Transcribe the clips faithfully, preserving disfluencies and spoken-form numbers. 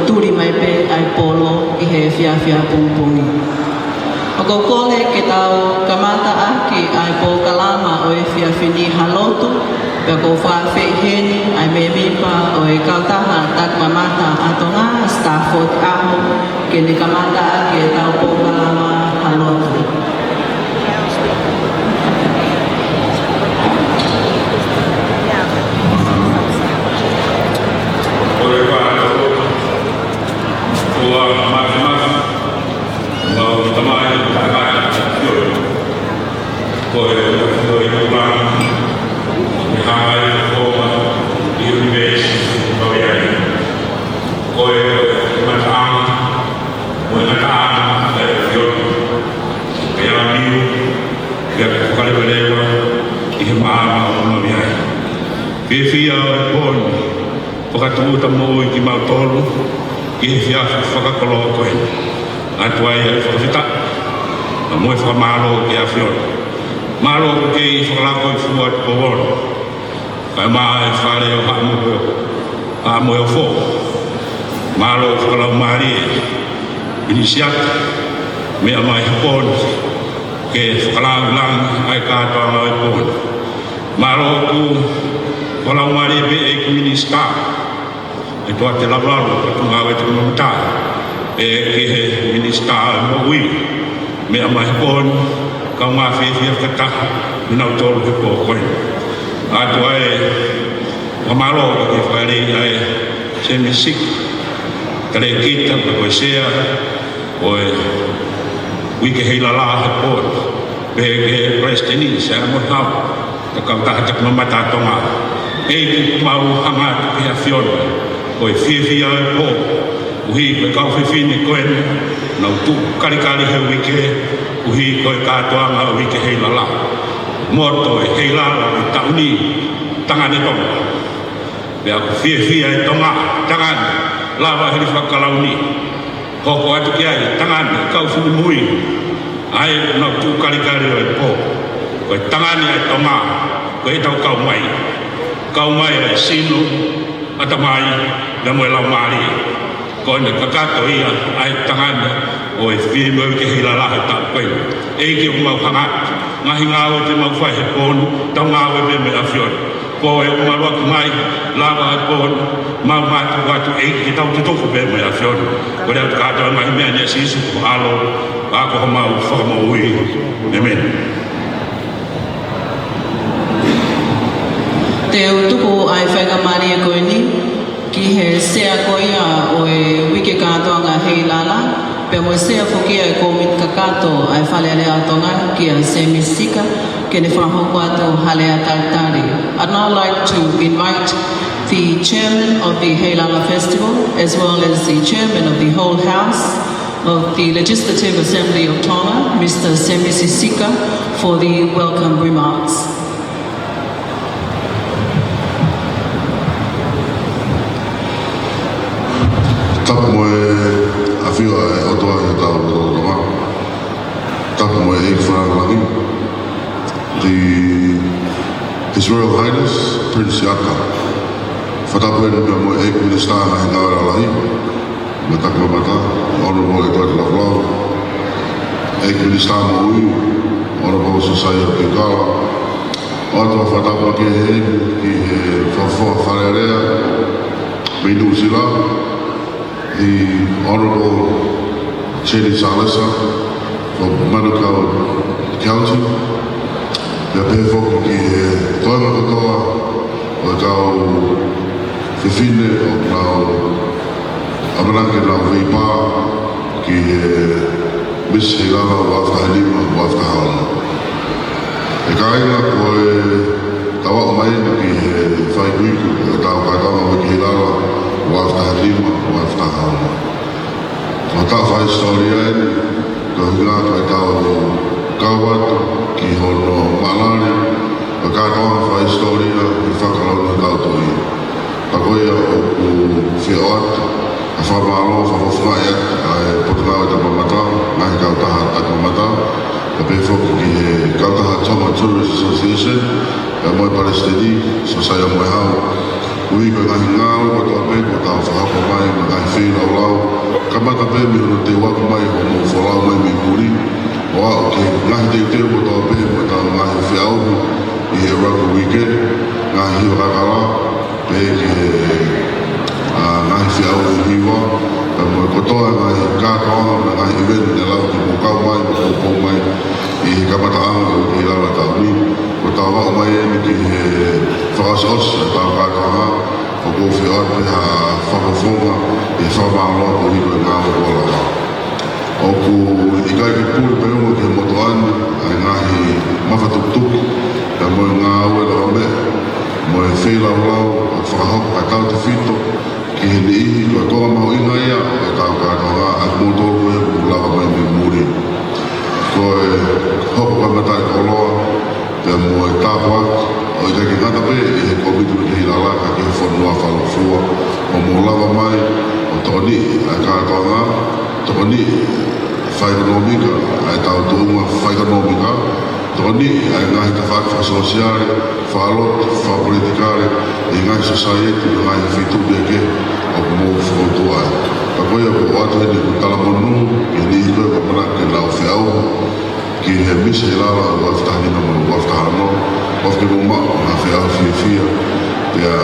Tuli mai pē ʻa e polo ʻi he efiafi ʻapongipongi. ʻOku ou kole ke tau kamata ʻaki ʻa e polokalama ʻo e efiafi ni ha lotu, pea ʻoku ou fakaafeʻi heni ʻa e mēmipa ʻo e Kautaha Takimamata ʻa Tonga, Stafford ʻAho, ke ne kamata ʻaki ʻetau polokalama ha lotu. Ko e ʻuhinga ʻo e polokalama, ʻe hanga ʻe he ʻOtua ʻi he ʻunivēsi ʻoku tau ʻi ai. Ko e ngataʻanga, ko e ngataʻanga ʻo e ʻAfiona. Pea ʻoku ou ʻi ai ʻa e fakaleveleva ʻi he māmani ʻoku mau ʻi ai. Fiefia ʻa e pō ni, fakatūʻuta moʻui kimautolu ki he efiafi fakakoloa ko eni. ʻOatu ai ʻa e fakafetaʻi mo e fakamālō ki he ʻAfiona. Mālō ʻoku kei fakalakoifua atu pō ni. Kae ʻumaʻā e fale ʻo Haʻa Moheofo. Mālō fakalaumālie ʻi he ʻinisiata, meʻa mai he pō ni ke fakalāngilangi ʻa e kātoanga ʻo e pō ni. Mālō ʻoku fakalaumālie pē ʻEiki Minisitā, ʻe Tuate Lavalava Potungāue Takimamata, pea ki he Minisitā Moʻui, meʻa mai he pō ni, kaungā fiefia fakataha kinautolu he pō ko eni. ʻOatu ai ʻa e fakamālō ki he fakalelei ʻa e Sēmisi Sika, talēkita, pea ko e sea ʻo e Uike Heilala he pō ni, pea ki he Palesiteni, Sea Moehau, ʻa e Kautaha Takimamata ʻa Tonga. ʻEiki, mau hanga atu ki he ʻAfiona, ko e fiefia ʻo e pō, koeʻuhi ko e kau fefine ko eni, nau tuʻu kalikali he uike, koeʻuhi ko e kātoanga ʻo e Uike Heilala. Moto ʻo e heilala ʻo e taʻu ni, Tangane Tonga. Pea ʻoku fiefia ʻa e Tonga, Tangane, lava hili fakakalauni. Hoko atu ki ai, Tangane, kau finemui, ʻa ē ʻoku nau tuʻu kalikali ʻo e pō. Ko e Tangane ʻa e Tonga, ko ʻetau kau mai. Kau mai ʻa e sino, ʻatamai, pea mo e laumālie. Ko ʻene kakato ia ʻa e Tangane ʻo e fiemaʻu ke heilala he taʻu ko eni. ʻEiki, ʻoku mau hanga atu, ngaahi ngāue te mau fai he pō ni, tau ngāue pē mo e ʻAfiona. Pō ʻe ʻuluaki mai, lava ʻa e pō ni, mau mātuku atu ʻEiki ke tau tutuku pē mo e ʻAfiona. Kole atu kātoa e ngaahi meʻa ni ʻia Sīsū ko ho ʻAlo, pea ko homau Fakamoʻui. ʻĒmeni. Te u tuku ʻa e faingamālie ko eni ki he sea ko ia ʻo e Uike Kātoanga Heilala, pea mo e sea foki ʻa e kōmiti kakato ʻa e Fale Alea ʻo Tonga kia Sēmisi Sika, ke ne fakahoko atu ha lea talitali. I'd now like to invite the chairman of the Heilala Festival, as well as the chairman of the whole house of the Legislative Assembly of Tonga, Mister Sēmisi Sika, for the welcome remarks. Tapu mo e ʻafio ʻa e ʻOtua ʻi hotau lotolotonga. Tapu mo e ʻEiki Fakalangilangi, the, His Royal Highness Prince Siaka. Fakatapu heni pea mo e ʻEiki Minisitā Ngaahi Ngāue Lalahi mo e Takimamata, Honourable ʻEtuate Lavalava. ʻEiki Minisitā Moʻui, Honourable Sosaia Piukala. ʻOatu ʻa e fakatapu makehe ki he Fakafofonga Fale Alea mei Nuʻu Sila, the Honourable Jenny Salesa from Manukau County. Pea pehē foki ki he toenga kotoa ʻo e kau fefine ʻoku nau ʻamanaki ke nau veipā ki he Miss Heilala ua afe taha nima, ua afe taha ono. ʻE kāinga, ko e tau aʻu mai eni ki he fai ikuiku ʻo e tau kātoanga Uike Heilala ua afe taha nima, ua afe taha ono. Ko e taʻu fakahisitōlia eni, ko e ʻuhinga ko e tau kau atu ki hono mālali ʻo e kātoanga fakahisitōlia ʻi he fakakalauni ʻo e tau tohi. Pea ko ia ʻoku fie ʻoatu ʻa e fakamālō, fakafofongaʻi atu ʻa e Potungāue Takimamata, ngaahi kautaha takimamata, pea pehē foki ki he kautaha Tonga Tourist Association, pea mo e Palesiteni, Sosaia Moehau, koeʻuhi ko e ngaahi ngāue kotoa pē kuo tau fakahoko mai, mo e ngaahi feilaulau Pea fakafofonga ʻi he fakamālō koeʻuhi ko e ngāue kuo lava. ʻOku ʻikai ke puli pē ʻe au ki he motuʻa ni ʻa e ngaahi mafatukituki, pea mo e ngāue lavameʻa, mo e feilaulau, ʻa e fakahoko ʻa e tautefito ki he niʻihi ko e konga mahuʻinga ia ʻo ʻetau kātoanga, ʻa kimoutolu ko ia kuo lava mai mei muli. Ko e hoko ko e mataʻikoloa, pea mo e tāpuaki, ʻo ʻikai ke ngata pē ʻi he commitment ki he ʻilala ka ki he fonua fakalūkufua, ʻo mou lava mai ʻo tokoniʻi ʻa e kātoanga, tokoniʻi fakaʻekonōmika ʻa ʻetau tuʻunga fakaʻekonōmika, tokoniʻi ʻa e ngaahi tafaʻaki fakasōsiale, fakalotu, fakapolitikale, ʻi he ngaahi society, ʻi he ngaahi feituʻu kehekehe ʻoku mou fokoutua ai. Ka ko ia ʻoku ou ʻoatu heni ʻeku talamonū ki he niʻihi ko ē ʻoku ʻamanaki ke nau feʻauhi ki he Miss ʻIlala ua afe taha nima mo e ua afe taha ono, ʻoku ʻikai ke mou maʻu ha feʻauhi fiefia, pea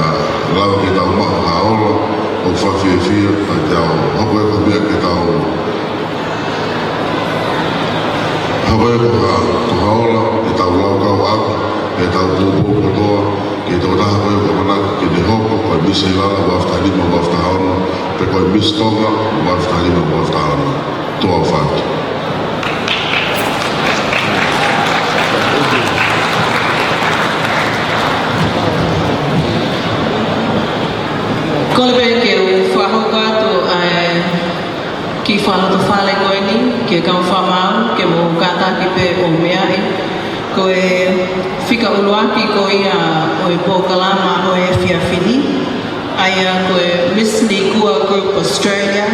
lava ke tau maʻu ha ola ʻoku fakafiefia, pea te tau hoko ia ko e meʻa ke tau hoko ia ko ha, ko ha ola ke tau laukau ʻaki, ke tau poupou kotoa ki he tokotaha ko ē ʻoku ʻamanaki ke ne hoko ko e Miss ʻIlala ua afe taha nima ua afe taha ono, pe ko e Miss Tonga ua afe taha nima ua afe taha ono. Tuʻa ʻofa atu. Kole pē ke u fakahoko atu ʻa e kiʻi fakalotofale ko eni ki he kau fakamaau, ke mou kātaki pē ʻo meaʻi. Ko e fika ʻuluaki ko ia ʻo e polokalama ʻo e efiafi ni, ʻa ia ko e Miss Nikua Group Australia,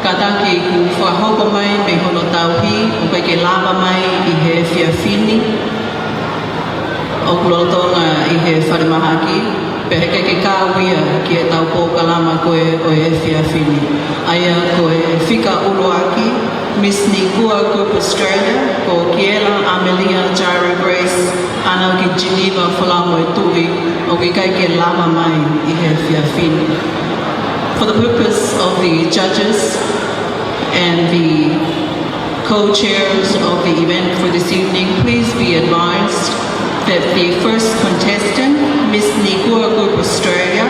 kātaki kuo fakahoko mai mei hono tauhi, ʻoku ʻikai ke lava mai ʻi he efiafi ni, ʻoku lolotonga ʻi he falemahaki, pea heʻikai ke kau ia ki heʻetau polokalama ko ē ʻo e efiafi ni. ʻA ia ko e fika ʻuluaki, Miss Nikua Group Australia, ko Kiela Amelia Jaira Grace ʻAna ki Geneva Folau mo e Tuʻi, ʻoku ʻikai ke lava mai ʻi he efiafi ni. For the purpose of the judges and the co-chairs of the event for this evening, please be advised that the first contestant, Miss Nikua Group Australia,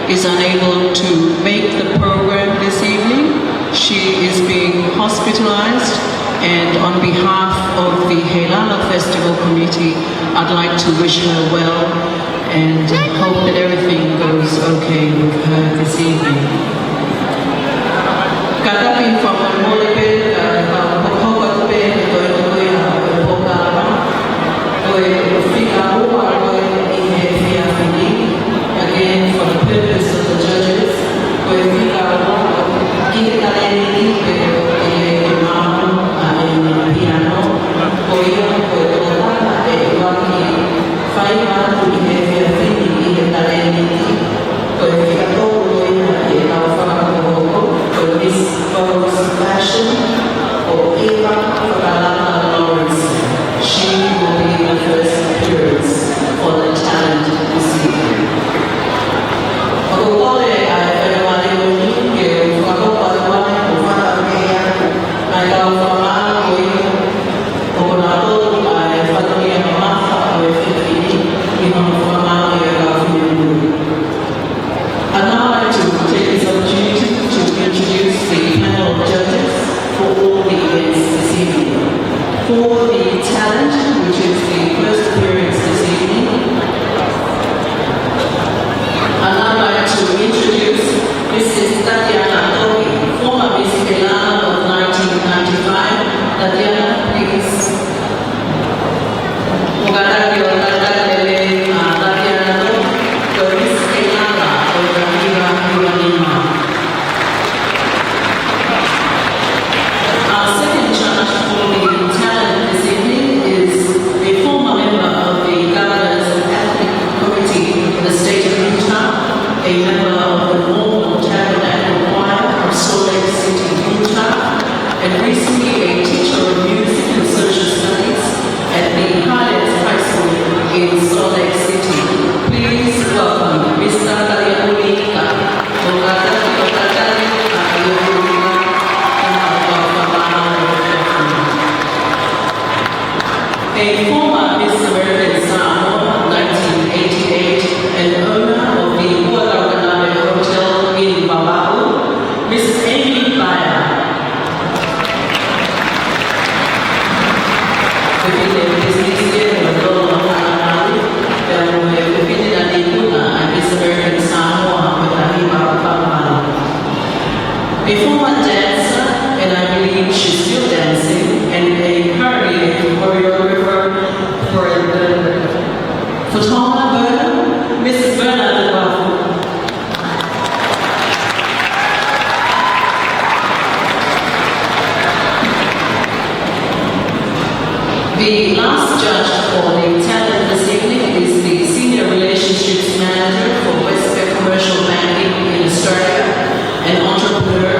is unable to make the program this evening. She is being hospitalized, and on behalf of the ʻIlala Festival Committee, I'd like to wish her well and hope that everything goes okay with her this evening. Kātaki fakamolemole pē, ʻa e kau hokohoko atu pē, ko e, ko e, ko e polokalama, ko e fika ua ko ē ʻi he efiafi ni. Again, for the purpose of the judges, ko e fika ua ki he talēniti pē ʻoku ʻi he maama ʻa ʻene piano, ko ia ko e tokotaha ʻe ʻuluaki fai atu ʻi he efiafi ni ʻi he talēniti, ko e fika tolu ko ia ʻi heʻetau A former dancer, and I believe she's still dancing, and a currently a choreographer for the, for Tonga, Verna, Missus Verna Tukuafu. The last judge for the talent this evening is the Senior Relationships Manager for Westpac Commercial Banking in Australia, an entrepreneur,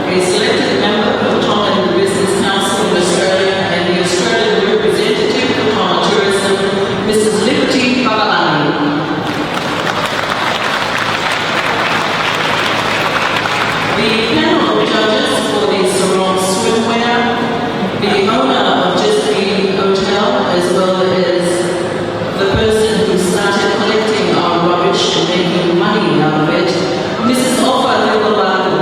a selected member of Tongan Business Council in Australia, and the Australian representative for Tonga Tourism, Missus Liberty Pakalani. The panel of judges for the Sarong Swimwear, the owner of Just Be Hotel, as well as the person who started collecting our rubbish and making money out of it, Missus Ofa Tuilaulako.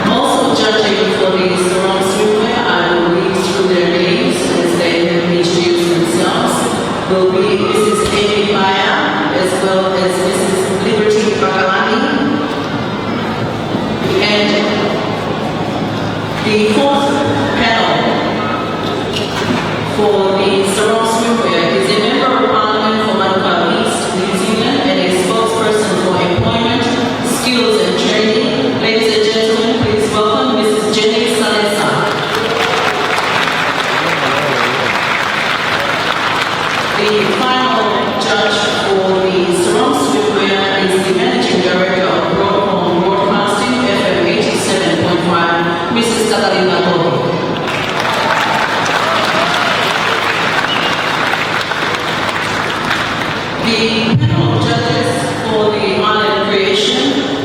Also judging for the Sarong Swimwear, I will read through their names as they have introduced themselves, will be Missus Amy Baya as well as Missus Liberty Pakalani. And the fourth panel for the Sarong Swimwear is a Member of Parliament for Manukau East, New Zealand, and a spokesperson for employment, skills and training. Ladies and gentlemen, please welcome Missus Jenny Salesa. The final judge for the Sarong Swimwear is the Managing Director of Broadcom Broadcasting, F M eighty-seven point five, Missus Katalina Tohi. The panel of judges for the Island Creation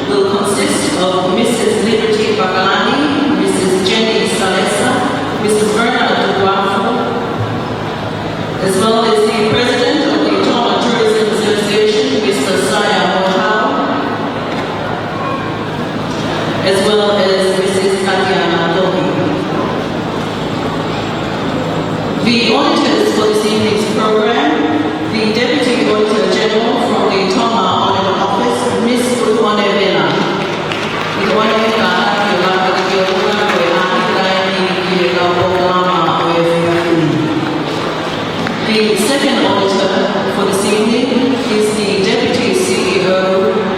will consist of Missus Liberty Pakalani, Missus Jenny Salesa, Missus Verna Tukuafu, as well as the President of the Tonga Tourism Association, Mister Saya Mohau, as well as Missus Katiana Tohi. The auditors for this evening's program, the Deputy Auditor General from the Tonga Audit Office, Miss Ruone Vena. Ruone, kātaki ʻo lava ke ke ʻoua ko e ʻahiʻahi ki he kau polokalama ʻo e efiafi ni. The second auditor for this evening is the Deputy C E O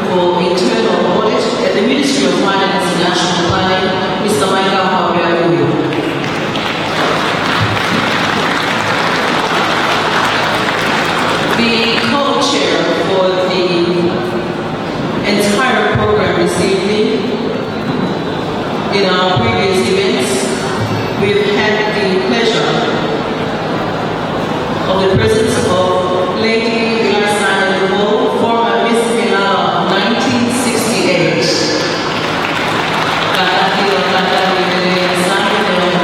for Internal Audit at the Ministry of Finance and National Planning, Mister Maika Haureaui. The co-chair for the entire program this evening. In our previous events, we've had the pleasure of the presence of Lady Eliza Ndumo, former Miss Heinala nineteen sixty-eight. Kātaki ʻo kātaki Lady Eliza,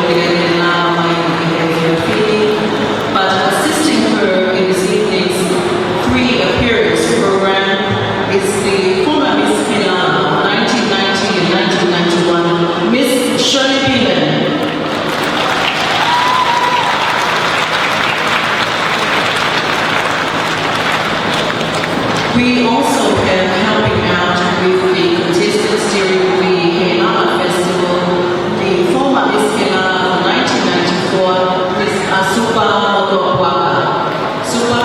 Lady Heinala mai ʻi he efiafi ni, but assisting her in this evening's three appearance program is the former Miss Heinala nineteen ninety and nineteen ninety-one, Miss Shirley Beeman. We also have helping out with the contestants during the Heinala Festival, the former Miss Heinala of nineteen ninety-four, Miss Asupa Motopuaka. Supa,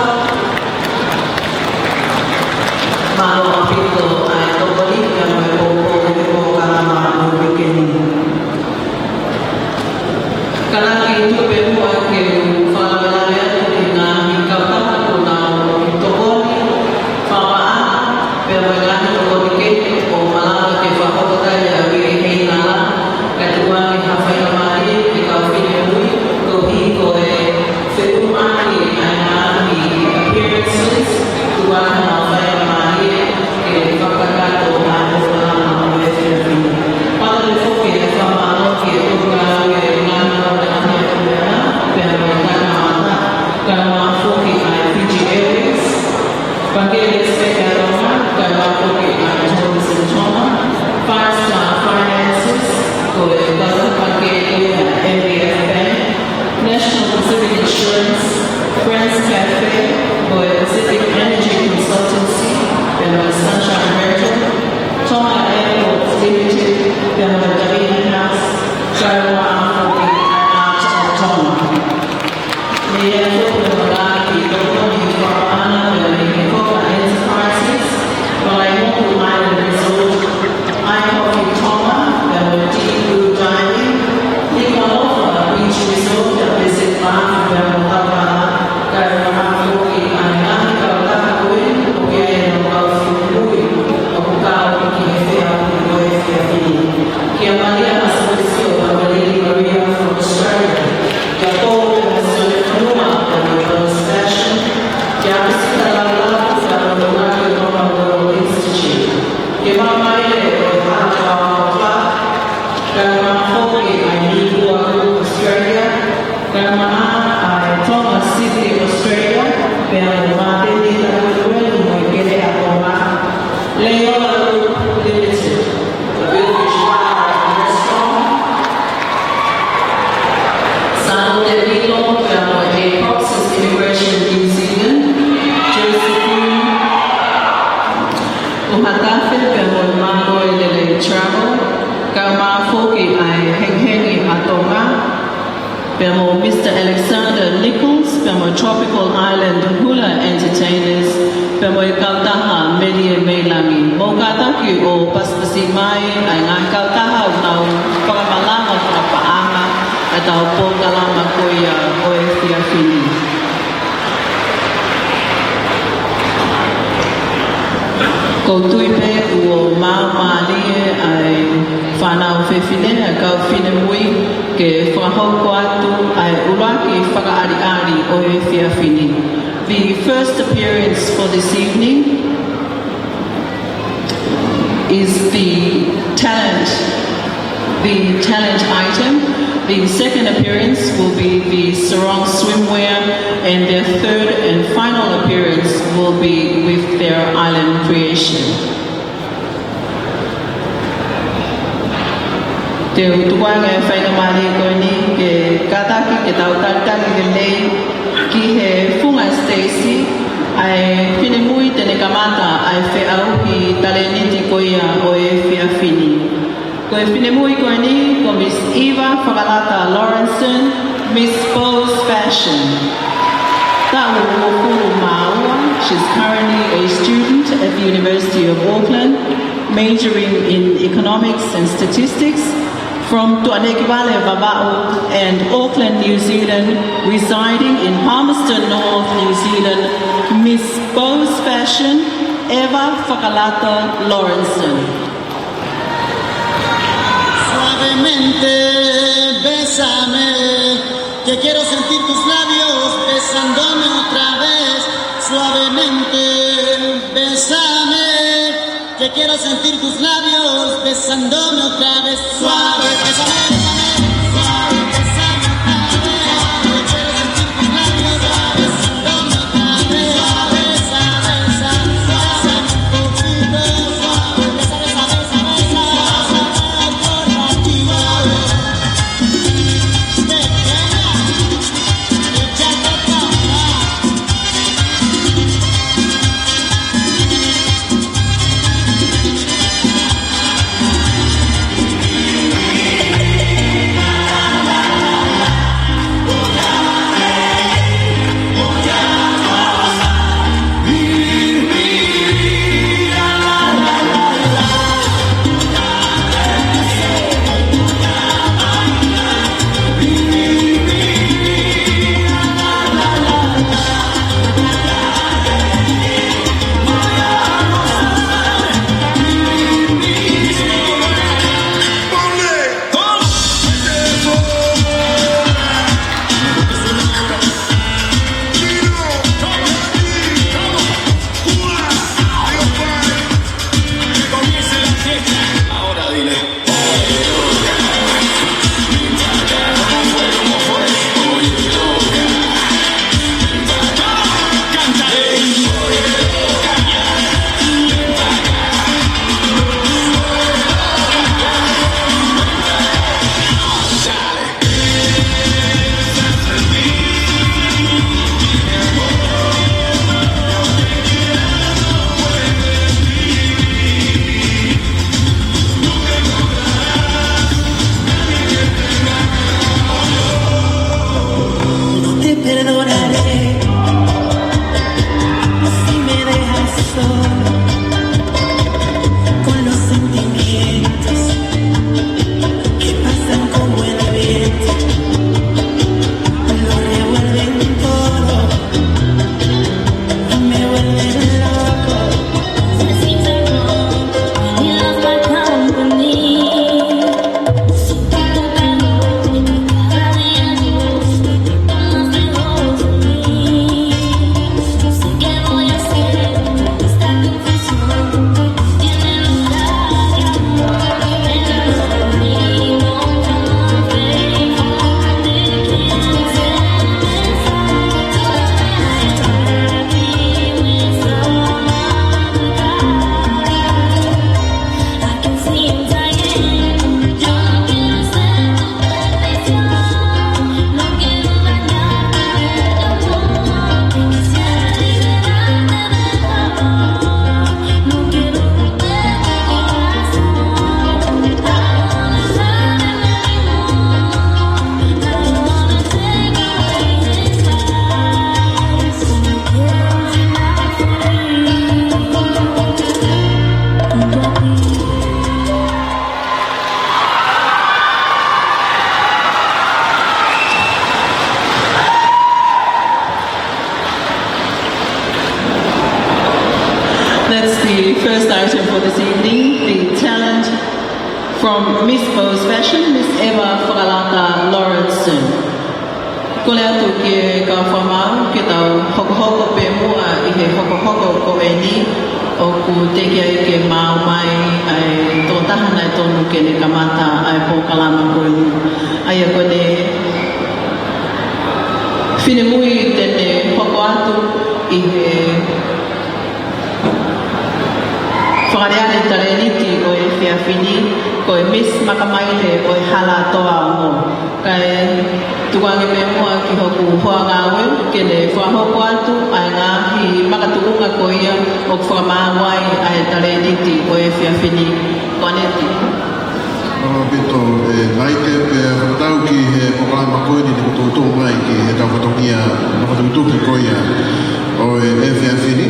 mālō ʻaupito ʻa e tokoni kae mo e poupou ʻi he polokalama ʻo e uike ni. Kātaki tuku pē muʻa ke u fakalavelave atu ki he ngaahi kautaha kuo nau tokoni fakamaʻa, pea mo e ngaahi tokoni kehe ʻo malava ke fakahoko ai ʻa e uike Heinala, kae tuku ange ha faingamālie ki he kau finemui, koeʻuhi ko e feʻumaʻi ʻa e ngaahi appearances, tuku ange ha faingamālie ke fakakakato ʻa e polokalama ʻo e efiafi ni. Pea ʻoku ou foki ʻa e fakamālō ki he ʻOtua ʻi he ngaahi ʻaho ʻo e efiafi ni, pea mo e tangata, kae ʻumaʻā foki ʻa e Fiji Airways, Pangikē Legisipeki ʻa Tonga, kae ʻumaʻā foki ʻa e Tourism Tonga, Five Star Finances, ko e kautaha pangikē ko ia ʻa e M B F Bank, National Pacific Insurance, Friends Cafe, Ko e Pacific Energy Consultancy, pea mo e Sunshine Merchant, Tonga Airports Limited, pea mo e Davina House, kae ʻumaʻā foki ʻa e Art of Tonga. Meʻa foki mo e laki tokoni fakapaʻanga mei he Koka Enterprises, Vavaimoku Island Resort, iCoffee Tonga, pea mo e Deep Blue Diving, Nukuʻalofa Beach Resort, ʻa Visit Life, pea mo Kaupapa, kae ʻumaʻā foki ʻa e ngaahi kautaha ko ē ʻoku ʻi ai ʻenau kau finemui ʻoku kau ki he feʻauhi ʻo e efiafi ni. Kia Malia Masakisio, Malia Maria from Australia, kia Paul and Sonic Numa, Paul Fashion, kia Priscilla Laulaku, Paul Rocky Roma World Institute, kia Mamaile ʻo e Hātoa Club, kae ʻumaʻā foki ʻa e Niua Group Australia, kae ʻumaʻā ʻa e Tonga City Australia, pea mo Māteni Takueluelu mo e Kele ʻa Tonga, Leola Group Limited, the Billfish Bar and Restaurant, Sano Te Vilo, pea mo e Proxis Immigration New Zealand, Josephine ʻUhatafe, pea mo e Mālō e Lelei Travel, kae ʻumaʻā foki ʻa e Hengihengi ʻa Tonga, pea mo Mister Alexander Nichols, pea mo Tropical Island Hula Entertainers, pea mo e kautaha Melie Meilangi. Mou kātaki ʻo pasipasi mai ʻa e ngaahi kautaha ʻoku nau fakamalanga fakapaʻanga ʻa ʻetau polokalama ko ia ʻo e efiafi ni. ʻOku ou tui pē kuo maumālie ʻa e fānau fefine, ʻa e kau finemui, ke fakahoko atu ʻa e ʻuluaki fakaʻaliʻali ʻo e efiafi ni. The first appearance for this evening is the talent, the talent item. The second appearance will be the sarong swimwear, and their third and final appearance will be with their island creation. Te u tukuange e faingamālie ko eni ke kātaki ke tau talitali lelei ki he funga siteisi ʻa e finemui te ne kamata ʻa e feʻauhi talēniti ko ia ʻo e efiafi ni. Ko e finemui ko eni ko Miss Eva Fakalata Lawrenson, Miss Bose Fashion. Taʻu uofulu mā ua, she's currently a student at the University of Auckland, majoring in Economics and Statistics, from Tuʻanekivale, Vavaʻu, and Auckland, New Zealand, residing in Palmerston North, New Zealand, Miss Bose Fashion, Eva Fakalata Lawrenson. Suavemente bésame, que quiero sentir tus labios besándome otra vez. Suavemente bésame, que quiero sentir tus labios besándome otra vez. Suave, bésame, bésame, suave, bésame otra vez. Que quiero sentir tus labios besándome otra vez. Suave, bésame, bésame, bésame un poquito. Suave, bésame, bésame, bésame, bésame otro ratito. Pequeña, échate pa' acá. That's the first item for this evening, the talent from Miss Bose Fashion, Miss Emma Fakalata Lawrenson. Kole atu ki he kau fakamaau ke tau hokohoko pē muʻa ʻi he hokohoko ko eni, ʻoku teʻeki ai ke maau mai ʻa e tokotaha naʻe tonu ke ne kamata ʻa e polokalama ko eni. ʻA ia ko ʻene finemui te ne hoko atu ʻi he Fakaʻaliʻali Talēniti ʻo e efiafi ni, ko e Miss Makamaile ʻo e Hala Toa Ongo. Kae tukuange pē muʻa ki hoku hoa ngāue ke ne fakahoko atu ʻa e ngaahi makatuʻunga ko ia ʻoku fakamaau ai ʻa e talēniti ʻo e efiafi ni. Ko ʻAneti. Mālō ʻaupito, ē, Naite, pea fakatau ki he polokalama ko eni ne kuo tuʻutuʻu mai ki he kau fatongia makatuʻutuʻu ko ia ʻo e efiafi ni.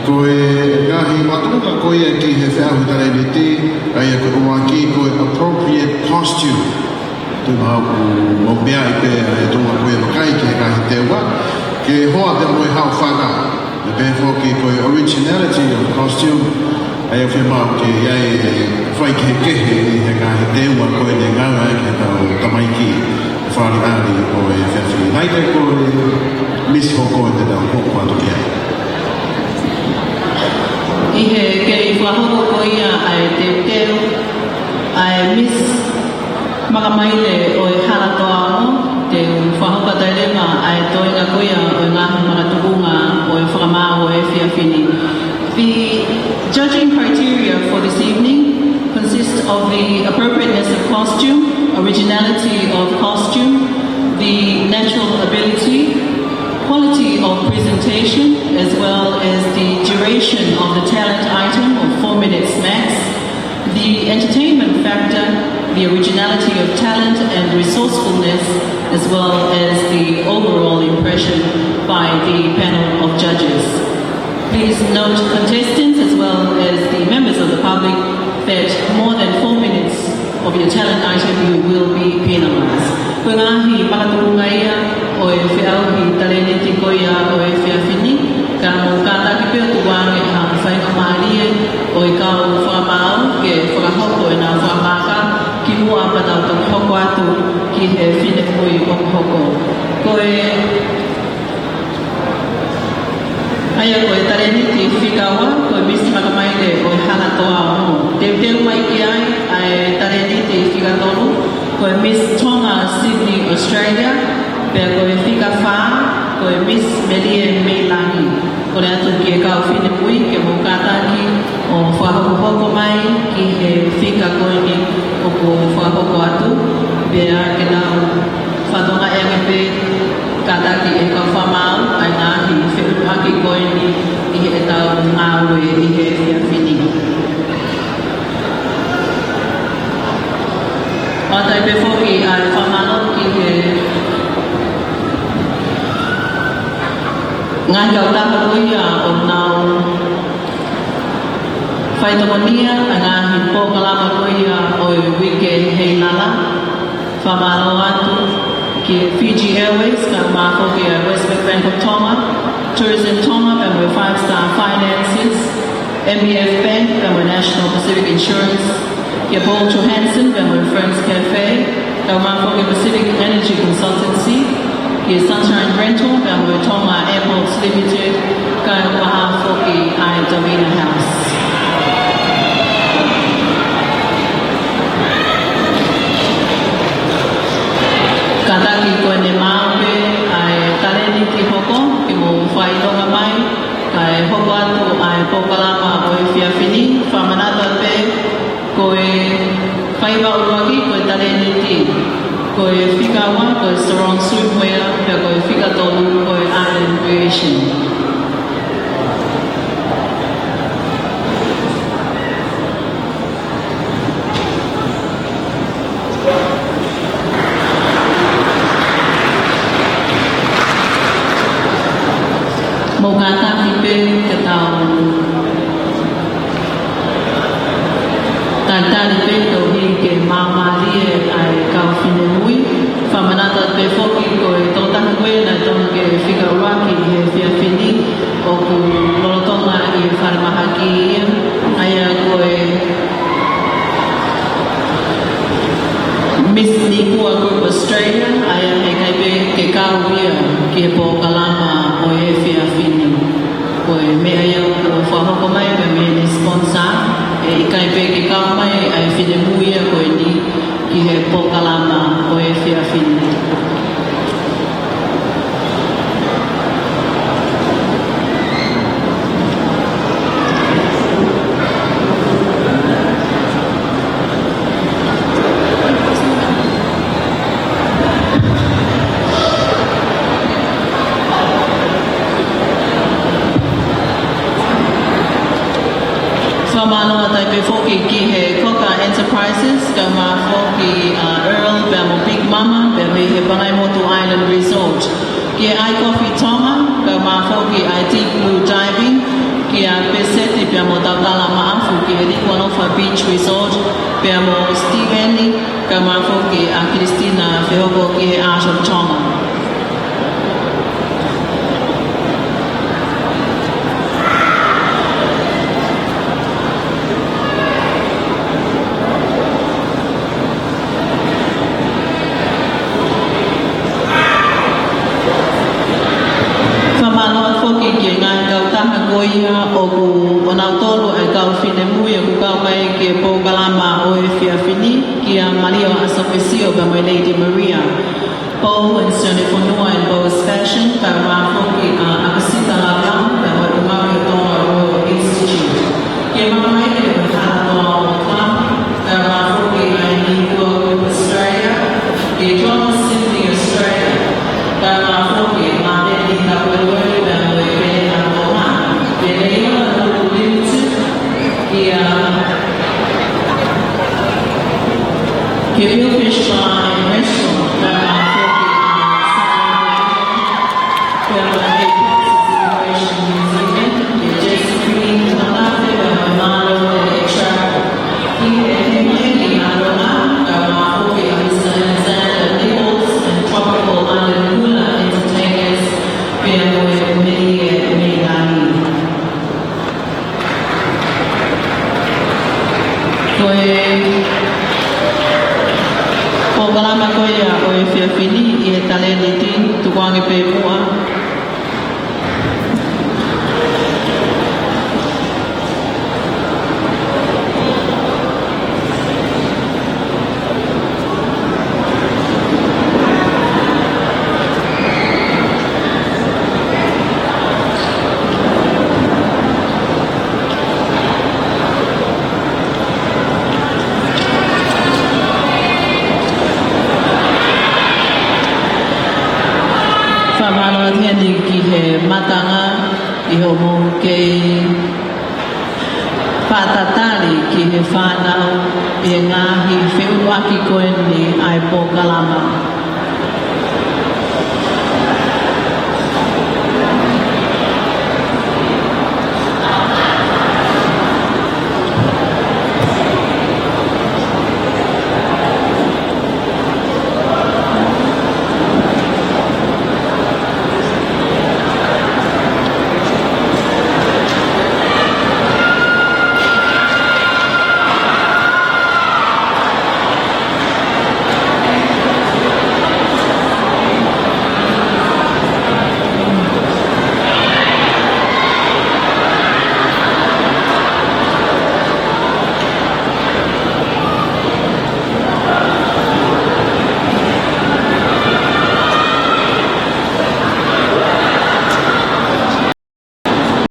Ko e ngaahi makatuʻunga ko ia ki he feʻauhi talēniti, ʻa ia ko e ʻuluaki ko e appropriate costume. Tuʻu maʻu ʻoku mau meaʻi pē ʻa e tuʻunga ko ia ʻoku ʻikai ke ke teua, ke hoa pē mo e haʻofanga. Pea pehē foki ko e originality of costume, ʻa ia ʻoku fiemaʻu ke ʻi ai e faikehekehe ʻi he ngaahi teunga ko eni ʻe ngāue ai ki he kau tamaiki fakaʻaliʻali ʻo e efiafi ni. Naite, ko e Miss hoko eni te tau hoko atu ki ai. ʻI he kei fakahoko ko ia ʻa e teuteu ʻa e Miss Makamaile ʻo e Hala Toa Ongo, te u fakahoko atu ai leva ʻa e toenga ko ia ʻo e ngaahi makatuʻunga ʻo e fakamaau ʻo e efiafi ni. The judging criteria for this evening consists of the appropriateness of costume, originality of costume, the natural ability, quality of presentation, as well as the duration of the talent item of four minutes max, the entertainment factor, the originality of talent and resourcefulness, as well as the overall impression by the panel of judges. Please note, contestants as well as the members of the public, that more than four minutes of your talent item, you will be penalized. Ko e ngaahi makatuʻunga ia ʻo e feʻauhi talēniti ko ia ʻo e efiafi ni, ka mou kātaki pē ʻo tukuange ha faingamālie ʻo e kau fakamaau ke fakahoko ʻenau fakamaaka kimuʻa pea tau toki hoko atu ki he finemui ʻoku hoko. Ko e ʻA ia ko e talēniti fika ua, ko e Miss Makamaile ʻo e Hala Toa Ongo. Teuteu mai ki ai ʻa e talēniti fika tolu, ko e Miss Tonga Sydney Australia, pea ko e fika fā, ko e Miss Melie Meilangi. Kole atu ki he kau finemui ke mou kātaki ʻo fakahokohoko mai ki he fika ko eni ʻoku fakahoko atu, pea ke nau fakatokangaʻi ange pē, kātaki ʻe he kau fakamaau ʻa e ngaahi feʻiloaki ko eni ʻi heʻetau ngāue ʻi he efiafi ni. ʻOatu ai pē foki ʻa e fakamālō ki he ngaahi kautaha ko ia ʻoku nau faitokonia ʻa e ngaahi polokalama ko ia ʻo e Uike Heilala. Fakamālō atu ki he Fiji Airways, kae ʻumaʻā foki ʻa e Westpac Bank of Tonga, Tourism Tonga, pea mo e Five Star Finances, M B F Bank, pea mo e National Pacific Insurance, ki he Paul Johansson, pea mo e Friends Cafe, kae ʻumaʻā foki Pacific Energy Consultancy, ki he Sunshine Rental, pea mo e Tonga Airports Limited, kae ʻumaʻā foki ʻa e Davina House. Kātaki ko ʻene maau pē ʻa e talēniti hoko, ke mou fakaʻilonga mai, kae hoko atu ʻa e polokalama ʻo e efiafi ni, fakamanatu pē, ko e faiva ʻuluaki ko e talēniti, ko e fika ua ko e Sarong Swimwear, pea ko e fika tolu ko e Island Creation. Mou kātaki pē ke tau talitali pē koeʻuhi ke maumālie ʻa e kau finemui. Fakamanatu pē foki ko e tokotaha ko ē naʻe tonu ke fika ʻuluaki he efiafi ni ʻoku lolotonga ʻi he falemahaki Pea foki ki he Coca Enterprises, kae ʻumaʻā foki ʻa Earl, pea mo Big Mama, pea mei he Pangaimotu Island Resort. Ki he Ai Coffee Tonga, kae ʻumaʻā foki ʻa Deep Blue Diving, kia Peseti, pea mo Tautala Maʻafu, ki he Likuanofa Beach Resort, pea mo Steven, kae ʻumaʻā foki ʻa Christina Fehoko ki he Art of Tonga. Fakamālō foki ki he ngaahi kautaha ko ia ʻoku ʻonautolu ʻa e kau finemui ʻoku kau mai ki he polokalama ʻo e efiafi ni, kia Malia ʻAsofesio pea mo e Lady Maria. Paul and Sone Fonua and Bo's Fashion, kae ʻumaʻā foki ʻa ʻAkasita Lava, pea mo e Ngāue ʻo Tonga Royal Institute. Ke mamae ke me hana noa o Trump, kae ʻumaʻā foki ʻa e Nikua Group Australia, ke John Sydney Australia, kae ʻumaʻā foki ʻa e Māteni Kapueluelu, pea mo e Pēlena Tonga, Pēlena Tonga Limited, kia Ke Billfish Bar and Restaurant, kae ʻumaʻā foki ʻa Sara Ryan, pea mo e Fox Immigration New Zealand, ke Josephine Matafe, pea mo Malo and Travel. Ki he Hengihengilālonga, kae ʻumaʻā foki ʻa Mister Alexander Nichols and Tropical Island Hula Entertainers, pea mo e Melie Meilani. Ko e polokalama ko ia ʻo e efiafi ni ʻi he talēniti, tukuange pē muʻa. Fakamālō atu heni ki he Matanga ʻi hoʻomou kei fakatatali ki he fānau ʻi he ngaahi feʻuluaki ko eni ʻa e polokalama.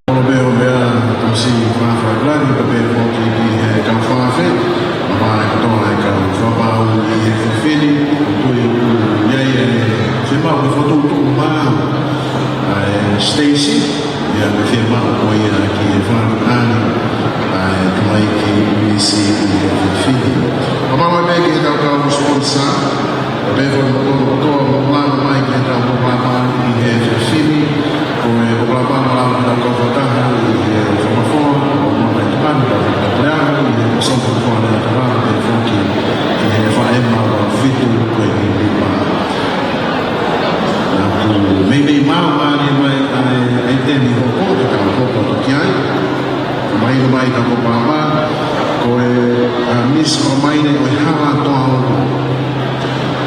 Olo pē ʻo pea tausi fakafakalaki, pea pehē foki ki he kau fakaafe, ʻa e kotoa e kau fakapapau ʻi he efiafi ni, ʻoku ou tui ʻoku ʻi ai e fiemaʻu ke fokotuʻutuʻu mai ʻa e siteisi, ʻa e fiemaʻu ko ia ki he fakaʻaliʻali ʻa e tamaiki Misi ʻi he efiafi ni. Kae ʻumaʻā pē ki he kau sponsor, pea pehē foki mo e kotoa ʻoku lava mai ki he kau polokalama ʻi he efiafi ni, ko e polokalama ʻoku lava ke tau kau fakataha ʻi he fakamafola, ʻo Mama Tupani, kau fakataha ʻi he kosong fakamafola ʻo Tupani, pehē foki ki he F M ua fitu ko e nima. Naʻa ku meimei maʻu mai ʻa e, ʻa e temi hoko, ke tau hoko atu ki ai. Mai, mai ka ko papa, ko e, ʻa, Miss Mamaine ʻo e Hala Toaono.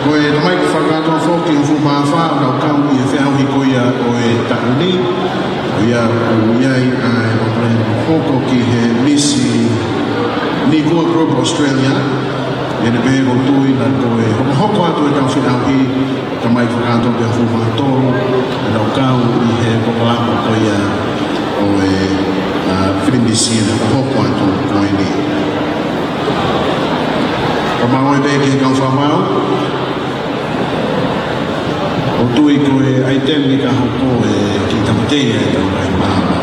Ko e tamaiki fakakātoa foki ʻo Hofupāfā ʻoku kau ʻi he feʻauhi ko ia ʻo e taʻu ni. ʻA ia ʻoku ʻi ai ʻa e palopalema hoko ki he Misi Nikua Group Australia. ʻA ia naʻe pehē ʻoku ou tui naʻa ko e hokohoko atu e kau feʻauhi, tamaiki fakakātoa pē ʻo Hofupāfā, ʻa ia ʻoku kau ʻi he polokalama ko ia ʻo e, ʻa, fili Misi naʻe hokohoko atu ko eni. Kae ʻumaʻā pē ki he kau fakamaau, ʻoku ou tui ko e ʻaitemi ka hoko ʻe kiʻi tāmateʻi ʻa e tau kai māmā.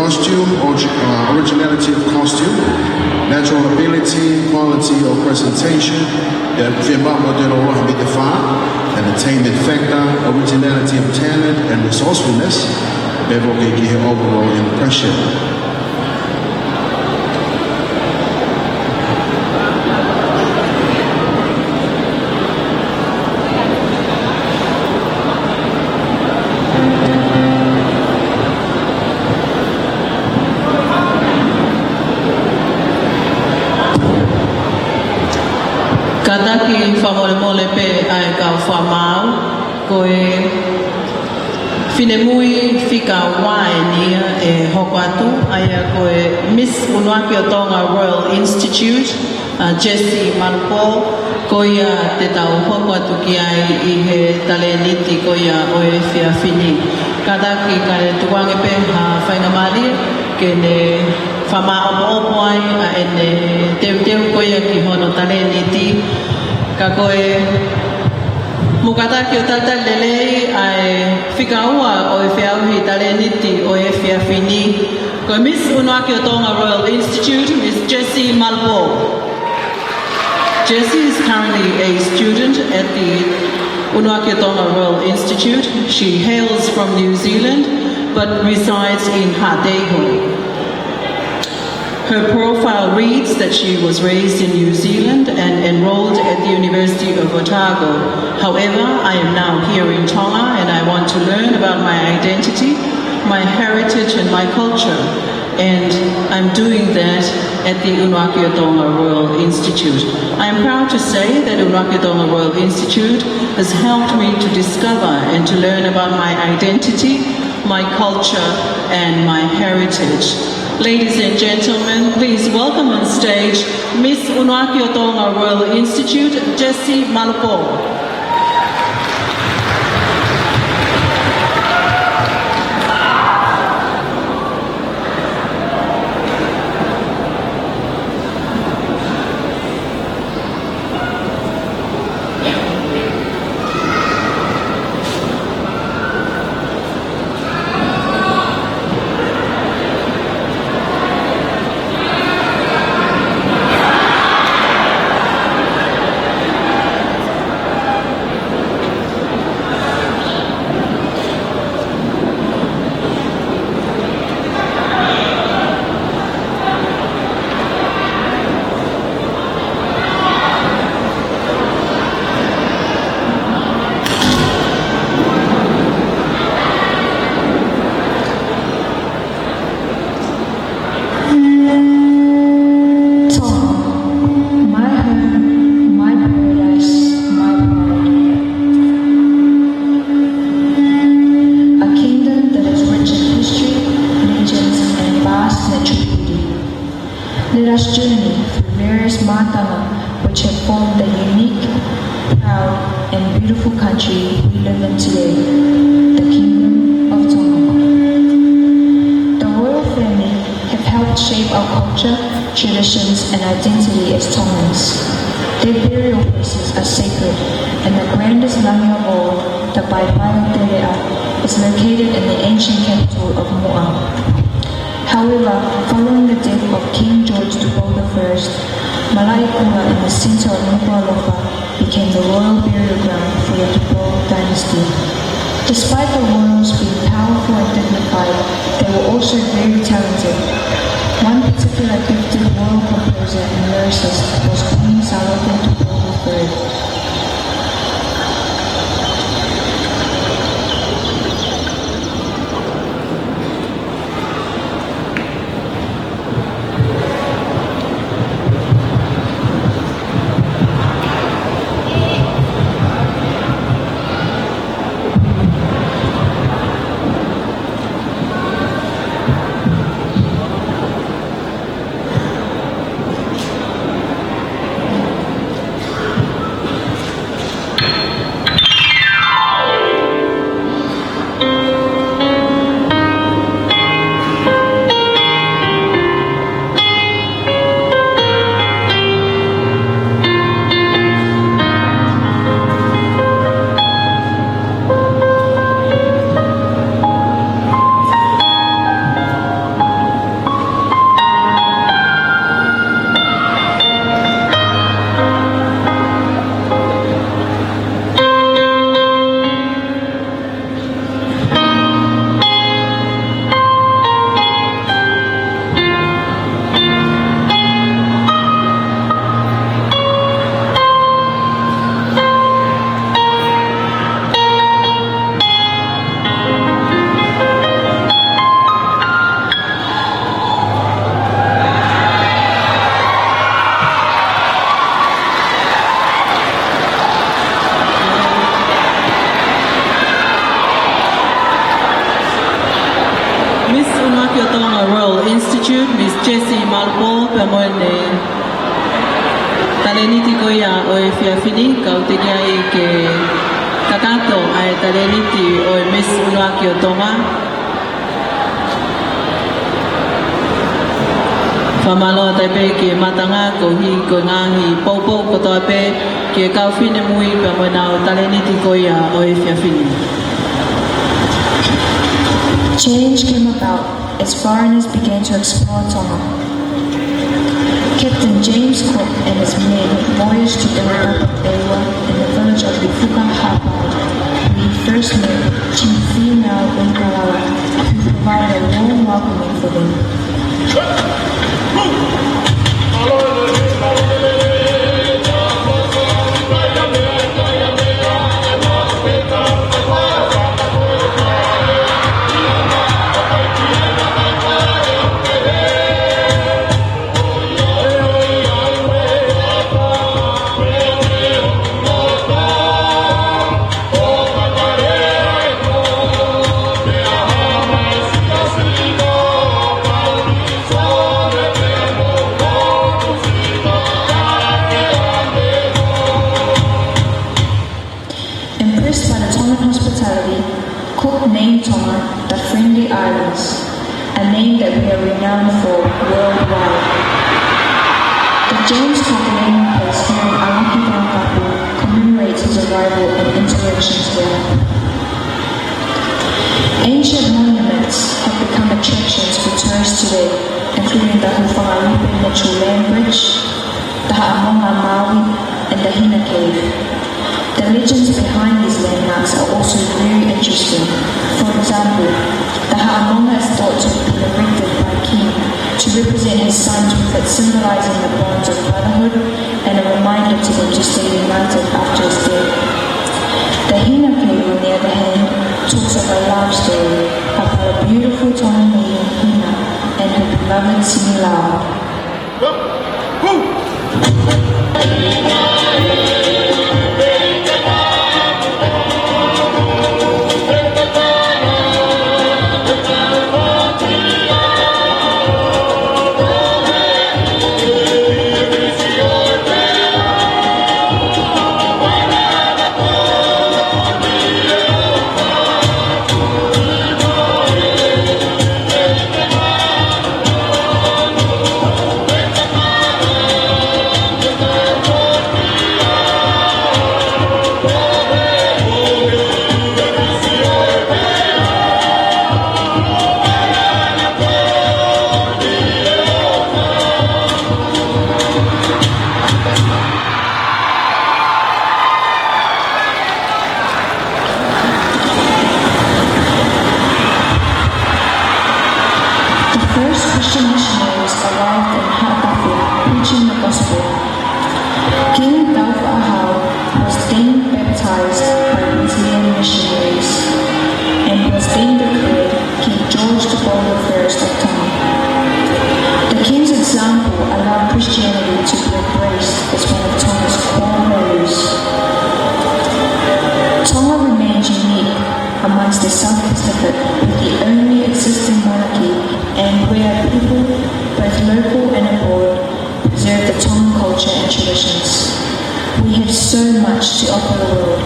Costume or, uh, originality of costume, natural ability, quality of presentation, the fiemaʻu mo e tēnōlohi mite fā, entertainment factor, originality of talent and resourcefulness, pea mo e kī ki he overall impression. Kātaki fakamolemole pē ʻa e kau fakamaau, ko e finemui fika ua eni ia ʻe hoko atu, ʻa ia ko e Miss ʻUluaki ʻo Tonga Royal Institute, ʻa Jessie Malupō, ko ia te tau hoko atu ki ai ʻi he talēniti ko ia ʻo e efiafi ni. Kātaki kae tukuange pē ha faingamālie ke ne fakamāʻopoʻopo ai ʻa ʻene teuteu ko ia ki hono talēniti. Ka ko e mou kātaki ʻo talitali lelei ʻa e fika ua ʻo e feʻauhi talēniti ʻo e efiafi ni. Ko e Miss ʻUluaki ʻo Tonga Royal Institute, Miss Jessie Malupō. Jessie is currently a student at the ʻUluaki ʻo Tonga Royal Institute. She hails from New Zealand but resides in Haʻateiho. Her profile reads that she was raised in New Zealand and enrolled at the University of Otago. However, I am now here in Tonga and I want to learn about my identity, my heritage and my culture. And I'm doing that at the ʻUluaki ʻo Tonga Royal Institute. I am proud to say that ʻUluaki ʻo Tonga Royal Institute has helped me to discover and to learn about my identity, my culture, and my heritage. Ladies and gentlemen, please welcome on stage Miss ʻUluaki ʻo Tonga Royal Institute, Jessie Malupō. Tonga, my home, my paradise, my pride. A kingdom that is rich in history, legends, and vast natural beauty. Let us journey through various mātanga which have formed the unique, proud, and beautiful country we live in today, the Kingdom of Tonga. The royal family have helped shape our culture, traditions, and identity as Tongans. Their burial places are sacred, and the grandest langi of all, the Paepaeaoterea, is located in the ancient capital of Moʻa. However, following the death of King George Tupou the First, Malaʻekula in the center of Nukuʻalofa became the royal burial ground for the Tupou dynasty. Despite the royals being powerful and dignified, they were also very talented. One particular gifted royal composer and lyricist was Queen Sālote Tupou the Third. ʻUluaki ʻo Tonga Royal Institute, Miss Jessie Malupō, pea mo ʻene talēniti ko ia ʻo e efiafi ni, kau teʻeki ai ke kakato ʻa e talēniti ʻo e Miss ʻUluaki ʻo Tonga. Fakamālō atu pē ki he mātanga koeʻuhi ko e ngaahi poupou kotoa pē ki he kau finemui pea mo ʻenau talēniti ko ia ʻo e efiafi ni. Change came about as foreigners began to explore Tonga. Captain James Cook and his men voyaged to the Republic Ewa in the village of Lifuka Hapai, where he first met Chief Fīnau Unikalawa, who provided a warm welcoming for them. Impressed by the Tongan hospitality, Cook named Tonga the Friendly Islands, a name that we are renowned for worldwide. The James Cook landing place here in ʻAlaki Tongatapu commemorates his arrival and interactions here. Ancient monuments have become attractions for tourists today, including the Hūfanga Lipe Mitchell Land Bridge, the Haʻamonga Maui, and the Hina Cave. The legends behind these landmarks are also very interesting. For example, the Haʻamonga is thought to have been erected by a king to represent his sons, with it symbolizing the bonds of brotherhood and a reminder to them to stay united after his death. The Hina Cave, on the other hand, talks of a love story about a beautiful Tongan maiden, Hina, and her beloved Sinilawa. The first Christian missionaries arrived in Haʻatapu preaching the gospel. King Taufaʻahau was then baptized by Wesleyan missionaries and was then declared King George the Bold the First of Tonga. The king's example allowed Christianity to be embraced as one of Tonga's core values. Tonga remains unique amongst the South Pacific, with the only existing monarchy and where people, both local and abroad, preserve the Tongan culture and traditions. We have so much to offer the world,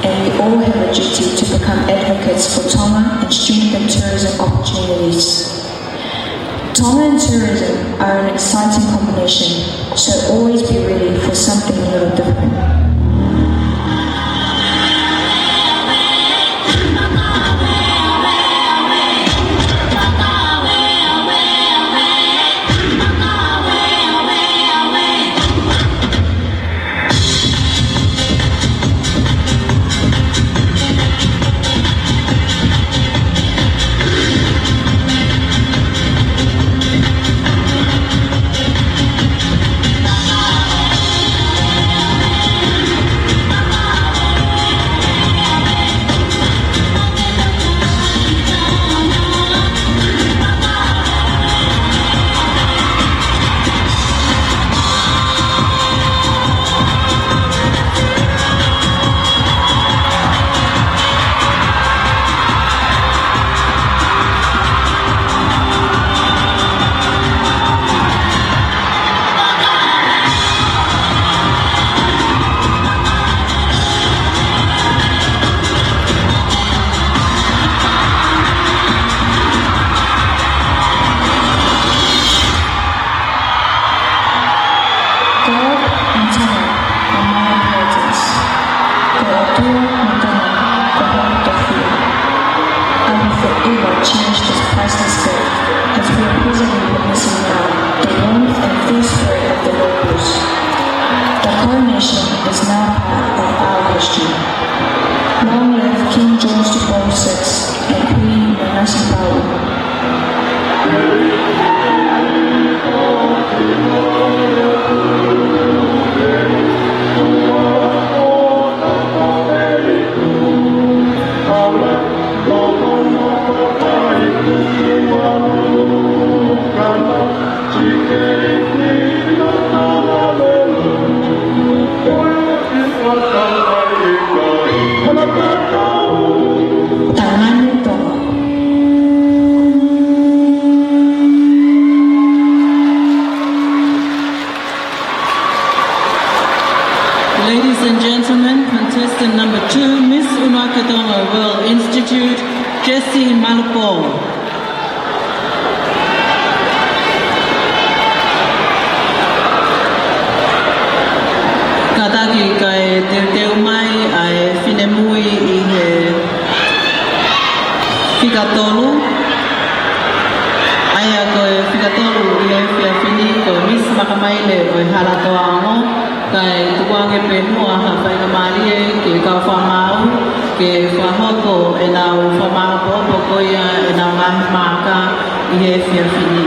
and we all have a duty to become advocates for Tonga and strengthen tourism opportunities. Tonga and tourism are an exciting combination, so always be ready for something new and different. is now part of our history. Long live King George the Fourth and Queen Nanasipauʻu. Ladies and gentlemen, contestant number two, Miss ʻUnuakatonga Royal Institute, Jessie Malupou. Kātaki kae teuteu mai ʻa e finemui ʻi he fika tolu. ʻA ia ko e fika tolu ʻi he efiafi ni ko e Miss Makamaile ʻo e Hala Toaongo. Kae tukuange pē muʻa ha faingamālie ki he kau fakamaau ke fakahoko ʻenau fakamāʻopoʻopo ko ia ʻenau ngaahi maaka ʻi he efiafi ni.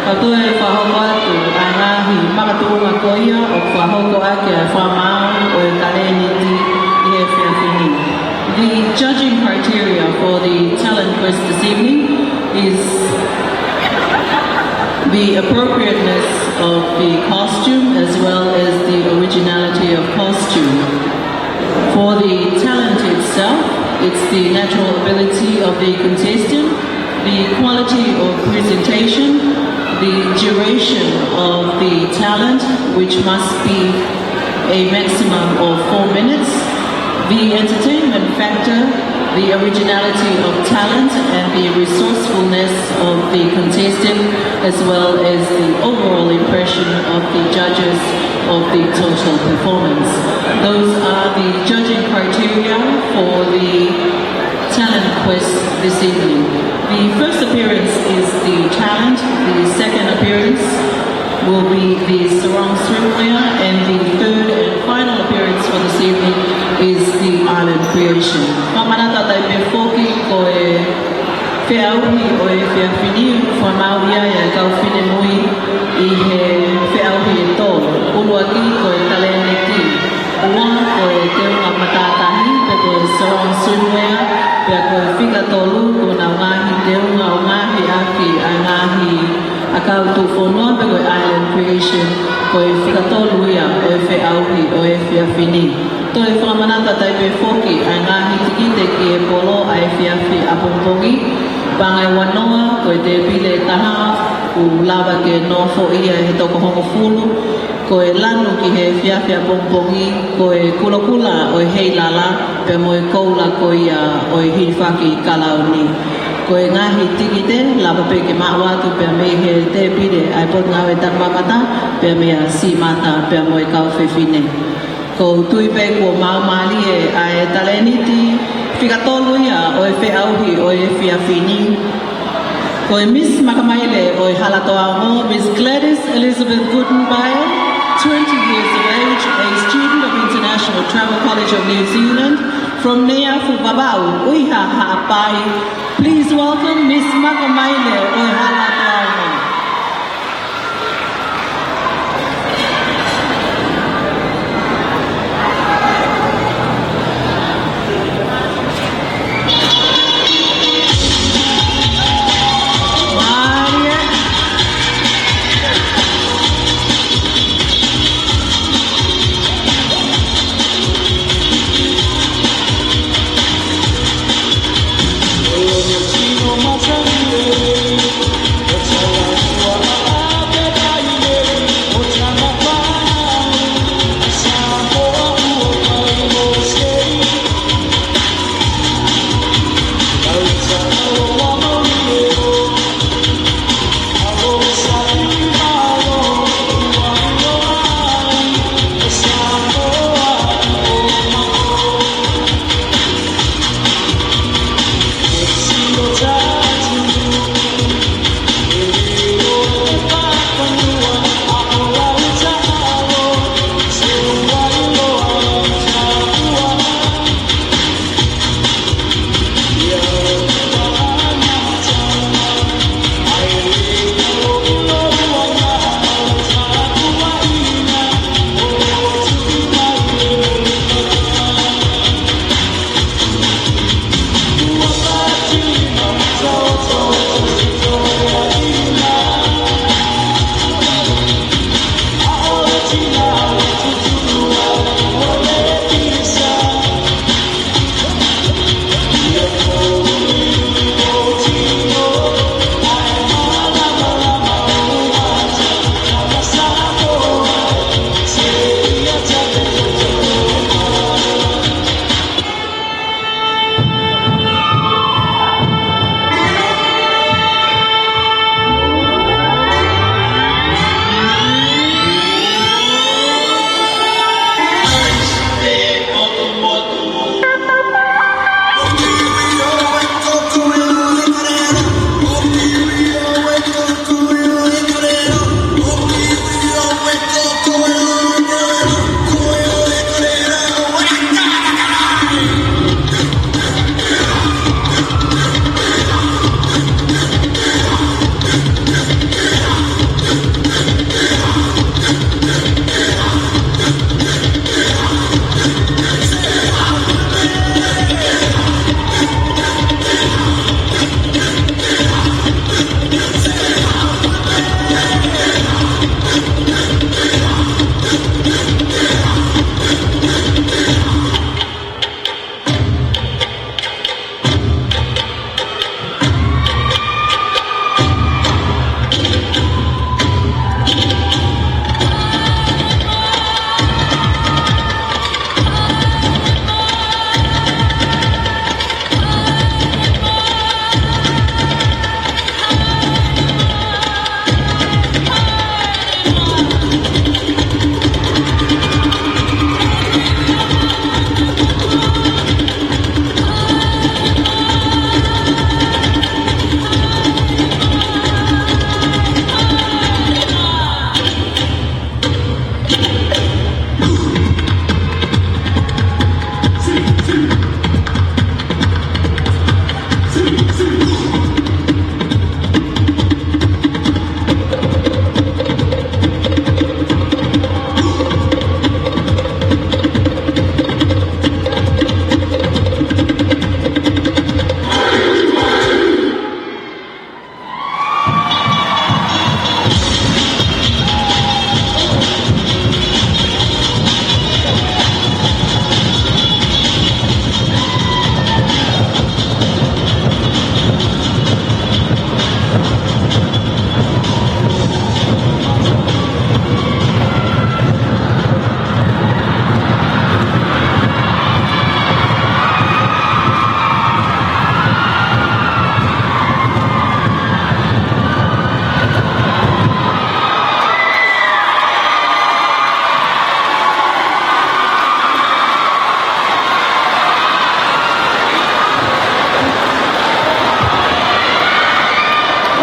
Ka toe fakahoko atu ʻa e ngaahi makatuʻunga ko ia ʻoku fakahoko ʻaki ʻa e fakamaau ʻo e talēniti ʻi he efiafi ni. The judging criteria for the talent quest this evening is the appropriateness of the costume as well as the originality of costume. For the talent itself, it's the natural ability of the contestant, the quality of presentation, the duration of the talent, which must be a maximum of four minutes, the entertainment factor, the originality of talent, and the resourcefulness of the contestant, as well as the overall impression of the judges of the total performance. Those are the judging criteria for the talent quest this evening. The first appearance is the talent. The second appearance will be the sarong swimwear, and the third and final appearance for this evening is the island creation. Fakamanatu atu ai pē foki ko e feʻauhi ʻo e efiafi ni, fakamaau ia ʻe he kau finemui ʻi he feʻauhi ʻe tolu. ʻUluaki ko e talēniti, ua ko e teunga matātahi pe ko e sarong swimwear, pea ko e fika tolu ko honau ngaahi teunga ʻo ngaahi ʻaki ʻa e ngaahi ʻakau tuʻufonua pe ko e island creation, ko e fika tolu ia ʻo e feʻauhi ʻo e efiafi ni. Toe fakamanatu atu ai pē foki ʻa e ngaahi tikite ki he polo ʻa e efiafi ʻapongipongi. Paʻanga ʻe uanoa, ko e tēpile ʻe taha, ʻoku lava ke nofoʻia ʻe he toko hongofulu. Ko e lanu ki he efiafi ʻapongipongi, ko e kulokula ʻo e heilala, pea mo e koula ko ia ʻo e hilifaki kalauni. Ko e ngaahi tikite, lava pē ke maʻu atu pea mei he tēpile ʻa e Potungāue Takimamata, pea meia Simata, pea mo e kau fefine. ʻOku ou tui pē kuo maumālie ʻa e talēniti fika tolu ia ʻo e feʻauhi ʻo e efiafi ni. Ko e Miss Makamaile ʻo e Hala Toaongo, Miss Gladys Elizabeth Gutenbeil, twenty years of age, a student of International Travel College of New Zealand, from Neiafu, Vavaʻu, ʻUiha, Haʻapai. Please welcome Miss Makamaile ʻo e Hala Toaongo.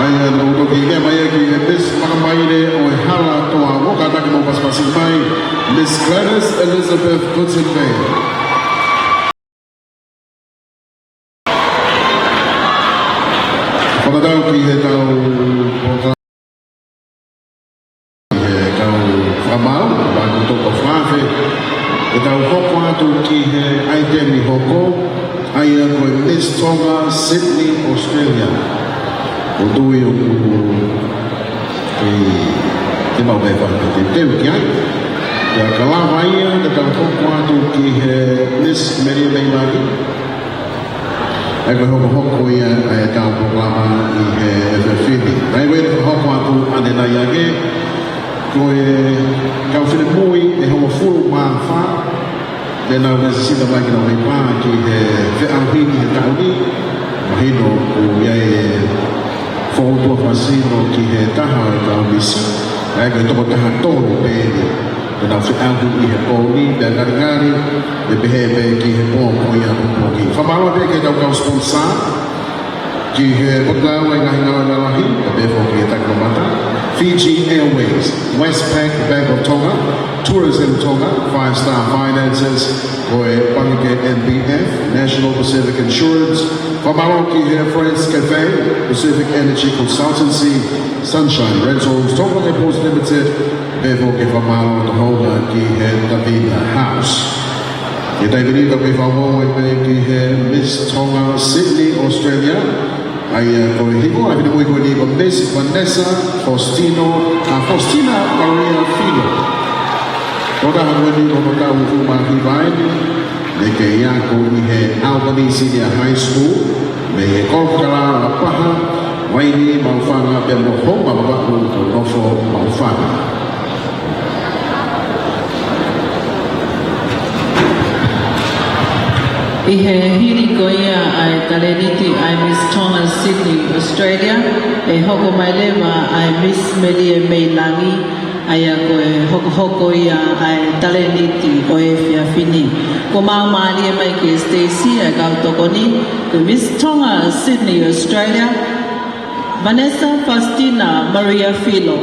ʻA ia, ʻoku toki lea mai ia ki he Miss Makamaile ʻo e Hala Toa Uo, kātaki mou pasipasi mai, Miss Gladys Elizabeth Goodsonvale. Fakatatau ki heʻetau polokalama, ki he kau fakamaau, ʻa ia ko Toko Faafe, ʻe tau hoko atu ki he ʻaiteni hoko, ʻa ia ko e Miss Tonga Sydney Australia. ʻOku ou tui ʻoku kei, kei maʻu pē fakateuteu ki ai. Pea ka lava ia, te tau hoko atu ki he Miss Melie Mei Langi. ʻA ia ko e hokohoko ia ʻa ʻetau polokalama ʻi he efiafi ni. ʻA ia ko e hokohoko atu ʻanenai ange, ko e kau finemui ʻe hongofulu mā fā, te nau veisita mai ki nau mei pā ki he feʻauhi ni he taʻu ni. Mahino ʻoku ʻi ai e foutua fakasino ki he taha ʻo e kau misi. ʻA ia ko e toko taha tolu pē eni te nau feʻauhi ʻi he pō ni, pea ngalingali ʻe pehē pē ki he pō ko ia ʻo e pō ki. Fakamālō pē ki heʻetau kau sponsor, ki he Potungāue Ngaahi Ngāue Lalahi, pea pehē foki ki he Taki Mamata, Fiji Airways, Westpac Bank of Tonga, Tourism Tonga, Five Star Finances, ko e Pangikē M P F, National Pacific Insurance, fakamālō ki he Friends Cafe, Pacific Energy Consultancy, Sunshine Rentals, Tonga Airports Limited, pehē foki e fakamālō ʻo e hounga ki he Tavina House. ʻI he taimi ni ʻoku tau kei fakaongo pē ki he Miss Tonga Sydney Australia. ʻA ia ko e hingoa ʻo e finemui ko eni ko Miss Vanessa Faustino, ʻa Faustina Maria Filo. Ko e tokotaha ko eni ʻoku tau hū mai ki Vaini, naʻe kei ako ʻi he Albany Senior High School, mei he Kolokakala, Lapaha, Vaini, Maʻufanga, pea mo Houma Vavaʻu, kae nofo Maʻufanga. ʻI he hili ko ia ʻa e talēniti ʻa e Miss Tonga Sydney Australia, ʻe hoko mai leva ʻa e Miss Melie Mei Langi, ʻa ia ko e hokohoko ia ʻa e talēniti ʻo e efiafi ni. Kuo mau mālie mai ki he siteisi ʻa e kau tokoni, ko e Miss Tonga Sydney Australia, Vanessa Faustina Maria Filo.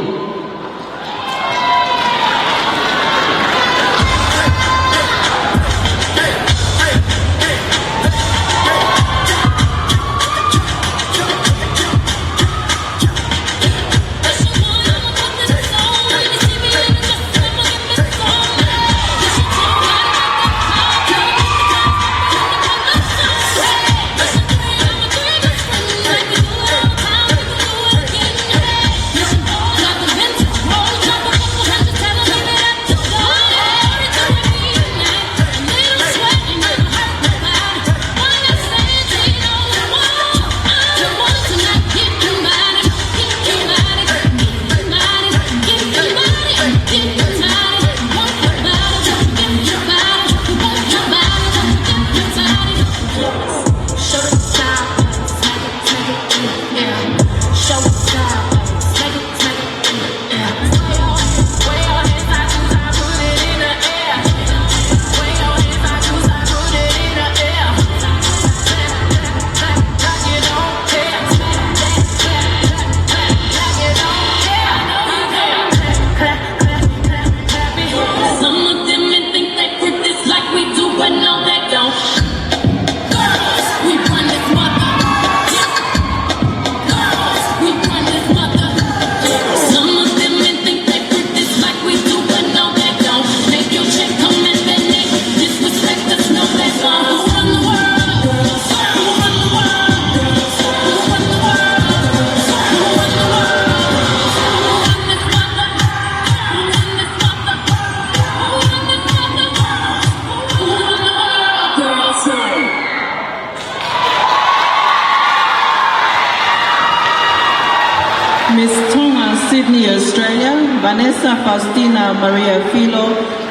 Miss Tonga Sydney Australia, Vanessa Faustina Maria Filo,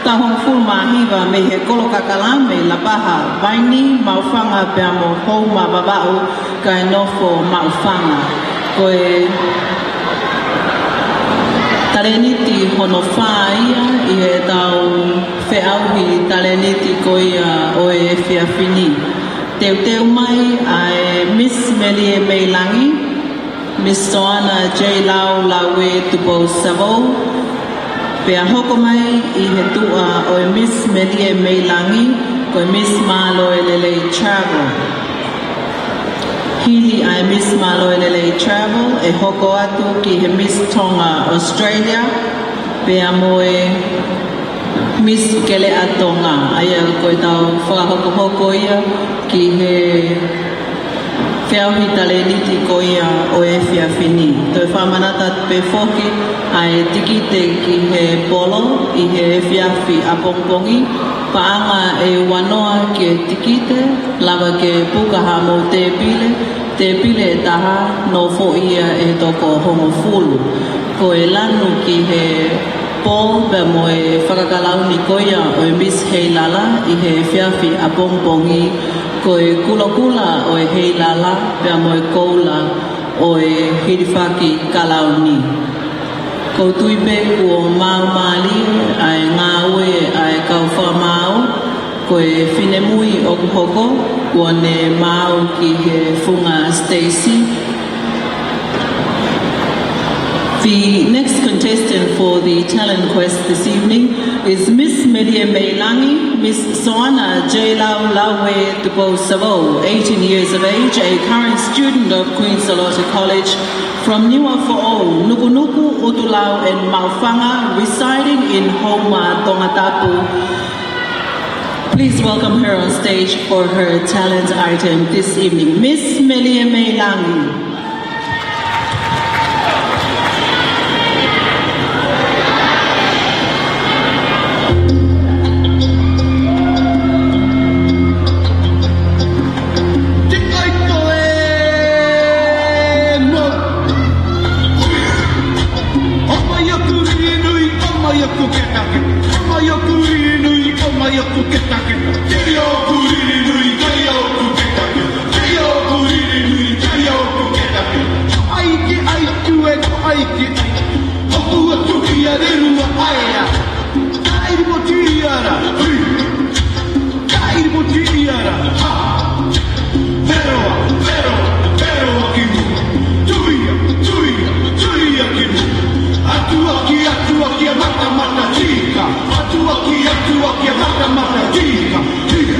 taʻu hongofulu mā hiva, mei he Kolokakala, mei Lapaha, Vaini, Maʻufanga, pea mo Houma Vavaʻu, kae nofo Maʻufanga. Ko e talēniti hono fā ia ʻi heʻetau feʻauhi talēniti ko ia ʻo e efiafi ni. Teuteu mai ʻa e Miss Melie Mei Langi, Soana J Lau Laue Tupou Savou, pea hoko mai ʻi he tuʻa ʻo e Miss Melie Meilangi, ko e Miss Māloelelei Travel. Hili ʻa e Miss Māloelelei Travel, ʻe hoko atu ki he Miss Tonga Australia, pea mo e Miss Keleʻa Tonga, ʻa ia ko ʻetau fakahokohoko ia ki he feʻauhi talēniti ko ia ʻo e efiafi ni. Toe fakamanatu pē foki ʻa e tikite ki he polo ʻi he efiafi ʻapongipongi, paʻanga ʻe uanoa ki he tikite, lava ke puka hamou tēpile, tēpile ʻe taha, nofoʻi ia ʻe he toko hongofulu. Ko e lanu ki he polo pea mo e fakakalauni ko ia ʻo e Miss Heilala ʻi he efiafi ʻapongipongi, ko e kulokula ʻo e heilala pea mo e koula ʻo e hilifaki kalauni. ʻOku ou tui pē kuo maumālie ʻa e ngāue ʻa e kau fakamaau, ko e finemui ʻoku hoko, kuo ne maau ki he funga siteisi. The next contestant for the talent quest this evening is Miss Melie Meilangi, Miss Soana J Lau Laue Tupou Savou, eighteen years of age, a current student of Queen Salote College, from Niuafoʻou, Nukunuku, ʻUtulau and Maʻufanga, residing in Houma, Tongatapu. Please welcome her on stage for her talent item this evening. Miss Melie Meilangi. ʻOku ʻatu ki ʻa Rerua ʻa ea. Taʻiripoti ʻia ra. Taʻiripoti ʻia ra. Ha. Veroa, veroa, veroa ki muʻa. Tuia, tuia, tuia ki muʻa. ʻAtuʻaki, ʻatuʻaki ʻa Matamata Tika. ʻAtuʻaki, ʻatuʻaki ʻa Matamata Tika. Tika.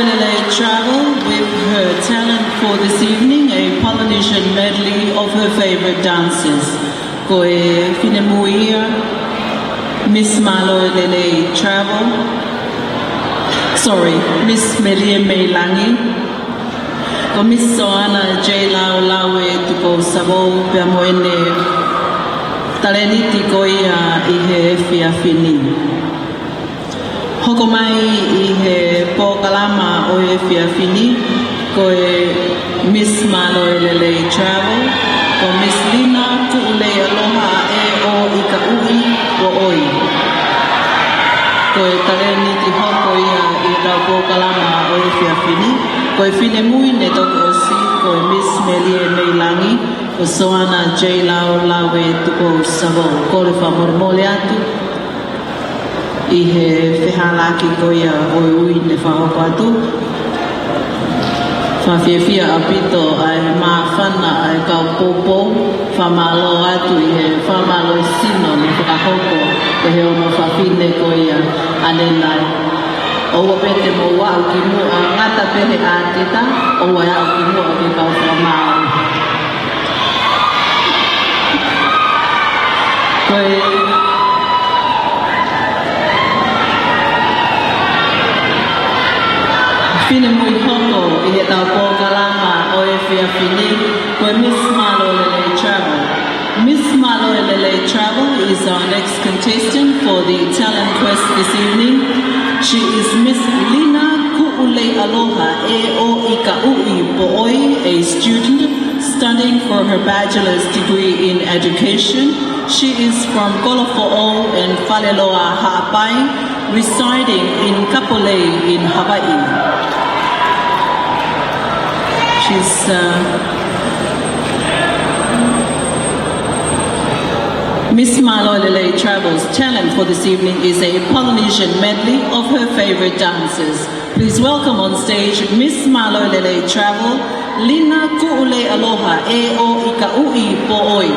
Lele Travel with her talent for this evening, a Polynesian medley of her favorite dances. Ko e finemui ia, Miss Māloelelei Travel. Sorry, Miss Melie Meilangi. Ko Miss Soana J Laulaue Tupou Savou, pea mo ʻene talēniti ko ia ʻi he efiafi ni. Hoko mai ʻi he polokalama ʻo e efiafi ni, ko e Miss Māloelelei Travel, ko Miss Lina Kuʻuleialoha ʻEoikaʻui Poʻoi. Ko e talēniti hoko ia ʻi heʻetau polokalama ʻo e efiafi ni. Ko e finemui ne toki ʻosi, ko e Miss Melie Meilangi, ko Soana J Laulaue Tupou Savou. Kole fakamolemole atu ʻi he fehālaaki ko ia ʻo e ui ne fakahoko atu. Fakafiefia ʻaupito ʻa e māfana ʻa e kau poupou, fakamālō atu ʻi he fakamālō sino ne fakahoko ʻe he ongo fafine ko ia ʻanenai. ʻOua pē te mou aʻu ki muʻa, ngata pē he ʻātita, ʻoua ʻe aʻu ki muʻa ke kau fakamālō. Ko e finemui hoko ʻi heʻetau polokalama ʻo e efiafi ni, ko e Miss Māloelelei Travel. Miss Māloelelei Travel is our next contestant for the talent quest this evening. She is Miss Lina Kuʻuleialoha ʻEoikaʻui Poʻoi, a student studying for her bachelor's degree in education. She is from Kolofoʻou and Faleloa Haʻapai, residing in Kapolei in Hawaii. She's, uh, Miss Māloelelei Travel's talent for this evening is a Polynesian medley of her favorite dances. Please welcome on stage Miss Māloelelei Travel, Lina Kuʻuleialoha ʻEoikaʻui Poʻoi.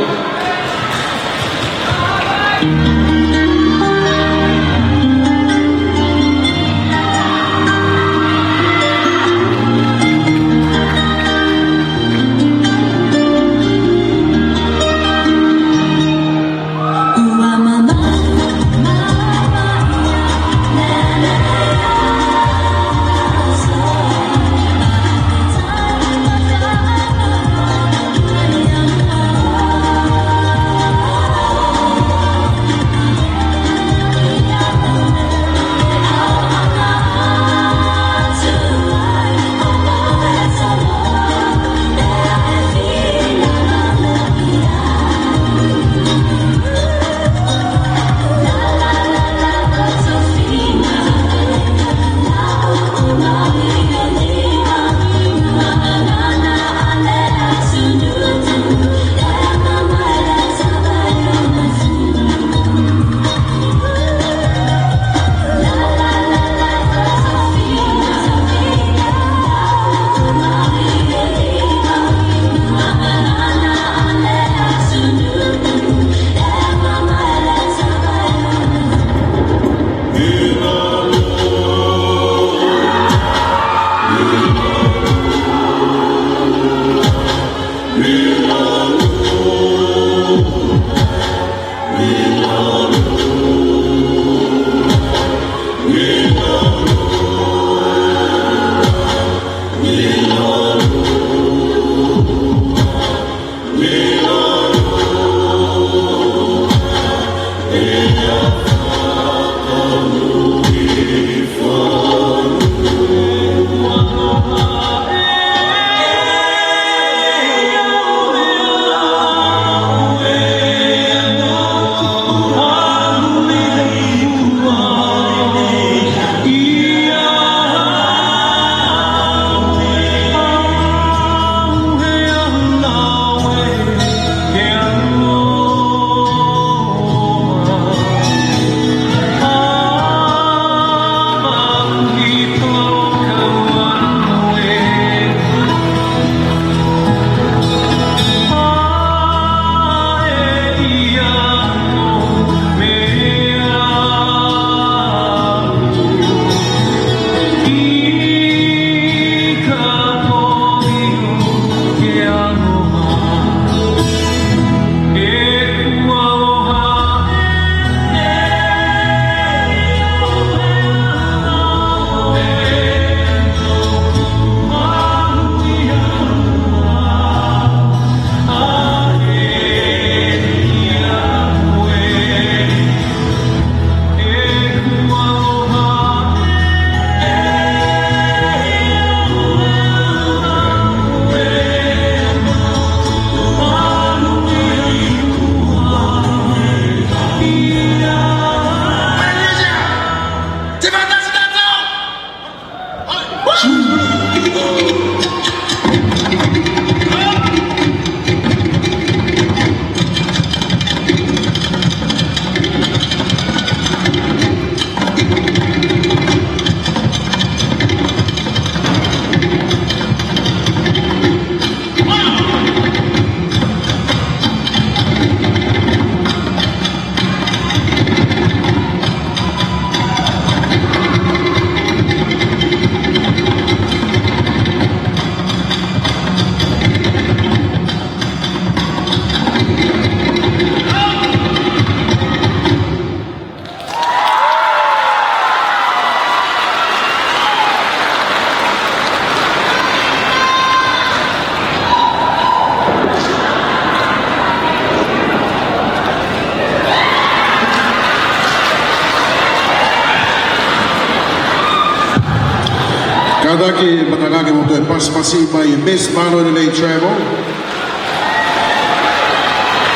Kātaki, mātā ke mou toe pasipasi mai Miss Mālō Lelei Travel.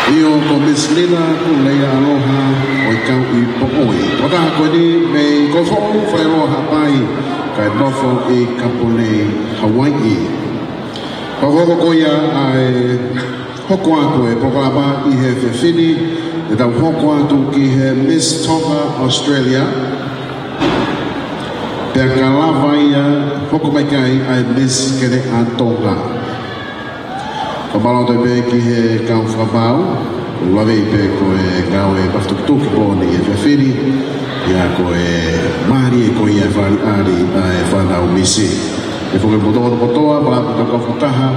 ʻIo, ko Miss Lila Kuleia Aloha ʻo e Kau ʻi Poʻoi. Ko e taha ko eni mei Kofoʻou, fai ʻaloha pai, kae nofo ʻi Kapolei, Hawaiʻi. Pea hoko ko ia ʻa e hoko atu e polokalama ʻi he efiafi ni, ʻe tau hoko atu ki he Miss Tonga Australia. Pea ka lava ia, hoko mai ki ai ʻa e Miss Keleʻa Tonga. Fakamālō atu pē ki he kau fakapapau, ʻoku lave pē ko e ngāue fakatukutuku ʻeni he efiafi ni, ʻa ia ko e mālie ko ia e fakaʻaliʻali ʻa e fānau misi. ʻE foki mo toko kotoa, mālō ʻetau kau fakataha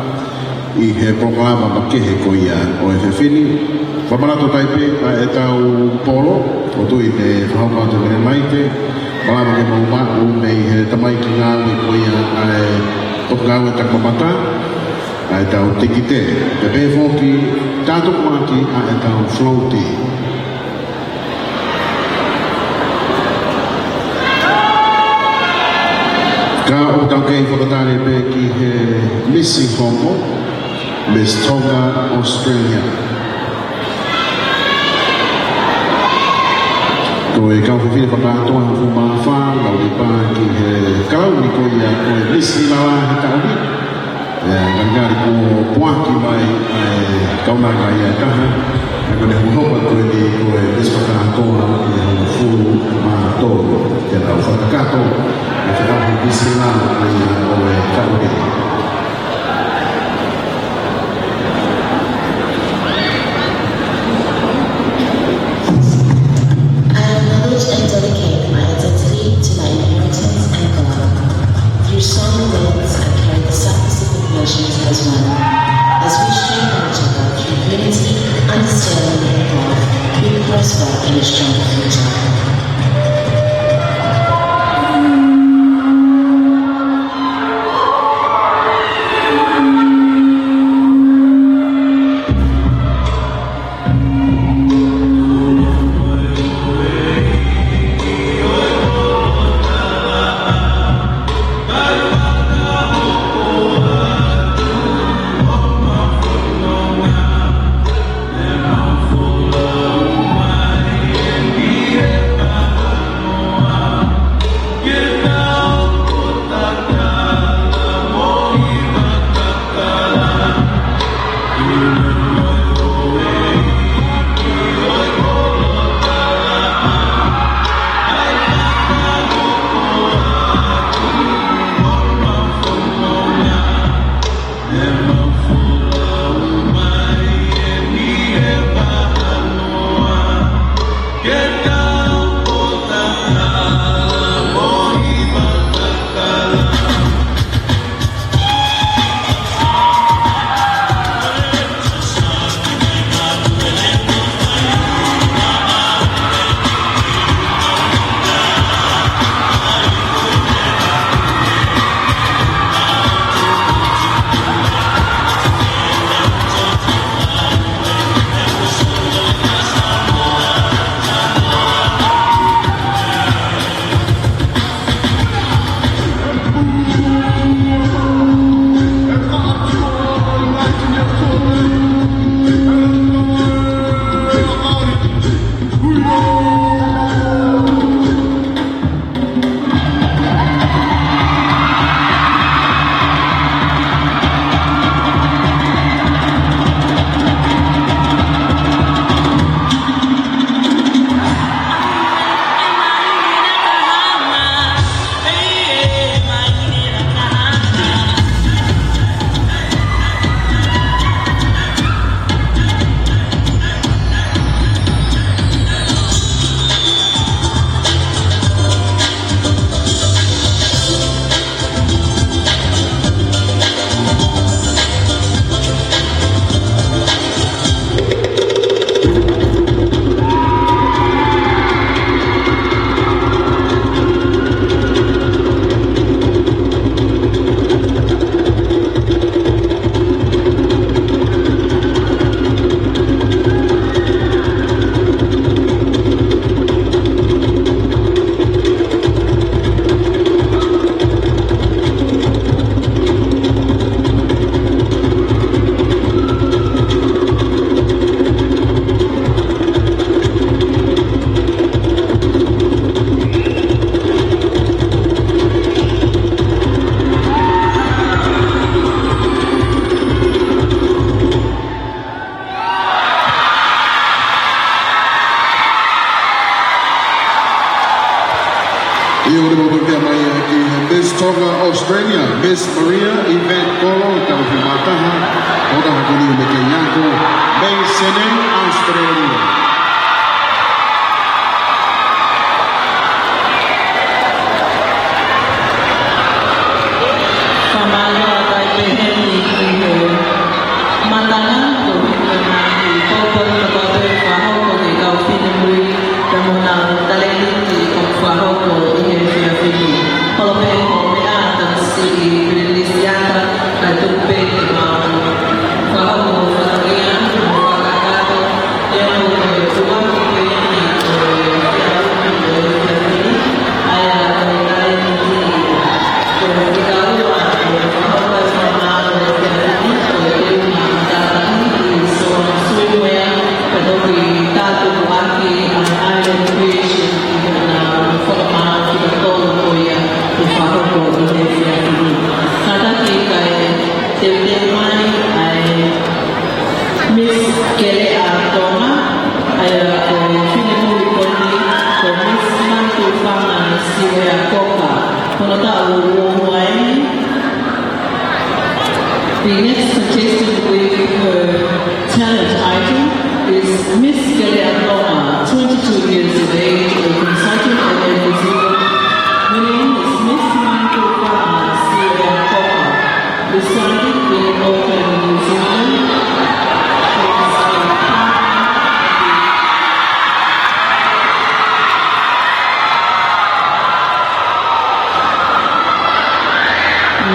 ʻi he polokalama makehe ko ia ʻo e efiafi ni. Fakamālō atu ai pē ʻa ʻetau polo, ʻoku ou tui te fakahoko atu mei he Laite, mālō ke mou maʻu mei he tamaiki ngāue ko ia ʻa e potungāue takamamata, ʻa ʻetau tikite. Pea pehē foki, tātuku ʻaki ʻa ʻetau floaty. Ka ʻoku tau kei fakatali pē ki he Miss Hoko, Miss Tonga Australia. Ko e kau fefine fakakātoa hongofulu mā fā, lau ʻi pā ki he kalauni ko ia ko e Miss Lila he taʻu ni. ʻIo, ngali ngali kuo poaki mai ʻa e kaunanga ia ʻe taha. Pea ko ʻene hokohoko ko eni ko e Miss fakakātoa ʻi he hongofulu mā tolu. Ke tau fakakakato, ʻa e fekau he Miss Lila ko ia ʻo e taʻu ni. I acknowledge and dedicate my identity to my inheritance and God through song and dance. I carry the South Pacific nations as one, as we strengthen each other through unity, understanding, and love. We prosper in a stronger future. ʻIo, ʻoku mau tokea mai ki he Miss Tonga Australia, Miss Maria Yvette Kolo, tau fi mataha, o taha kuni me ke iako, mei Sene, Australia. Fakamālō ʻaupito pē heni ki he matanga, ko e hiki mai ʻi he pōpoaki kotoa pē fakahoko ki he kau finemui, pea mo honau talēniti kuo fakahoko ʻi he efiafi ni. Kolo pē ko e meʻa ʻa e Tamasiʻi Pilinisi Ata, kae tuku pē ke mau fakahoko fatongia mo fakakakato, ʻio ko e tuʻuaki pē eni ʻo e efiafi ni, ʻo e efiafi ni, ʻa ia ko e talēniti. Ko e kiʻi kaua ʻo e fakahoko e fakamaau ʻo e efiafi ni, ko e teunga matātahi ʻi Sōnga Swimwear, pea toki tātukuʻaki ʻa e Island Creation ʻi heʻena fakamaau kitautolu ko ia ʻe fakahoko ʻi he efiafi ni. Kātaki kae teuteu mai ʻa e Miss Keleʻa Tonga, ʻa ia ko e finemui ko eni ko Miss Manutufanga Siuea Koka. Ko hono taʻu ʻe ua eni. The next contestant with her talent item is Miss Keleʻa Tonga, twenty-two years of age, a consultant at Air New Zealand. Her name is Miss Manutufanga Siuea Koka, residing in Auckland, New Zealand. She is a partner of the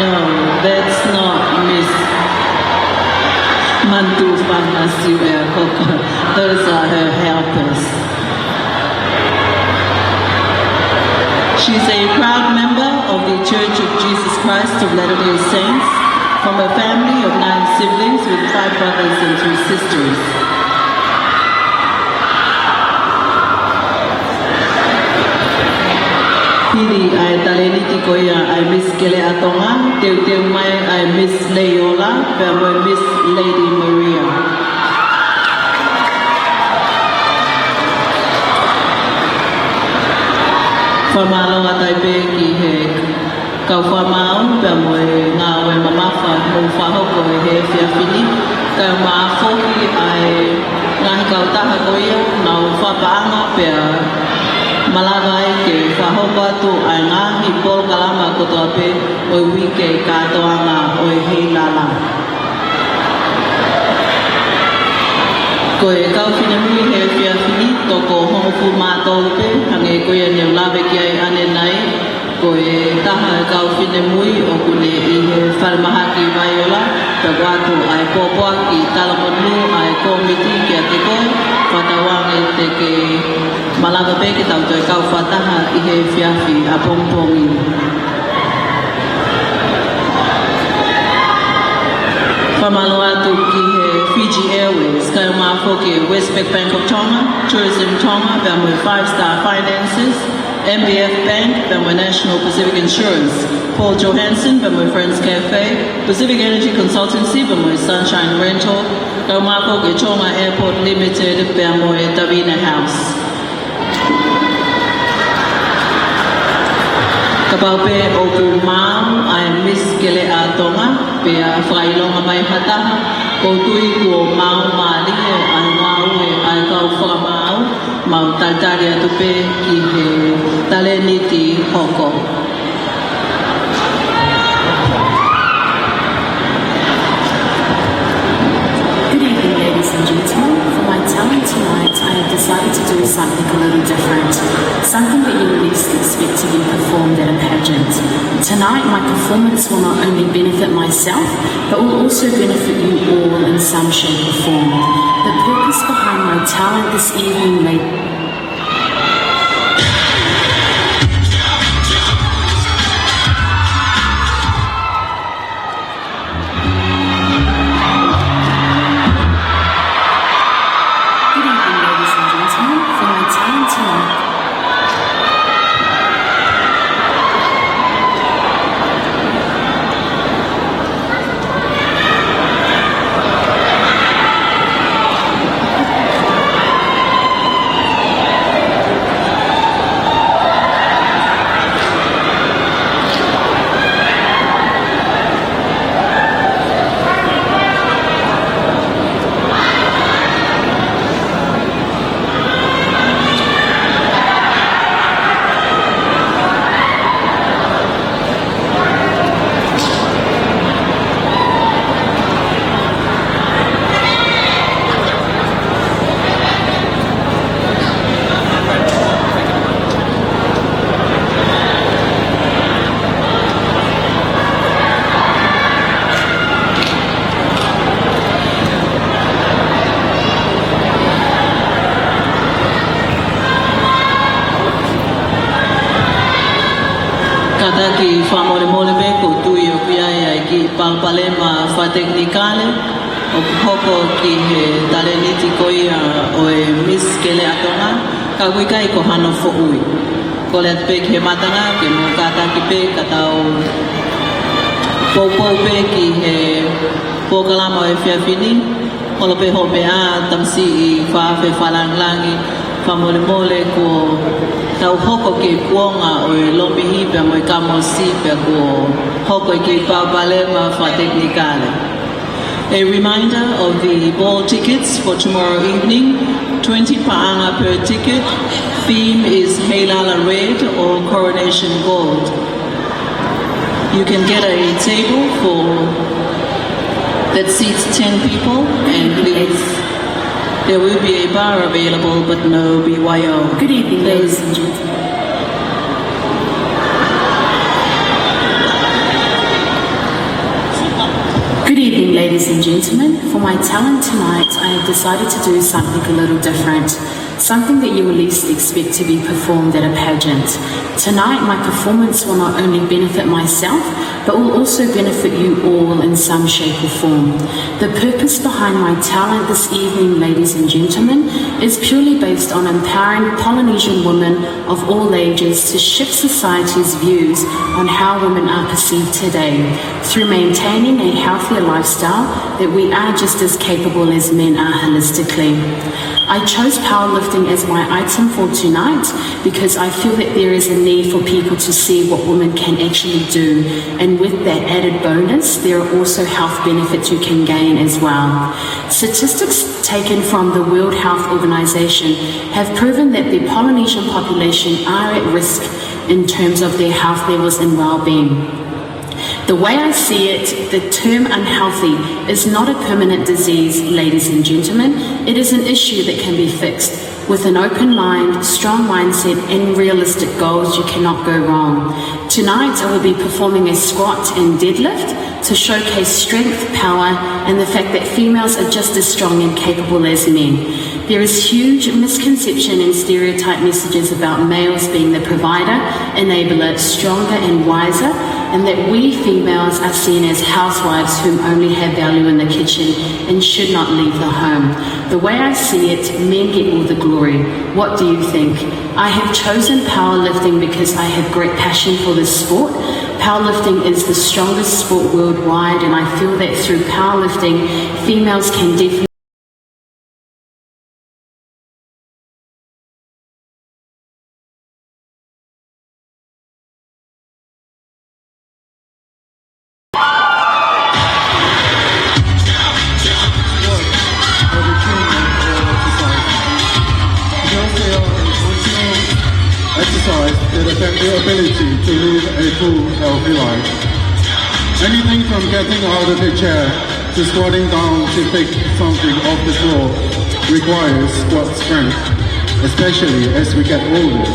No, that's not Miss Manutufanga Siuea Koka. Those are her helpers. She's a proud member of the Church of Jesus Christ of Latter-day Saints, from a family of nine siblings with five brothers and three sisters. Hili ʻa e talēniti ko ia ʻa e Miss Keleʻa Tonga, teuteu mai ʻa e Miss Leiola, pea mo e Miss Lady Maria. Fakamālō atu ai pē ki he kau fakamaau, pea mo e ngāue mamafa kuo fakahoko ʻi he efiafi ni, kae ʻumaʻā foki ʻa e ngaahi kautaha ko ia, nau fakapaʻanga pea malava ai ke fakahoko atu ʻa e ngaahi polokalama kotoa pē ʻo e uike kātoanga ʻo e heilala. Ko e kau finemui he efiafi ni, toko hongofulu mā tolu pē, hangē ko ia ne u lave ki ai ʻanenai, ko e taha e kau finemui ʻoku ne ʻi he falemahaki Vaiola, pea ʻoatu ʻa e pōpoaki talamonū ʻa e kōmiti kiate koe, fakatauange te ke malava pē ke tau toe kau fakataha ʻi he efiafi ʻapongipongi. Fakamālō atu ki he Fiji Airways, kae ʻumaʻā foki e Westpac Bank of Tonga, Tourism Tonga, pea mo e Five Star Finances, M B F Bank, pea mo e National Pacific Insurance, Paul Johansson, pea mo e Friends Cafe, Pacific Energy Consultancy, pea mo e Sunshine Rental, kae ʻumaʻā foki e Tonga Airport Limited, pea mo e Davina House. Kapau pē ʻoku maau ʻa e Miss Keleʻa Tonga, pea fakaʻilonga mai ha taha, ʻoku ou tui kuo maau mālie ʻa e ngāue ʻa e kau fakamaau, mau talitali atu pē ki he talēniti hoko. Good evening, ladies and gentlemen. For my talent tonight, I have decided to do something a little different, something that you would least expect to be performed at a pageant. Tonight, my performance will not only benefit myself, but will also benefit you all in some shape or form. The purpose behind my talent this evening may Good evening, ladies and gentlemen. For my talent tonight, Kātaki fakamolemole pē, ʻoku ou tui ʻoku ʻi ai ʻa e kiʻi palopalema fakatekinikale ʻoku hoko ki he talēniti ko ia ʻo e Miss Keleʻa Tonga, ka ʻoku ʻikai ko hano foʻui. Kole atu pē ki he mātanga ke mou kātaki pē ka tau poupou pē ki he polokalama ʻo e efiafi ni. Holo pē hoʻo meʻa, tamasiʻi Fafe Fakalāngilangi, fakamolemole kuo tau hoko ki he kuonga ʻo e lomihi pea mo e kamosi pea kuo hoko e kiʻi palopalema fakatekinikale. A reminder of the ball tickets for tomorrow evening, twenty paʻanga per ticket. Theme is Heilala Red or Coronation Gold. You can get a table for that seats ten people, and please, there will be a bar available, but no B Y O. Good evening, ladies and gentlemen. Good evening, ladies and gentlemen. For my talent tonight, I have decided to do something a little different. Something that you will least expect to be performed at a pageant. Tonight, my performance will not only benefit myself, but will also benefit you all in some shape or form. The purpose behind my talent this evening, ladies and gentlemen, is purely based on empowering Polynesian women of all ages to shift society's views on how women are perceived today through maintaining a healthier lifestyle that we are just as capable as men are holistically. I chose powerlifting as my item for tonight because I feel that there is a need for people to see what women can actually do. And with that added bonus, there are also health benefits you can gain as well. Statistics taken from the World Health Organization have proven that the Polynesian population are at risk in terms of their health levels and well-being. The way I see it, the term unhealthy is not a permanent disease, ladies and gentlemen. It is an issue that can be fixed. With an open mind, strong mindset, and realistic goals, you cannot go wrong. Tonight, I will be performing a squat and deadlift to showcase strength, power, and the fact that females are just as strong and capable as men. There is huge misconception and stereotype messages about males being the provider, enabler, stronger and wiser, and that we females are seen as housewives who only have value in the kitchen and should not leave the home. The way I see it, men get all the glory. What do you think? I have chosen powerlifting because I have great passion for this sport. Powerlifting is the strongest sport worldwide, and I feel that through powerlifting, females can definitely exercise that affect your ability to live a full, healthy life. Anything from getting out of a chair to squatting down to pick something off the floor requires squat strength, especially as we get older.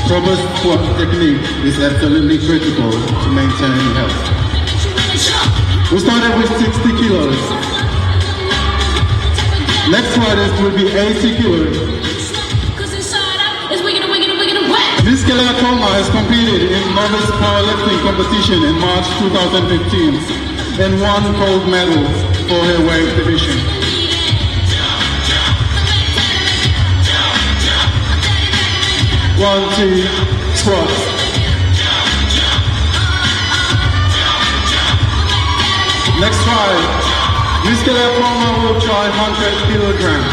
Proper squat technique is absolutely critical to maintain health. We started with sixty kilos. Next squatters will be eighty kilos. Miss Keleʻa Tonga has competed in novice powerlifting competition in March two thousand fifteen and won gold medal for her weight division. One, two, squats. Next try. Miss Keleʻa Tonga will try hundred kilograms.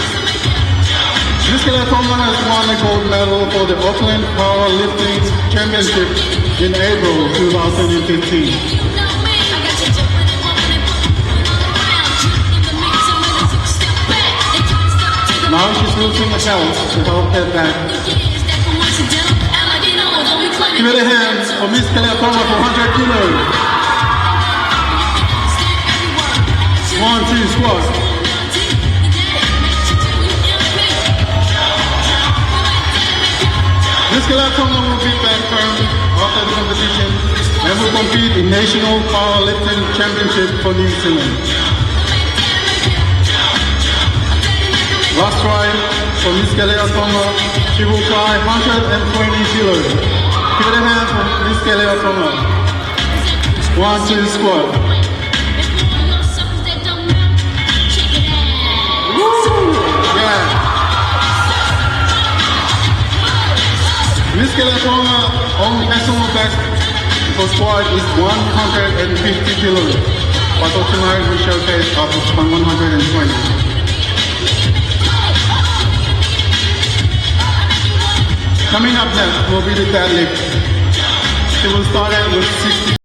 Miss Keleʻa Tonga has won a gold medal for the Auckland Powerlifting Championship in April two thousand fifteen. Now she's losing the health to help her back. Give it a hand for Miss Keleʻa Tonga for hundred kilos. One, two, squat. Miss Keleʻa Tonga will be back home after the competition and will compete in National Powerlifting Championship for New Zealand. Last try for Miss Keleʻa Tonga. She will try hundred and twenty kilos. Give it a hand for Miss Keleʻatonga. One, two, squat. Woo! Yeah. Miss Keleʻatonga, our personal best for squat is one hundred and fifty kilos. But for tonight, we showcase up to one hundred and twenty. Coming up next will be the deadlift. It will start out with sixty.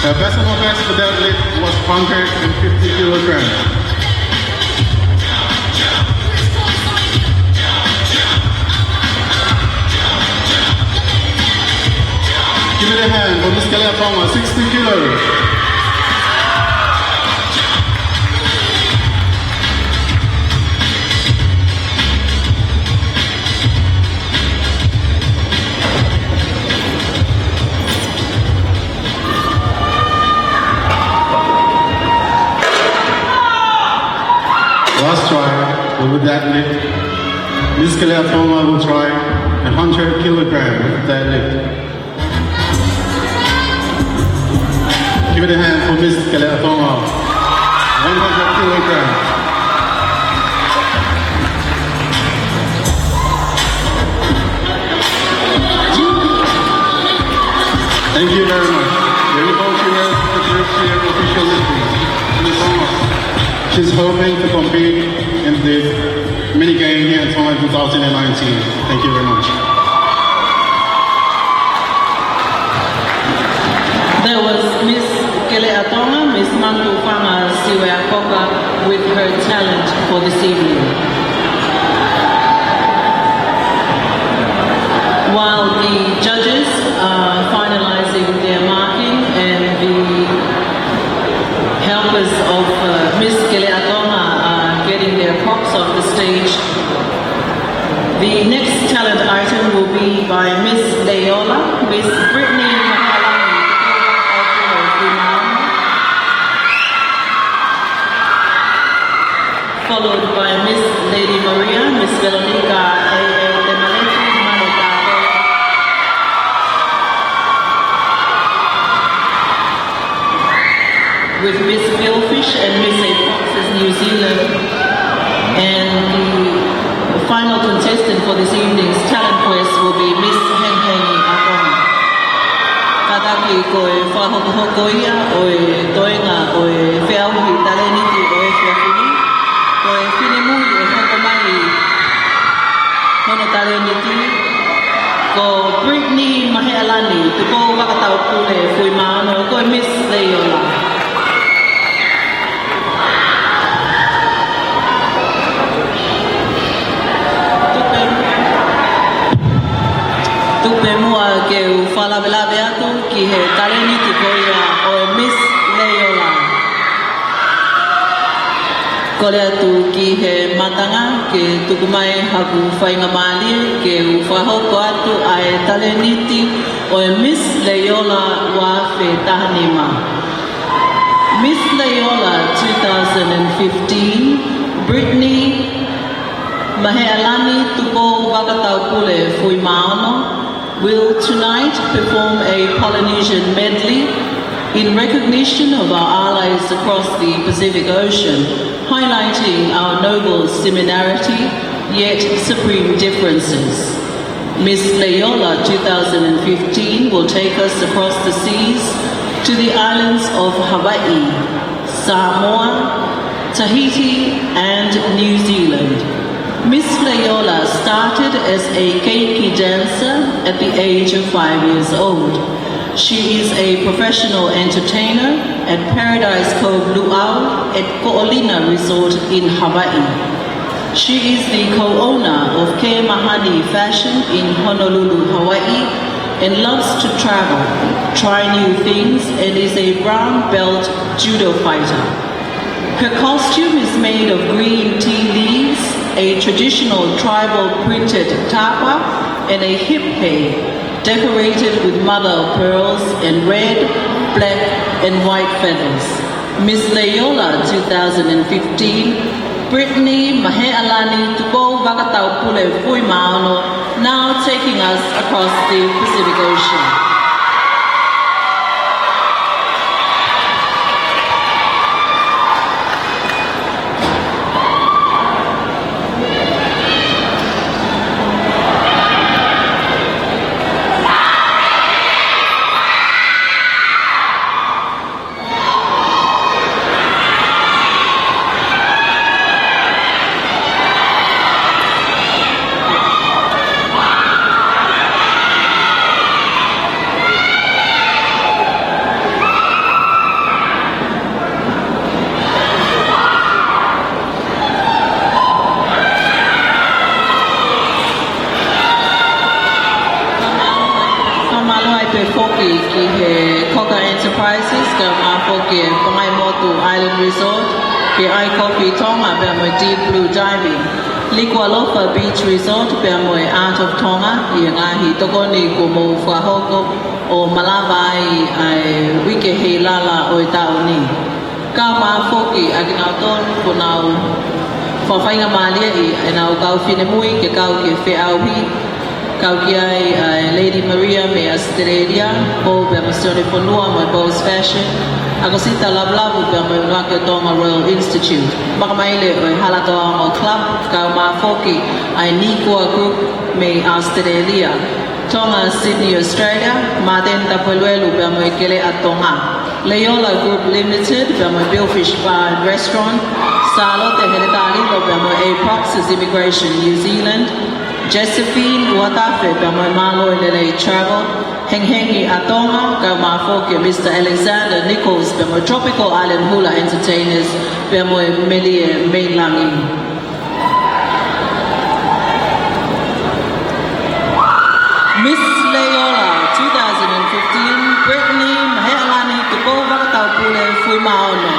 Her personal best for deadlift was hundred and fifty kilograms. Give it a hand for Miss Keleʻatonga, sixty kilos. Last try, with that lift. Miss Keleʻatonga will try a hundred kilogram with that lift. Give it a hand for Miss Keleʻatonga. One hundred kilograms. Thank you very much. Very cultural, cultural, official lifting. Thank you so much. She's hoping to compete in the mini game here in Tonga two thousand and nineteen. Thank you very much. That was Miss Keleʻatonga, Miss Manu Fanga Siwea Koka, with her talent for this evening. While the judges are finalizing their marking and the helpers of, uh, Miss Keleʻatonga are getting their props off the stage, the next talent item will be by Miss Leiola, Miss Brittany Mahalani, followed by Miss Lady Maria, Miss Veronica A A Temalefi, Manu Tato, with Miss Philfish and Miss Apoxis New Zealand. And the final contestant for this evening's talent quest will be Miss Henhengi Akon. Kātaki ko e fakahokohoko ia ʻo e toenga ʻo e feʻauhi talēniti ʻo e efiafi ni. Ko e finemui ʻe hoko mai hono talēniti ko Brittany Mahealani, Tupou Vakataupule, Fuimaono, ko e Miss Leiola. Tupe muʻa ke u fakalavelave atu ki he talēniti ko ia ʻo e Miss Leiola. Kole atu ki he mātanga ke tuku mai haku faingamālie ke u fakahoko atu ʻa e talēniti ʻo e Miss Leiola ua afe taha nima. Miss Leiola two thousand and fifteen, Brittany Mahealani Tupou Vakataupule Fuimaono, will tonight perform a Polynesian medley in recognition of our allies across the Pacific Ocean, highlighting our noble similarity yet supreme differences. Miss Leiola two thousand and fifteen will take us across the seas to the islands of Hawaii, Samoa, Tahiti, and New Zealand. Miss Leiola started as a keiki dancer at the age of five years old. She is a professional entertainer at Paradise Cove Luau at Koʻolina Resort in Hawaii. She is the co-owner of Ke Mahani Fashion in Honolulu, Hawaii, and loves to travel, try new things, and is a brown belt judo fighter. Her costume is made of green tea leaves, a traditional tribal printed tapa, and a hip pei, decorated with mother of pearls and red, Black and white feathers. Miss Leiola two thousand and fifteen, Brittany Mahealani Tupou Vakataupule Fuimaono, now taking us across the Pacific Ocean. Fakamālō ai pē foki ki he Coca Enterprises, kae ʻumaʻā foki e Pangaimotu Island Resort, ki he Ai Coffee Tonga, pea mo e Deep Blue Diving, Likualofa Beach Resort, pea mo e Art of Tonga, ʻi he ngaahi tokoni kuo mou fakahoko ʻo malava ai ʻa e Uike Heilala ʻo e taʻu ni. Kae ʻumaʻā foki ʻa kinautolu kuo nau fakafaingamālieʻi ʻenau kau finemui ke kau ki he feʻauhi, kau ki ai ʻa e Lady Maria mei ʻAositelēlia, Bo pea mo Sione Fonua mo e Bo's Fashion, ʻa Kosita Lavulavu pea mo e ʻUluaki ʻo Tonga Royal Institute, Makamaile ʻo e Hala Toaongo Club, kae ʻumaʻā foki ʻa e Nikua Group mei ʻAositelēlia, Tonga Sydney Australia, Māteni Tapueluelu pea mo e Keleʻa Tonga, Leiola Group Limited pea mo e Billfish Bar and Restaurant, Sālote Heletaalilo pea mo e Aprox's Immigration New Zealand, Josephine Uatafe pea mo e Mālō e Lelei Travel, Hengihengi ʻa Tonga, kae ʻumaʻā foki Mister Alexander Nichols pea mo e Tropical Island Hula Entertainers pea mo e Melie Meilangi. Miss Leiola two thousand and fifteen, Brittany Mahealani Tupou Vakataupule Fuimaono.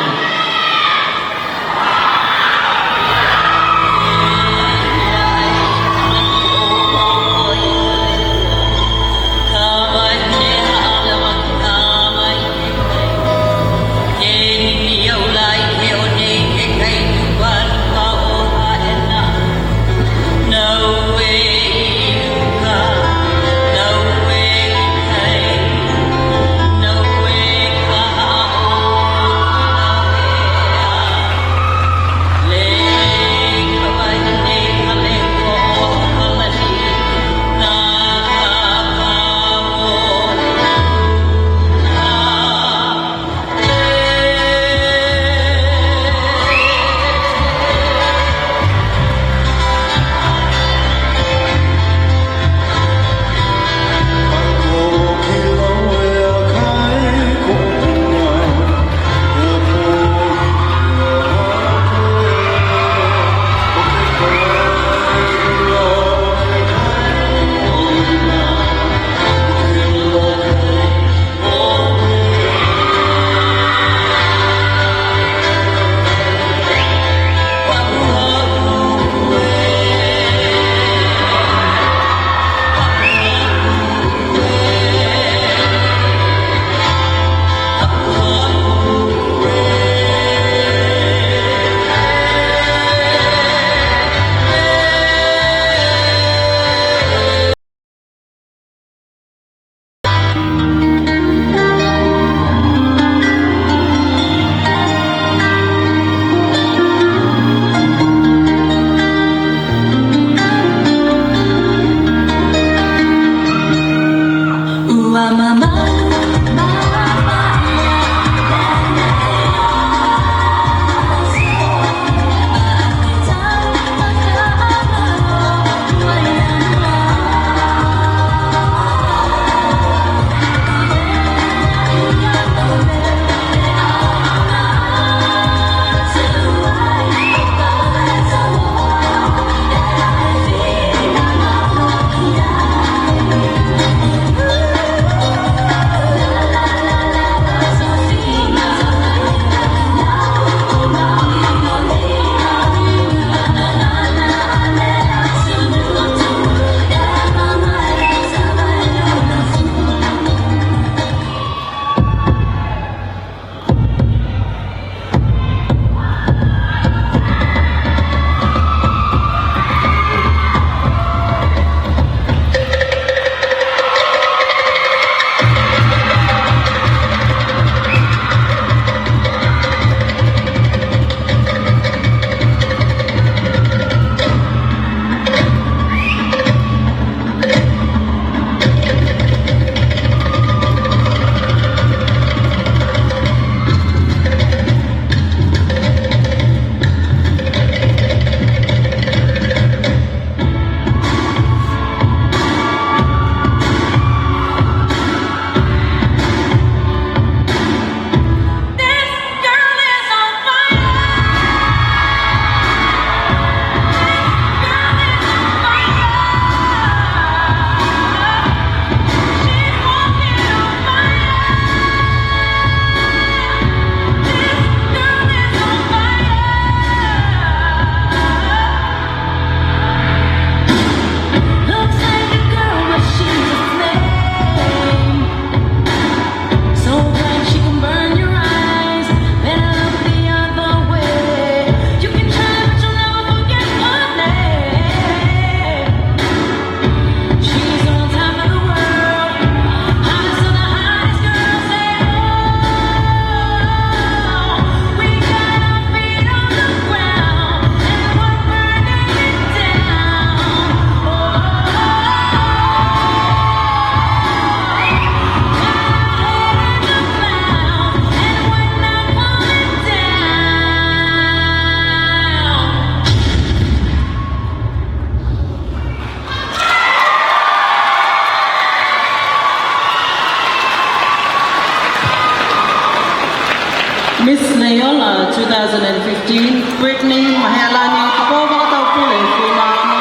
Miss Neiola two thousand and fifteen, Brittany Mahealani Kapō Vakataupule Fuimaono,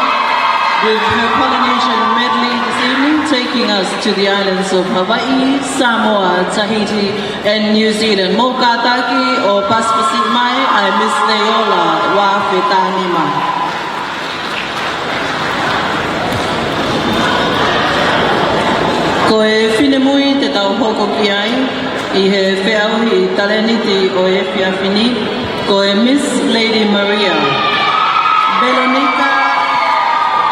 with her Polynesian medley this evening, taking us to the islands of Hawaii, Samoa, Tahiti, and New Zealand. Mou kātaki ʻo pasipasi mai ʻa e Miss Neiola ua afe taha nima. Ko e finemui te tau hoko ki ai ʻi he feʻauhi talēniti ʻo e efiafi ni, ko e Miss Lady Maria, Veronica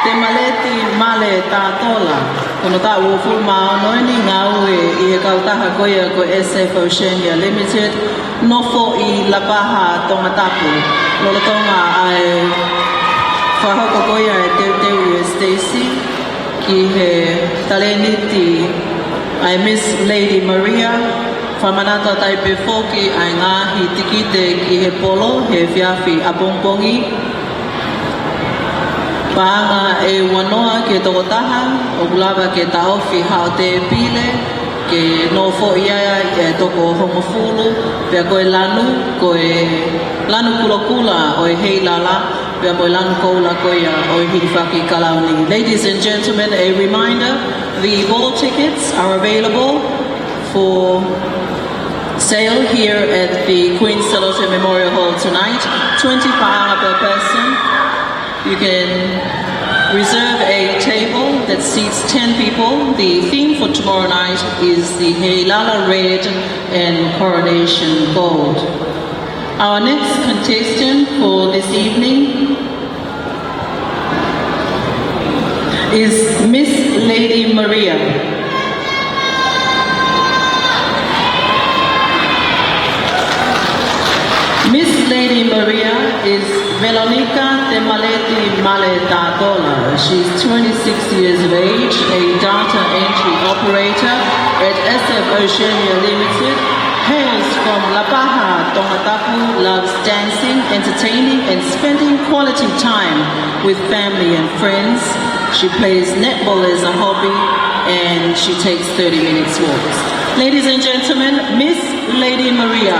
Temaleti Male Tatola, ko hono taʻu uofulu mā ono eni, ngāue ʻi he kautaha ko ia ko e S F Oceania Limited, nofo ʻi Lapaha, Tongatapu. Lolotonga ʻa e fakahoko ko ia e teuteu ʻe Stacey ki he talēniti ʻa e Miss Lady Maria, fakamanatu atu ai pē foki ʻa e ngaahi tikite ki he polo he efiafi ʻapongipongi. Paʻanga ʻe uanoa ki he tokotaha, ʻoku lava ke taʻofi haʻo tēpile, ke nofoʻi ai ʻa e toko hongofulu, pea ko e lanu, ko e lanu kulokula ʻo e heilala, pea mo e lanu koula ko ia ʻo e hilifaki kalauni. Ladies and gentlemen, a reminder, the ball tickets are available for sale here at the Queen Salote Memorial Hall tonight, twenty paʻanga per person. You can reserve a table that seats ten people. The theme for tomorrow night is the Heilala Red and Coronation Gold. Our next contestant for this evening is Miss Lady Maria. Miss Lady Maria is Veronica Temaleti Male Tatola. She's twenty-six years of age, a data entry operator at S F Oceania Limited, hails from Lapaha, Tongatapu, loves dancing, entertaining, and spending quality time with family and friends. She plays netball as a hobby, and she takes thirty minutes walks. Ladies and gentlemen, Miss Lady Maria.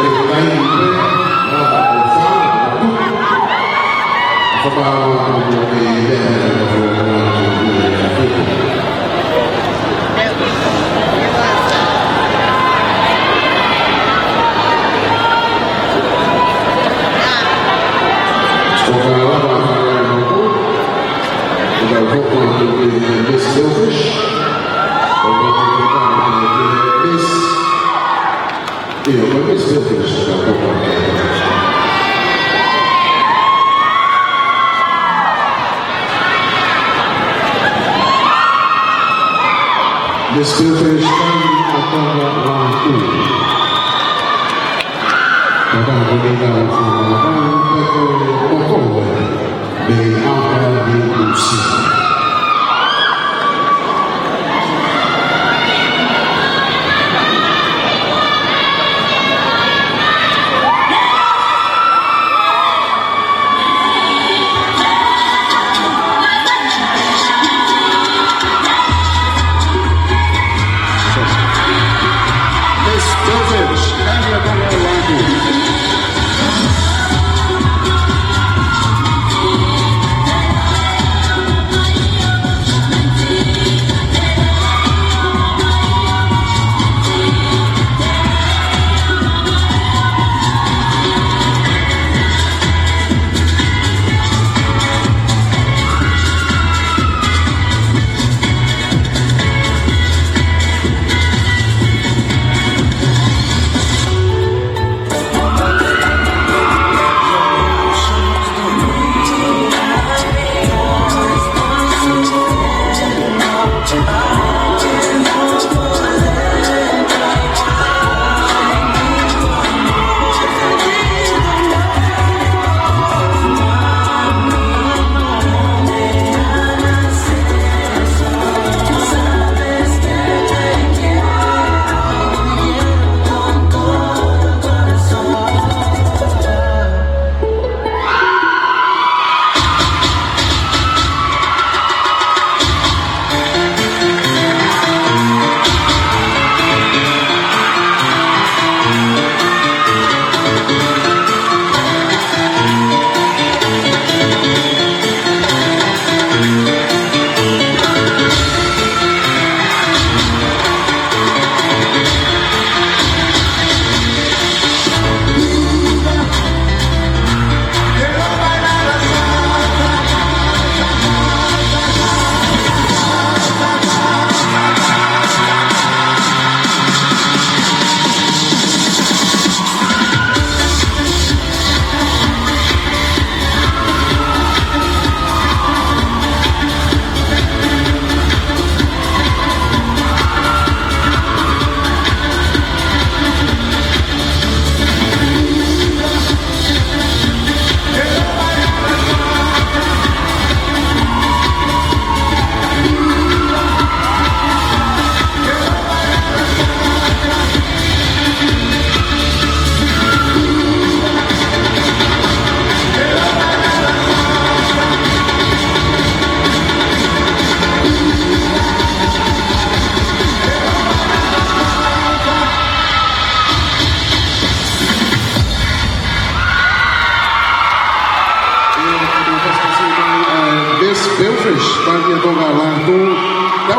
Miss Silfish. ʻIo, ko Miss Silfish, ka ko ko. Miss Silfish, Tani ʻAtonga Lātū. Ka ko e nina ʻo e fānau, ka ko e mokoe. Mei ʻApalani, Nuʻu Sila. Miss Silfish, Tania Bongolatu.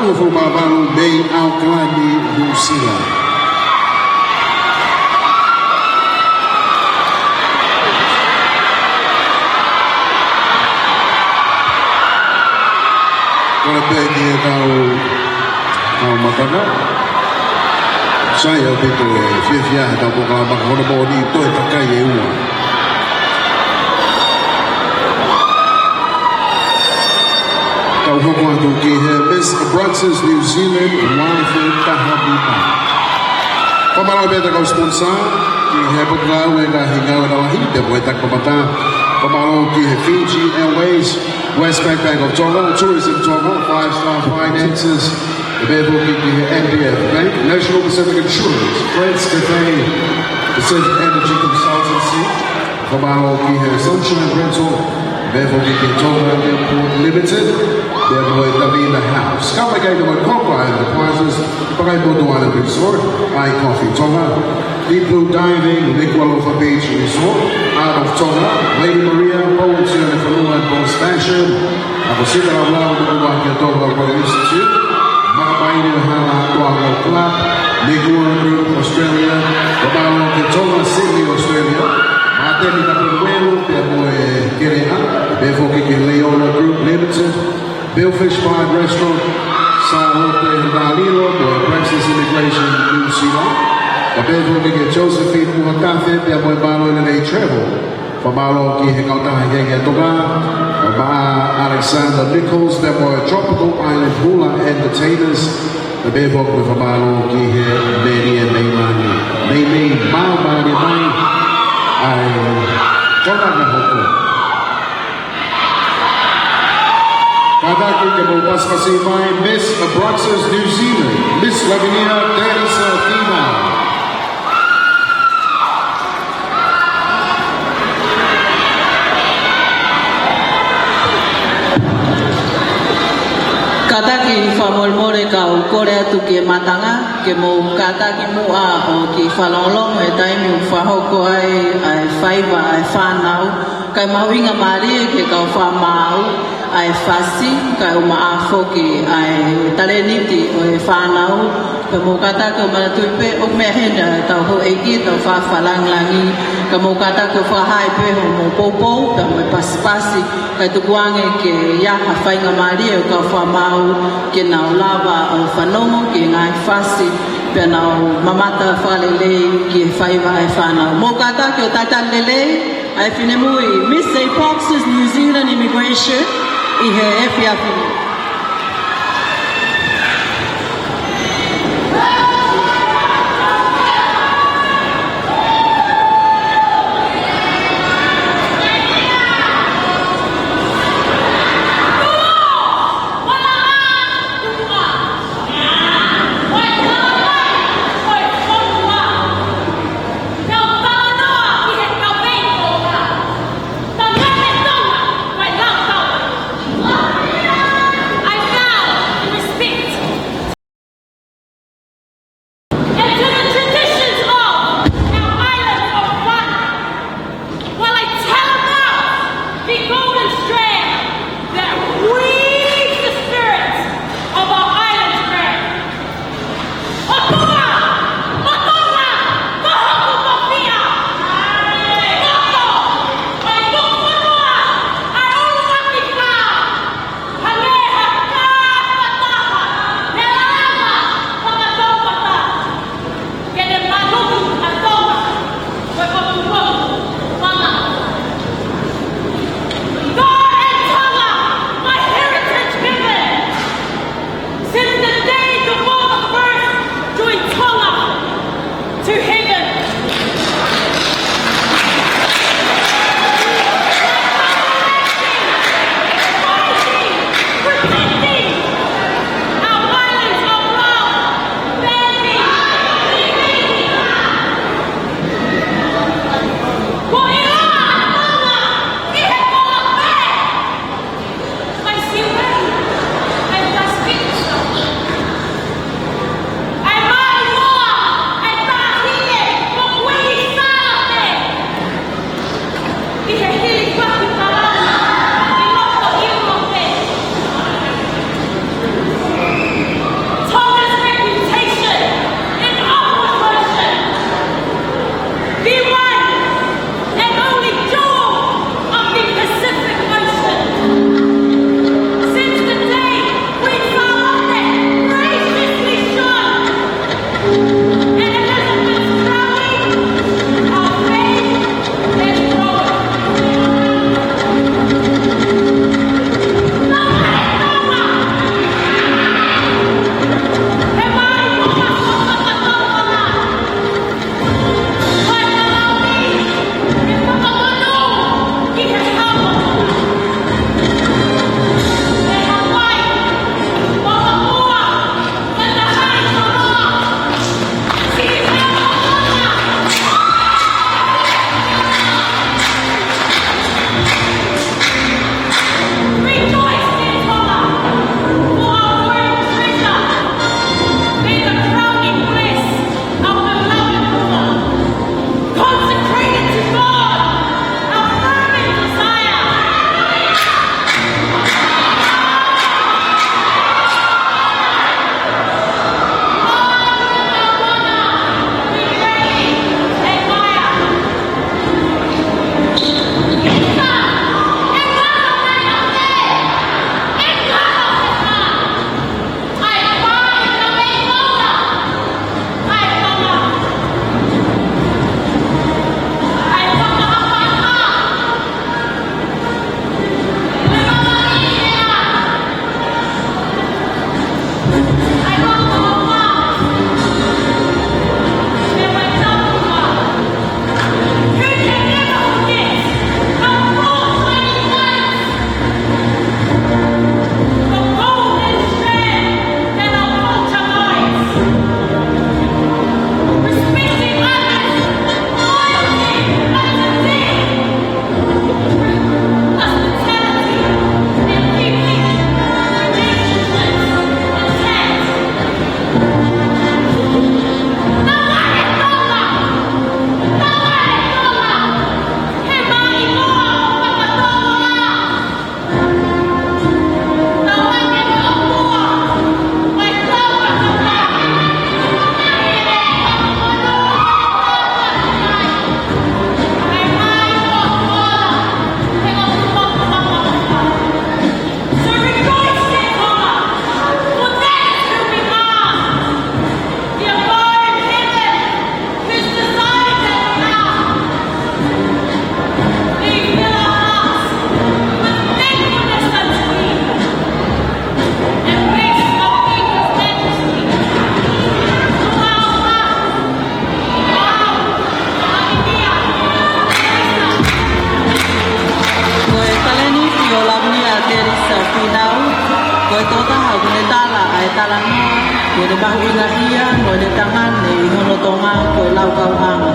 Fuʻu māvalu mei ʻAokalani, Nuʻusila. Kole pē ki he kau, kau makaka. Sai ʻaupito e fiefia he tau polokalama ka hono moʻoni toe takai e ua. Kau hoko atu ki he Miss Abraxas New Zealand, ua afe taha nima. Fakamālō pē ki he kau sponsor, ki he potungāue ngaahi ngāue lalahi, pea mo e taki mamata. Fakamālō ki he Fiji Airways, Westpac, Bank of Tonga, Tourism Tonga, Five Star Finances, pea mo e foki ki he N B F Bank, National Pacific Insurance, Fred's Cafe, Pacific Energy Consultancy, fakamālō ki he Sunshine Rental, pea mo e foki ki he Tonga Airport Limited, pea mo e Davina House. Kau mai ki he Tonga Copra Enterprises, Pākaimotu Island Resort, Ai Coffee Tonga, Deep Blue Diving, Nukuʻalofa Beach Resort, Art of Tonga, Lady Maria, Bowen Senior Fanua and Boss Fashion, ʻa Sita Lavulavu, Nukuʻalofa Tonga Royal Institute, Makamaini Hala Toa Club, Nikua Group Australia, Tonga Tonga Sydney Australia, Mateni Tapueluelu, pea mo e Kereha, pea mo e foki ki he Leona Group Limited, Billfish Bar and Restaurant, Sā Hope Dalilo, mo e Praxis Immigration New Zealand, pea mo e foki ki he Josephine Muhatafe, pea mo e Mālō Lelei Travel. Fakamālō ki he kautaha ʻi he Tonga, ʻa Alexander Nichols, pea mo e Tropical Island Hula Entertainers, pea mo e foki fakamālō ki he Meni e Meimani, Meimei Māmani mai, ʻa e Tonga na hoko. Kātaki ke mou pasipasi mai, Miss Abraxas New Zealand, Miss Lavinia Dennis Fina. Kātaki fakamolemole kau kole atu ki he mātanga, ke mou kātaki muʻa ʻo kiʻi fakalongolongo he taimi ʻoku fakahoko ai ʻa e faiva ʻa e fānau, kae mahuʻinga mālie ki he kau fakamaau ʻa e fasi, kae ʻumaʻā foki ʻa e talēniti ʻo e fānau, pea mou kātaki ʻo manatuʻi pē ʻoku meʻa heni ʻa e tau houʻeiki, tau fakalāngilangi, ka mou kātaki ʻo fakahā pē hoʻomou poupou, pea mo e pasipasi, kae tukuange ke ʻi ai ha faingamālie ʻo e kau fakamaau ke nau lava ʻo fanongo ki he ngaahi fasi, pea nau mamata fakalelei ki he faiva ʻa e fānau. Mou kātaki ʻo talitali lelei ʻa e finemui Miss Abraxas New Zealand Immigration ʻi he efiafi ni. Talanoa ki he mahuʻinga ia mo e tangata ʻi hono Tonga ko e laukauʻanga.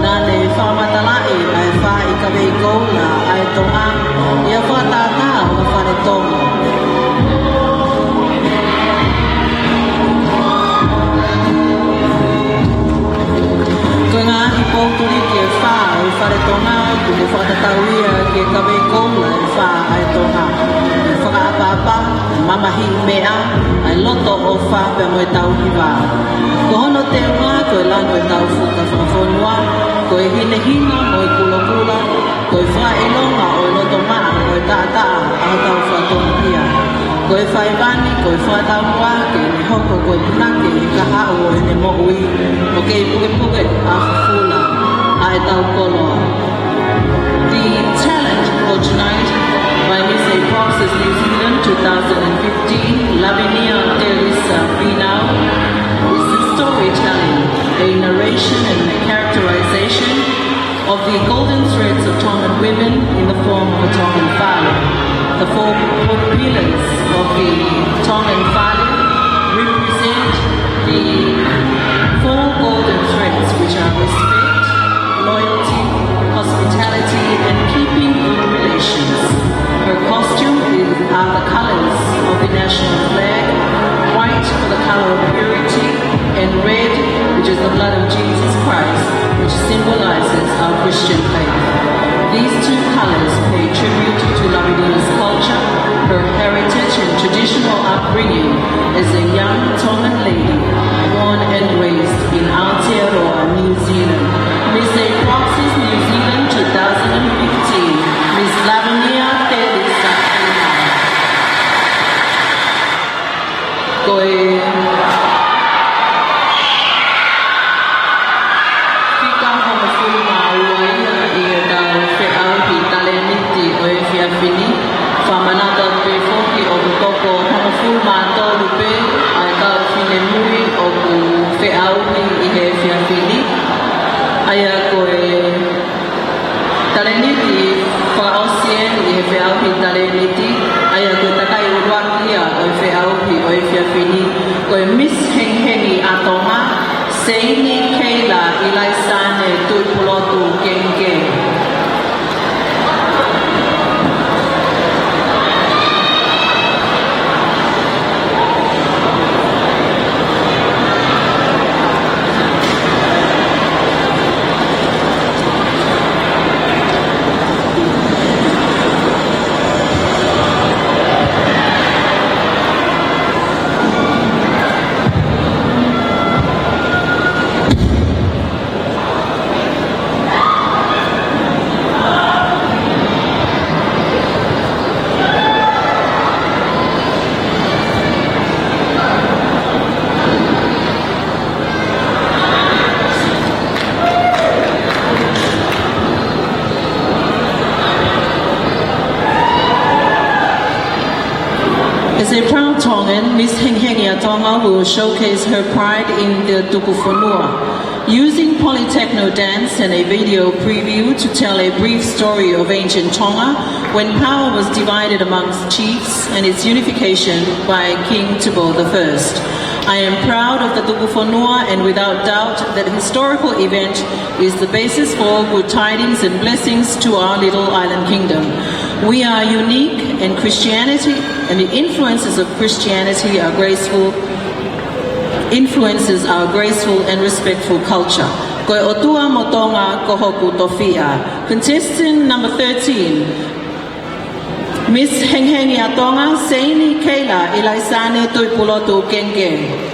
Naʻa ne fakamatalaʻi ʻa e fā ʻi kavei koula ʻa e Tonga ʻi he fakatātā ʻo e fale Tonga. Ko e ngaahi pou tuliki ʻe fā ʻo e fale Tonga, ʻoku ne fakatatau ia ki he kavei koula ʻe fā ʻa e Tonga. Fakaʻapaʻapa, mamahiʻi meʻa, ʻa e loto ʻofa pea mo e tauhi vā. Ko hono teunga ko e lanu ʻo e tau fuka fakafonua, ko e hinehina mo e kulokula, ko e fakaʻilonga ʻo e loto maʻa mo e taʻataʻa ʻa hotau fatongia. Ko e fai vani, ko e fakataumuʻa ke ne hoko ko e punake ʻi he kahaʻu ʻo ʻene moʻui, ʻo kei pukepuke ʻa e fufula ʻa e tau koloa. The talent portrait by Miss Aproxis New Zealand two thousand fifteen, Lavinia Teresa Finau, is a storytelling, a narration and a characterization of the golden threads of Tongan women in the form of a Tongan fale. The four pillars of the Tongan fale represent the four golden threads, which are respect, loyalty, hospitality, and keeping good relations. Her costume is, are the colors of the national flag, white for the color of purity, and red, which is the blood of Jesus Christ, which symbolizes our Christian faith. These two colors pay tribute to Lavinia's culture, her heritage, and traditional upbringing as a young Tongan lady born and raised in Aotearoa, New Zealand. Miss Aproxis New Zealand two thousand fifteen, Miss Lavinia Teresa Finau. Ko e fika hongofulu mā ua ia ʻi he tau feʻauhi talēniti ʻo e efiafi ni. Fakamanatu pē foki ʻoku toko hongofulu mā tolu pē ʻa e kau finemui ʻoku feʻauhi ʻi he efiafi ni. ʻA ia ko e talēniti fakaʻosi eni ʻi he feʻauhi talēniti, ʻa ia ko e takai ʻuluaki ia ʻo e feʻauhi ʻo e efiafi ni, ko e Miss Hengihengi ʻa Tonga, Seini Keila ʻIlaisane Tuʻipulotu Kengikē. As a proud Tongan, Miss Hengihengi ʻa Tonga will showcase her pride in the Tuku Fonua, using Polytechno dance and a video preview to tell a brief story of ancient Tonga, when power was divided amongst chiefs, and its unification by King Tupou the First. I am proud of the Tuku Fonua, and without doubt that historical event is the basis for good tidings and blessings to our little island kingdom. We are unique, and Christianity and the influences of Christianity are graceful, influences our graceful and respectful culture. Ko e ʻOtua mo Tonga ko hoku tofiʻa. Contestant number thirteen, Miss Hengihengi ʻa Tonga, Seini Keila ʻIlaisane Tuʻipulotu Kengikē.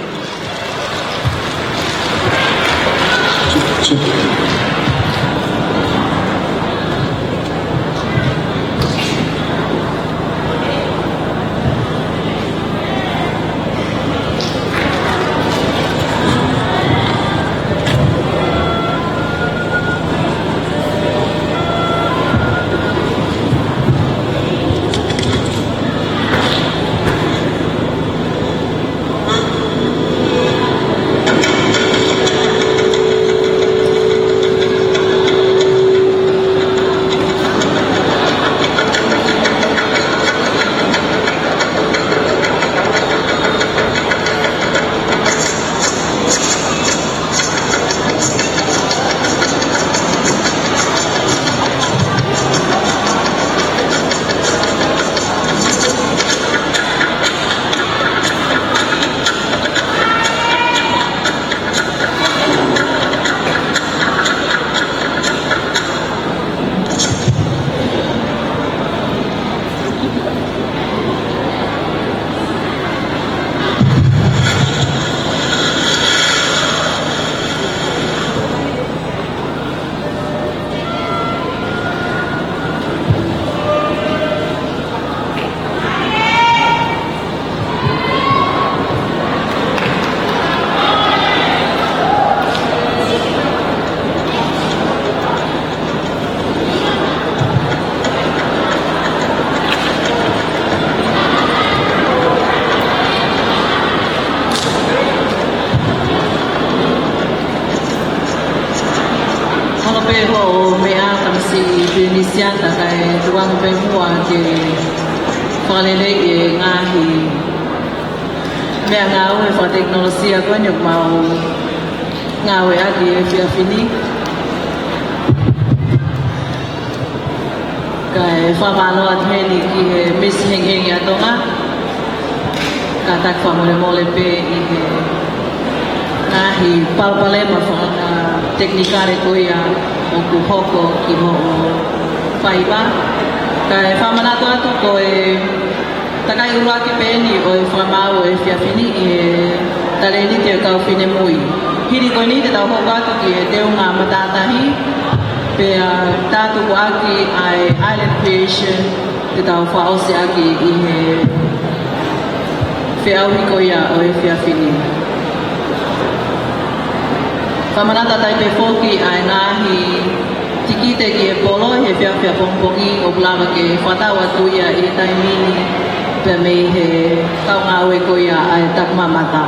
Ko e meʻa tamasiʻi Pilinisiata kae tuku ange pē muʻa ke fakaleleiʻi e ngaahi meʻangāue fakatekinolosia ko eni ʻoku mau ngāueʻaki he efiafi ni. Kae fakamālō atu heni ki he Misi Hengihengi ʻa Tonga. Kātaki fakamolemole pē ʻi he ngaahi palopalema fakatekinikale ko ia ʻoku hoko ki hoʻo faiva. Kae fakamanatu atu ko e takai ʻuluaki pē eni ʻo e fakamaau ʻo e efiafi ni ʻi he Talēniti ʻo e Kau Finemui. Hili ko eni te tau hoko atu ki he teunga matātahi, pea tā tukuaki ʻa e Island Creation, te tau fakaʻosiʻaki ʻi he feʻauhi ko ia ʻo e efiafi ni. Fakamanatu atu ai pē foki ʻa e ngaahi tikite ki he polo ʻi he efiafi ʻapongipongi ʻoku lava ke fakatau atu ia ʻi he taimi ni pea mei he kau ngāue ko ia ʻa e Tapu Mamata.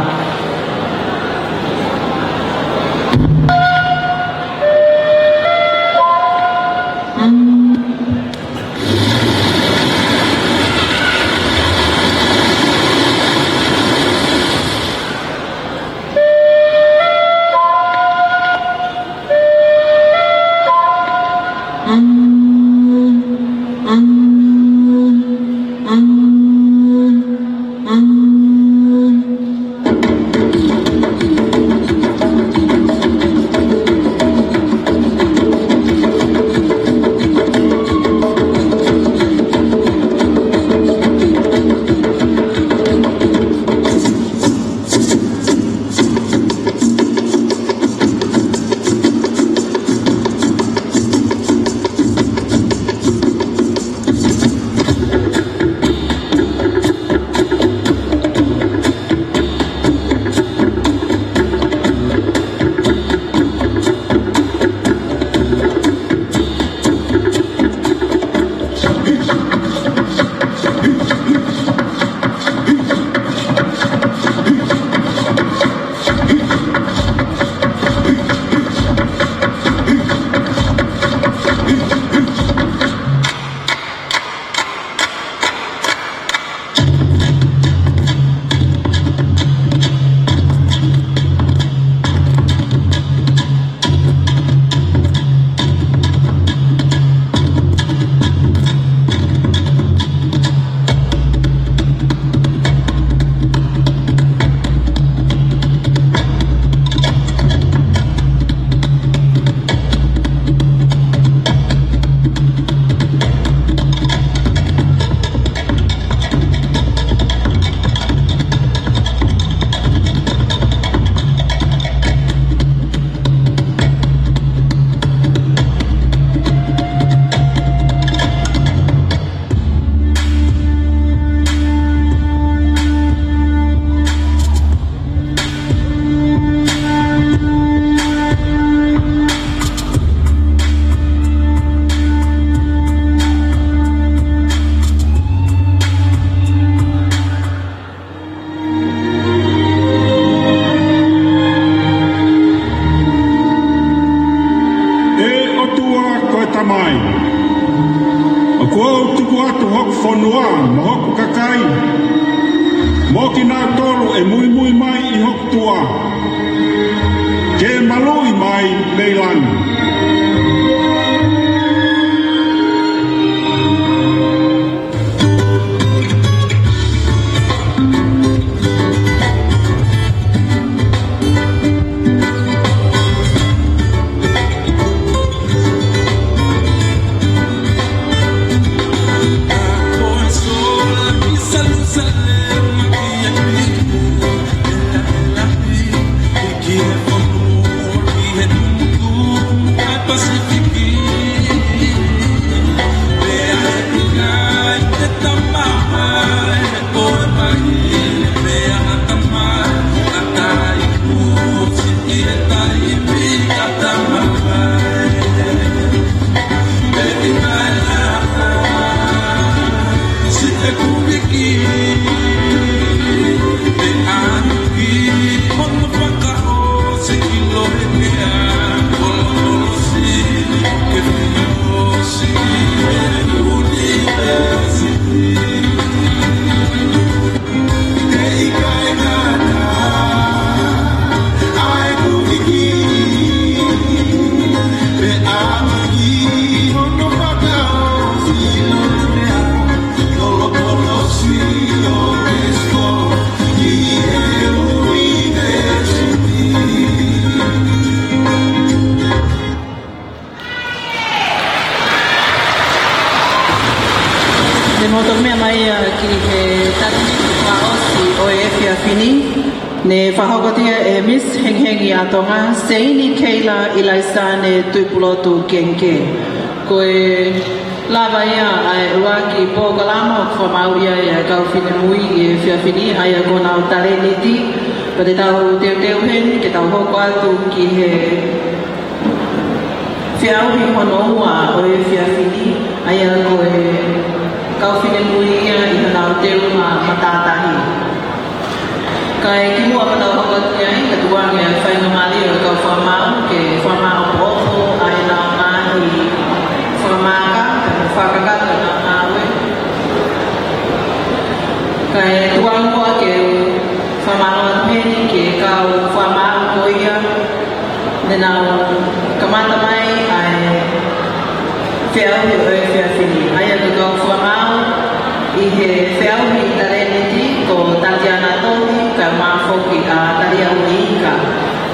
ʻE ʻOtua ko e Tamai, ʻoku ou tuku atu hoku fonua mo hoku kakai, mo kinautolu ʻe muimui mai ʻi hoku tuʻa, ke maluʻi mai mei langi. Fini, ne fakahokotia ʻe Miss Hengihengi ʻa Tonga, Seini Keila ʻIlaisane Tuʻipulotu Kengike. Ko e lava ia ʻa e ʻuluaki polokalama ʻoku fakamāuʻi ai ʻa e kau finemui ʻi he efiafi ni, ʻa ia ko honau talēniti, pea te tau teuteu heni ke tau hoko atu ki he feʻauhi hono ua ʻo e efiafi ni, ʻa ia ko e kau finemui ia ʻi honau teunga matātahi. Kae kimuʻa pea tau hoko atu ki ai, ka tuku ange ʻa e faingamālie ʻo e kau fakamaau ke fakamaʻopoʻopo ʻa ʻenau ngaahi fakamaaka, fakakakato ʻenau ngāue. Kae tuku ange muʻa ke fakamālō atu heni ki he kau fakamaau ko ia, ne nau kamata mai ʻa e feʻauhi ʻo e efiafi ni. ʻA ia ko e kau fakamaau ʻi he feʻauhi talēniti ko Tatiana Tohi, kae ʻumaʻā foki ʻa Talia Uliika,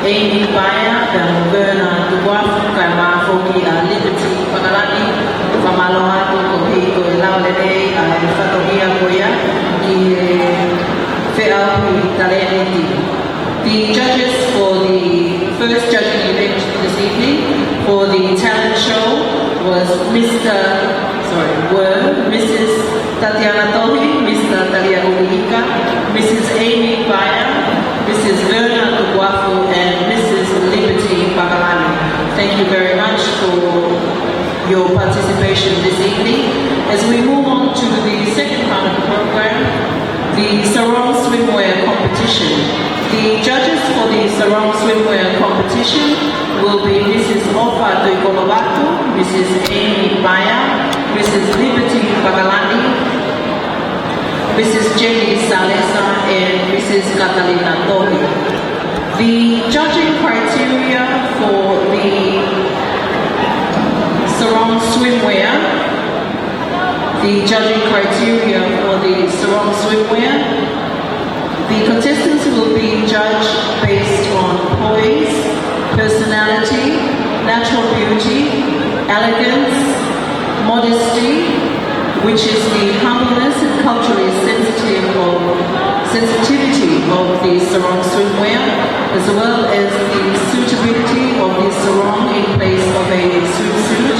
Amy Paea, pea mo Verna Tukuafu, kae ʻumaʻā foki ʻa Liberty Pakalani. Fakamālō atu koeʻuhi ko e lau lelei ʻa e fatongia ko ia ki he feʻauhi talēniti. The judges for the first judging event this evening for the talent show was Mister sorry, were Missus Tatiana Tohi, Mister Talia Uliika, Missus Amy Paea, Missus Verna Tukuafu, and Missus Liberty Pakalani. Thank you very much for your participation this evening. As we move on to the second part of the program, the Sarong Swimwear Competition. The judges for the Sarong Swimwear Competition will be Missus Ofa Tuʻikolovatu, Missus Amy Paea, Missus Liberty Pakalani, Missus Jenny Salesa, and Missus Catalina Tohi. The judging criteria for the Sarong Swimwear. The judging criteria for the Sarong Swimwear. The contestants will be judged based on poise, personality, natural beauty, elegance, modesty, which is the humbleness and culturally sensitive of, sensitivity of the sarong swimwear, as well as the suitability of the sarong in place of a swimsuit,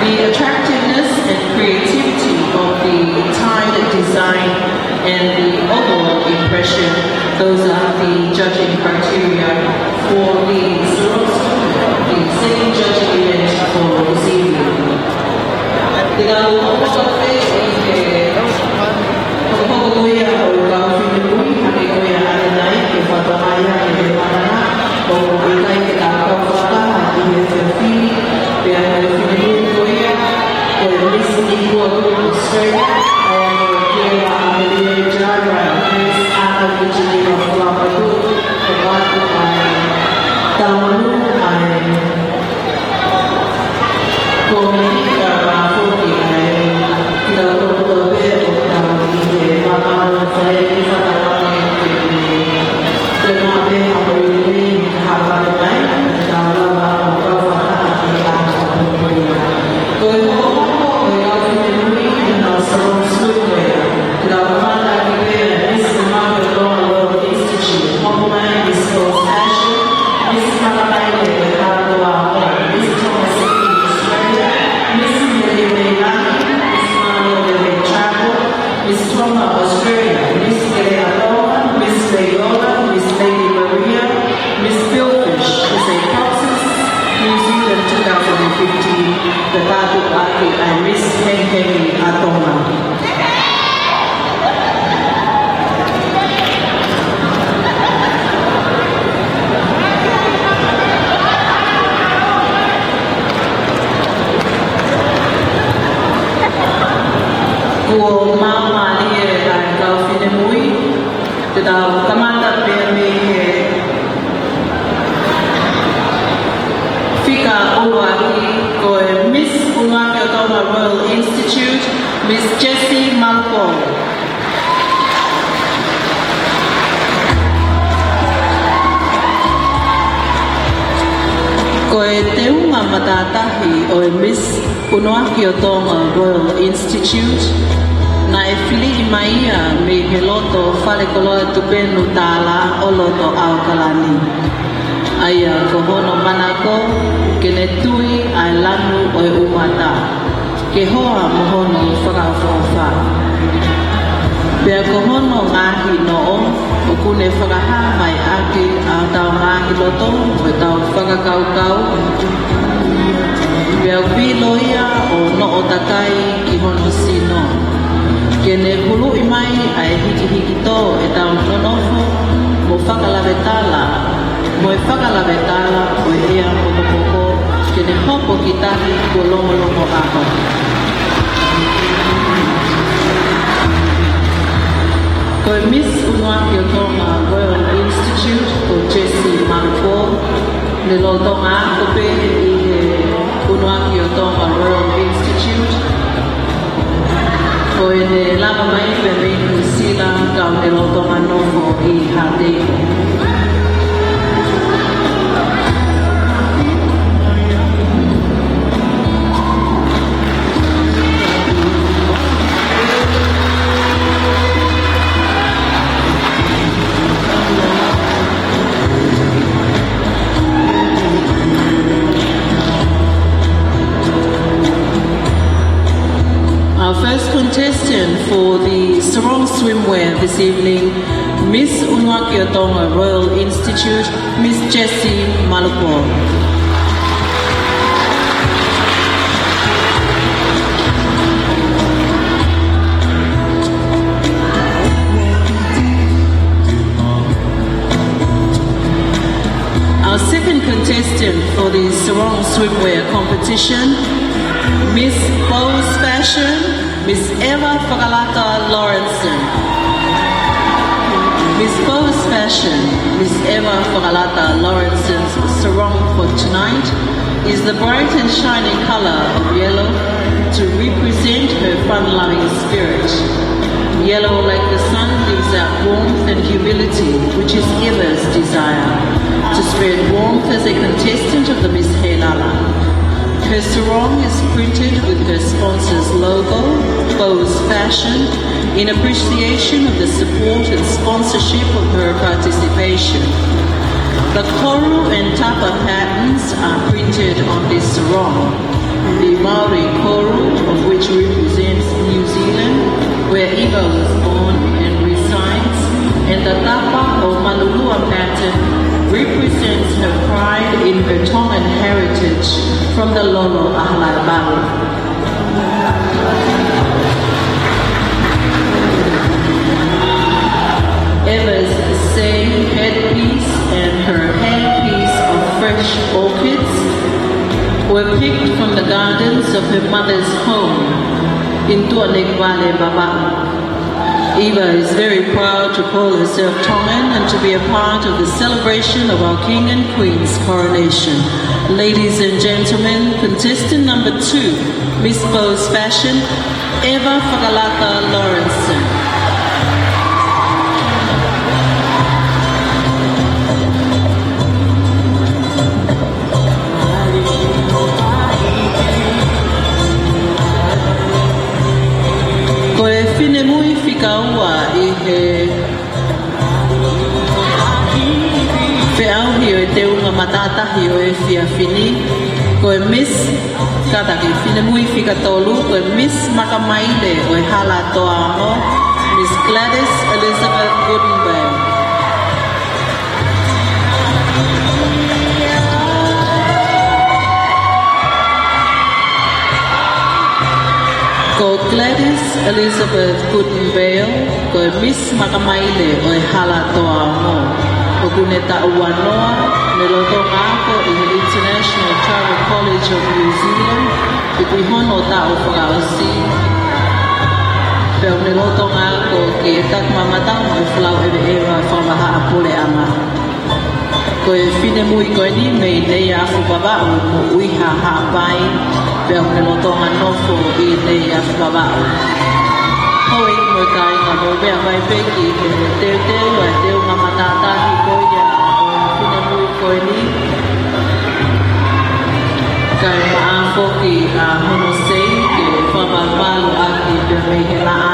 the attractiveness and creativity of the tie design, and the overall impression. Those are the judging criteria for the Sarong Swimwear, the second judging event for this evening. Te tau hokohoko atu ʻi he hokohoko ko ia ʻo e kau finemui, hangē ko ia ʻanenai, ke fakahā ia ki he māmani, ʻoku ʻikai ke tau kau fakataha ʻi he efiafi ni, pea ko e finemui ko ia, ko e Miss Equal Australia, ʻa ia ko Keila Amelia Jara, Miss Ana Virginia Flapaku, ko Batu ʻa e Talamanu, ʻa e ko Mika Mafoki, ʻa e kitautolu kotoa pē ʻoku tau ʻi he māmani fale ni, fakataha ki he, ko e meʻa pē ʻa e ʻoku lelei ke hāʻele mai, ke tau lava ʻo kau fakataha ʻi he ʻaho ko ia. Ko e hokohoko ʻo e kau finemui ʻi honau sarong swimwear, te tau kamata ʻaki pē ʻa Miss Remarkable Royal Institute, hoko mai Miss Rose Ashley, Miss Makamaile Hātoa Hall, Miss Thomas Australia, Miss Mele Meilani, Miss Marlo Lele Chapel, Miss Tonga Australia, Miss Keleʻatonga, Miss Leilola, Miss Lady Maria, Miss Billfish, Miss Apopsis, New Zealand two thousand fifteen, pea toki ʻaki ʻa e Miss Hengihengi ʻa Tonga. Kuo maumau ʻa e kau finemui, te tau kamata pē mei he fika ʻuluaki, ko e Miss ʻUluaki ʻo Tonga Royal Institute, Miss Jessie Malcolm. Ko e teunga matātahi ʻo e Miss ʻUluaki ʻo Tonga Royal Institute, Naʻe filiʻi mai ia mei he loto falekoloa tupenu tālā ʻo loto ʻAokalani. ʻA ia ko hono manako ke ne tui ʻa e lanu ʻo e ʻumata, ke hoa mo hono fakaʻofoʻofa. Pea ko hono ngaahi noʻo, ʻoku ne fakahā mai ʻaki ʻa hotau ngaahi loto mo ʻetau fakakaukau. Pea ʻoku ʻilo ia ʻo noʻo takai ki hono sino, ke ne huluʻi mai ʻa e hikihiki tō ʻetau nonofo mo fakalavetala, mo e fakalavetala ʻo e ʻea pokopoko, ke ne hopo ki tahi kuo longolongo ʻaho. Ko e Miss ʻUluaki ʻo Tonga Royal Institute ko Jessie Maluko, ne lolotonga ako pē ʻi he ʻUluaki ʻo Tonga Royal Institute. Ko ʻene lava mai pē mei Nuʻu Sila, ka ne lolotonga nofo ʻi Haʻateipo. Our first contestant for the sarong swimwear this evening, Miss ʻUluaki ʻo Tonga Royal Institute, Miss Jessie Maluko. Our second contestant for the sarong swimwear competition, Miss Bowes Fashion, Miss Eva Fakalata Lawrenson. Miss Bowes Fashion, Miss Eva Fakalata Lawrenson's sarong for tonight is the bright and shiny color of yellow to represent her fun-loving spirit. Yellow, like the sun, gives out warmth and humility, which is Eva's desire, to spread warmth as a contestant of the Miss Heilala. Her sarong is printed with her sponsor's logo, Bowes Fashion, in appreciation of the support and sponsorship of her participation. The koru and tapa patterns are printed on this sarong. The Maori koru, of which represents New Zealand, where Eva was born and resides, and the tapa or manulua pattern represents her pride in her Tongan heritage from the Lolo ʻa Halaevalu. Eva's sei headpiece and her handpiece of fresh orchids were picked from the gardens of her mother's home in Tuʻanekuvale, Vavaʻu. Eva is very proud to call herself Tongan and to be a part of the celebration of our King and Queen's coronation. Ladies and gentlemen, contestant number two, Miss Bowes Fashion, Eva Fakalata Lawrenson. Ko e finemui fika ua ʻi he feʻauhi ʻo e teunga matātahi ʻo e efiafi ni, ko e Miss, kātaki, finemui fika tolu, ko e Miss Makamaile ʻo e Hala Toa Ongo, Miss Gladys Elizabeth Goodenvale. Ko Gladys Elizabeth Goodenvale, ko e Miss Makamaile ʻo e Hala Toa Ongo, ʻoku ne taʻu ua noa, ne lolotonga ako ʻi he International Travel College of New Zealand, ʻi hono taʻu fakaʻosi. Pea ʻoku ne lolotonga ako ki he takimamata mo e folau ʻeveʻeva fakavahaʻapuleʻanga. Ko e finemui ko eni mei Neiafu, Vavaʻu, moʻui ʻi Haʻapai, pea ʻoku ne lolotonga nofo ʻi Neiafu, Vavaʻu. Houʻeiki mo e kāinga, mou meʻa mai pē ki he teuteu ʻa e teunga matātahi ko ia ʻo e finemui ko eni. Kae maʻa foki ʻa hono sei ke fakamalumalu ʻaki pea mei he laʻā.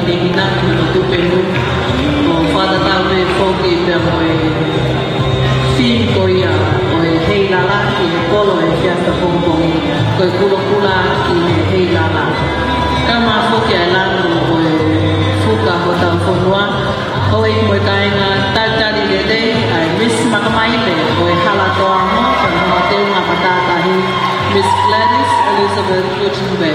Tēnā, ko e tupe nu, ʻo fakatatau pē foki pea mo e fili ko ia ʻo e heilala ki he kolo ʻo e efiafi pongipongi, ko e kulokula ki he heilala. Kae ʻumaʻā foki ʻa e lanu ʻo e fuka hotau fonua, houʻeiki mo e kāinga, talitali lelei ʻa e Miss Makamaile ʻo e Hala Toa Ongo, pea mo e teunga matātahi, Miss Gladys Elizabeth Kutumbe.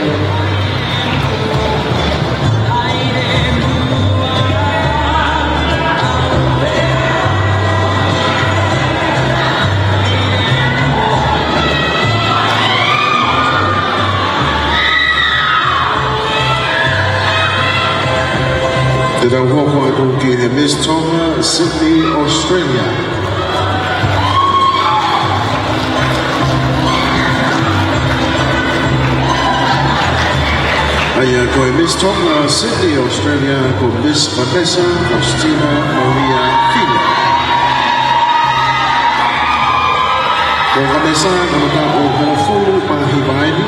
Te tau hoko atu ki he Miss Tonga Sydney, Australia. ʻA ia ko e Miss Tonga Sydney, Australia, ko Miss Vanessa Faustina Maria Filo. Ko Vanessa ko hono taʻu hongofulu mā hiva ʻeni,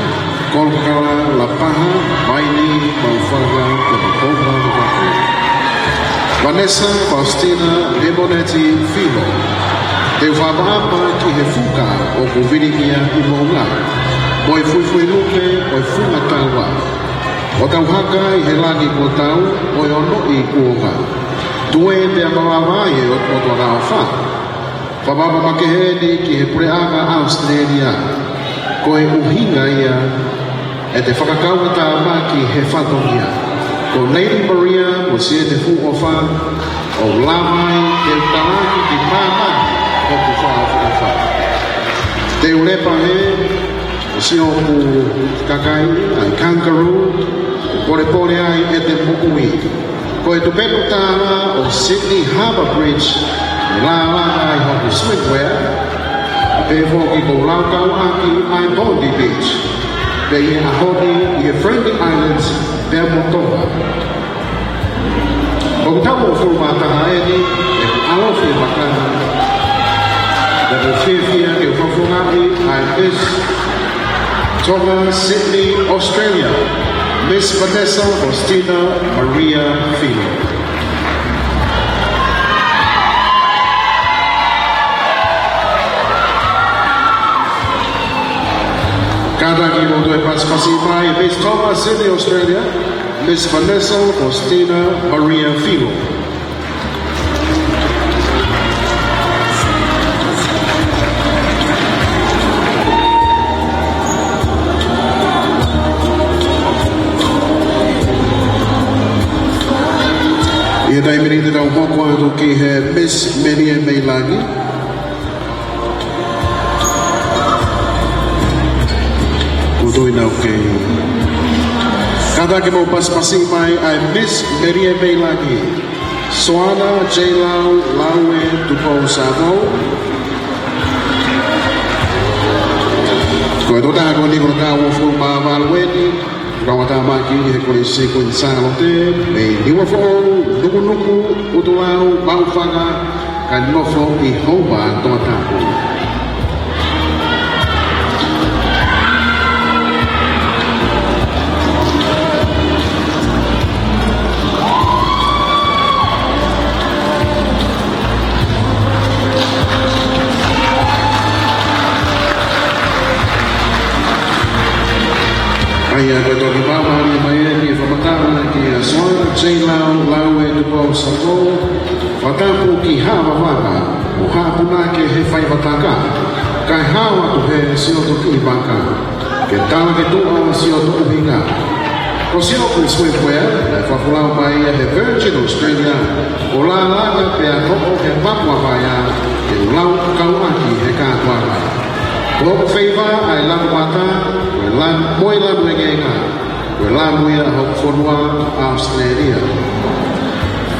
kolo kakala Lapaha, Vaini, Maʻufanga, pea mo Pouvaʻu. Vanessa Faustina Lemoneti Filo. Te u fakaʻapaʻapa ki he fuka ʻoku vilingia ʻi Moʻunga, mo e fuifui lupe ʻo e funga taua. ʻO tau haka ʻi he langi kuo tau, ʻo e onoʻi kuonga. Tuē pea mavava ai ʻa e ʻOtua ʻofa. Fakaʻapaʻapa makehe ʻeni ki he puleʻanga ʻAositelēlia. Ko e ʻuhinga ia ʻete fakakaukaua tāmaki he fatongia. Ko Lady Maria mo siʻene fuʻu ʻofa, ʻoku lava ai ke u talaki ki māmani hoku fakaʻofoʻofa. Te u lepa hē, ʻo sio ʻoku kakai ʻa e kangaroo, polepole ai ʻete moʻui. Ko e tupenu tālā ʻo Sydney Harbour Bridge, ʻe lālanga ai hoku swimwear, pea foki ko e laukau ʻaki ʻa e Bondi Beach. Pea ʻi he ʻaho ni ʻi he Friendly Islands, pea mo Tonga. ʻOku tau ʻo fulu mā taha ʻeni, ʻe ʻalofi e makana. Pea ʻoku ou fiefia ke u fakafofongaʻi ʻa e Miss Tonga Sydney, Australia, Miss Vanessa Faustina Maria Filo. Kātaki mo toe pasipasi mai, Miss Tonga Sydney, Australia, Miss Vanessa Faustina Maria Filo. ʻI he taimi ni te tau hoko atu ki he Miss Melie Meilangi. Kuo tui nau kei. Kātaki mo pasipasi mai ʻa e Miss Melie Meilangi, Soana J Lau Laue Tupou Samoa. Ko e tokotaha ko eni ko e kau ʻo fulu mā valu ʻeni, kau ʻa tāmaki ʻi he Kolisi Kuini Sālote, mei Niuafoʻou, Nukunuku, ʻUtulau, Maʻufanga, kae nofo ʻi Houpa, Tongatapu. ʻA ia ko e toki māmālie mai ʻeni e fakamatala kia Soana J Lau Laue Tupou Samoa, fakatapu ki Haʻa Vavanga, ʻo haʻu punake he faiva taka, kae hao atu he Sioto Kiʻi Vaka, ke tala ke tuʻa Sioto ʻUhinga. Ko siʻoku swimwear, naʻe fakafolau mai ia he Virgin Australia, ʻo lālanga pea toʻo he Papua Vaea, ke u laukau ʻaki he kātoanga. Ko hoku feiva ʻa e lanu mata, ko e lanu, mo e lanu engeenga, ko e lanu ia hoku fonua ʻAositelēlia.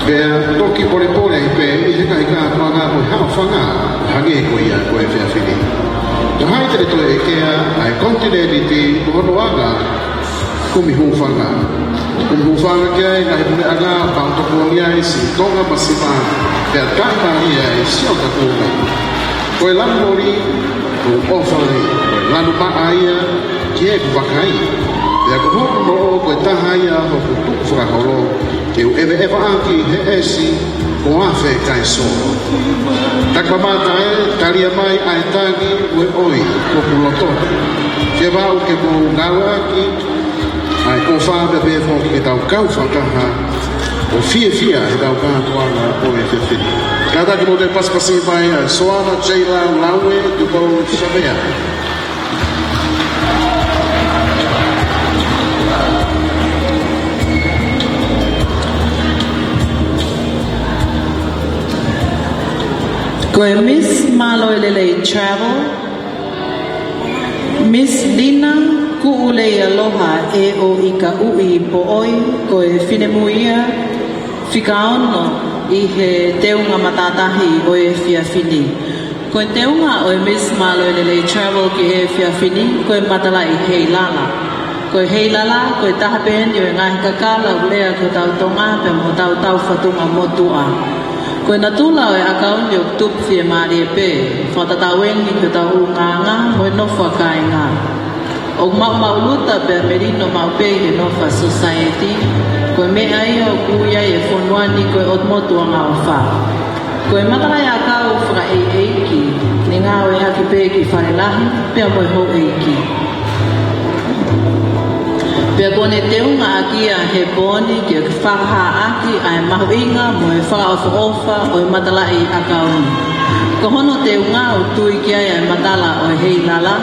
Pea toki polepole ai pē ʻi he ngaahi kātoanga mo e haʻofanga, hangē ko ia ko e efiafi ni. Ko hai te ne toe ʻekea ʻa e konitinēniti mo hono anga kumi hūfanga. Kumi hūfanga ki ai ngaahi puleʻanga, pau tokoni ai siʻi Tonga Masima, pea taʻimālie ai siʻo takunga. Ko e lanu loli, ko e ʻofa lei, ko e lanu maʻa ia ki heʻeku vakai. Pea ko hoku noʻo ko e taha ia hoku tukufakaholo, ʻEve ʻevaʻaki he ʻesi ko afe kai soa. Taki mamata ē, talia mai ʻa e tangi ʻo e ʻoi ko pu loto. Ke vau ke mou ngāueʻaki ʻa e ʻofa pea pehē foki ke tau kau fakataha ʻo fiefia he tau kātoanga ʻo e efiafi ni. Kātaki mou toe pasipasi mai ʻa Soana J. Lau Laue, Tupou Savea. Ko e Miss Mālō e Lelei Travel, Miss Lina Kuʻuleialoha ʻEoikaʻui Poʻoi, ko e finemui ia fika ono ʻi he teunga matātahi ʻo e efiafi ni. Ko e teunga ʻo e Miss Mālō e Lelei Travel ki he efiafi ni, ko e matalaʻi heilala. Ko e heilala, ko e taha pē eni ʻo e ngaahi kakala ʻoku lea ki hotau Tonga pea mo hotau taufatunga motuʻa. Ko e natula ʻo e ʻakauni ʻoku tupu fiemālie pē, fakatatau eni ki hotau ʻulungaanga mo e nofo ʻa kāinga. ʻOku maʻumaʻuluta pea melino maʻu pē ʻi he nofo ʻa e sōsaieti, ko e meʻa ia ʻoku ui ai e fonua ni ko e ʻOtu Motu Angaʻofa. Ko e matalaʻiʻakau fakaʻeiʻeiki, ne ngāueʻaki pē ki fale lahi pea mo e houʻeiki. Pea kuo ne teungaʻaki ia he pō ni ke fakahāʻaki ʻa e mahuʻinga mo e fakaʻofoʻofa ʻo e matalaʻiʻakau ni. Ko hono teunga ʻoku tui ki ai ʻa e matala ʻo e heilala,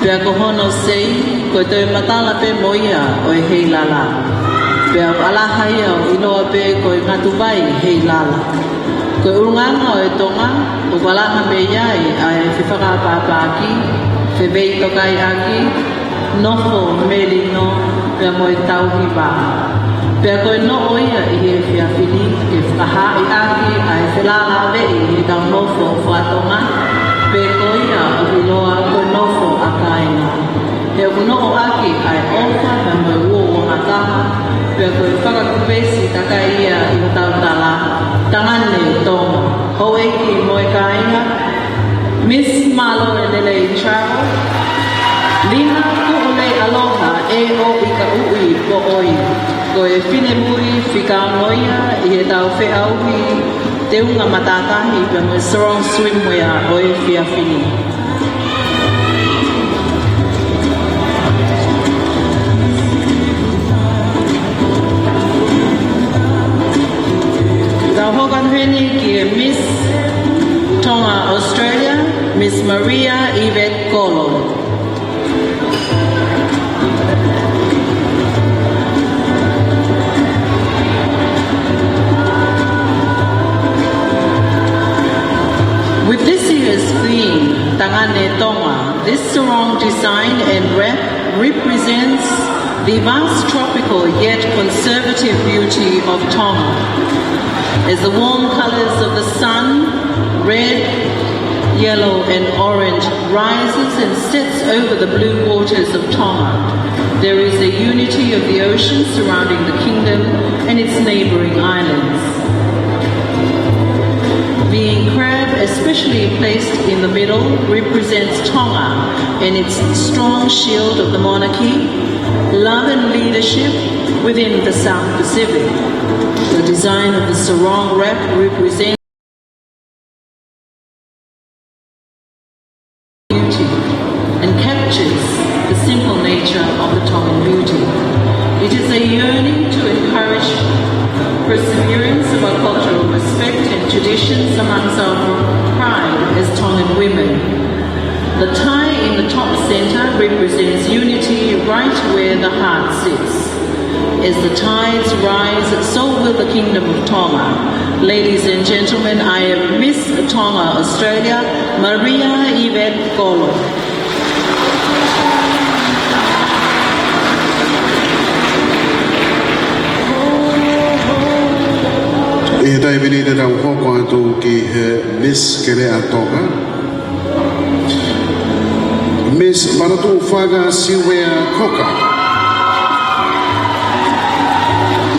pea ko hono sei, ko e toe matala pē mo ia ʻo e heilala. Pea ʻoku ʻalaha ia ʻo ʻiloa pē ko e ngatuvai heilala. Ko e ʻulungaanga ʻo e Tonga, ʻoku ʻalaha mei ai ʻa e fefakaʻapaʻapaʻaki, feveitokaiʻaki, nofo melino, pea mo e tauhi vā. Pea ko e noʻo ia ʻi he efiafi ni ke fakahaaʻi ʻaki ʻa e felālāveʻi ʻi he kau nofo fakatonga, pe ko ia ʻoku ʻiloa ko e nofo ʻa kāinga. He ʻoku noʻo ʻaki ʻa e ʻofa pea mo e uouangataha, pea ko e fakakupesi takai ia ʻi hotau tala, Tangane Tonga. Houʻeiki mo e kāinga, Miss Mālō e Lelei Travel, Lina Kuʻuleialoha ʻEoikaʻui Poʻoi, ko e finemui fika ono ia ʻi he tau feʻauhi teunga matātahi pea mo e sarong swimwear ʻo e efiafi ni. Tau hoko atu heni ki he Miss Tonga Australia, Miss Maria Yvette Kolo. With this year's theme, Tangane Tonga, this sarong design and wrap represents the vast tropical yet conservative beauty of Tonga. As the warm colours of the sun, red, yellow and orange, rises and sets over the blue waters of Tonga, there is a unity of the ocean surrounding the kingdom and its neighbouring islands. The crab, especially placed in the middle, represents Tonga and its strong shield of the monarchy, love and leadership within the South Pacific. The design of the sarong wrap represents beauty and captures the simple nature of the Tongan beauty. It is a yearning to encourage perseverance of our cultural respect and traditions amongst our pride as Tongan women. The tie in the top centre represents unity right where the heart sits. As the tides rise, so will the Kingdom of Tonga. Ladies and gentlemen, I am Miss Tonga Australia, Maria Yvette Kolo. ʻI he taimi ni te tau hoko atu ki he Miss Keleʻa Tonga. Miss Manatuʻofaga Siuea Cocker.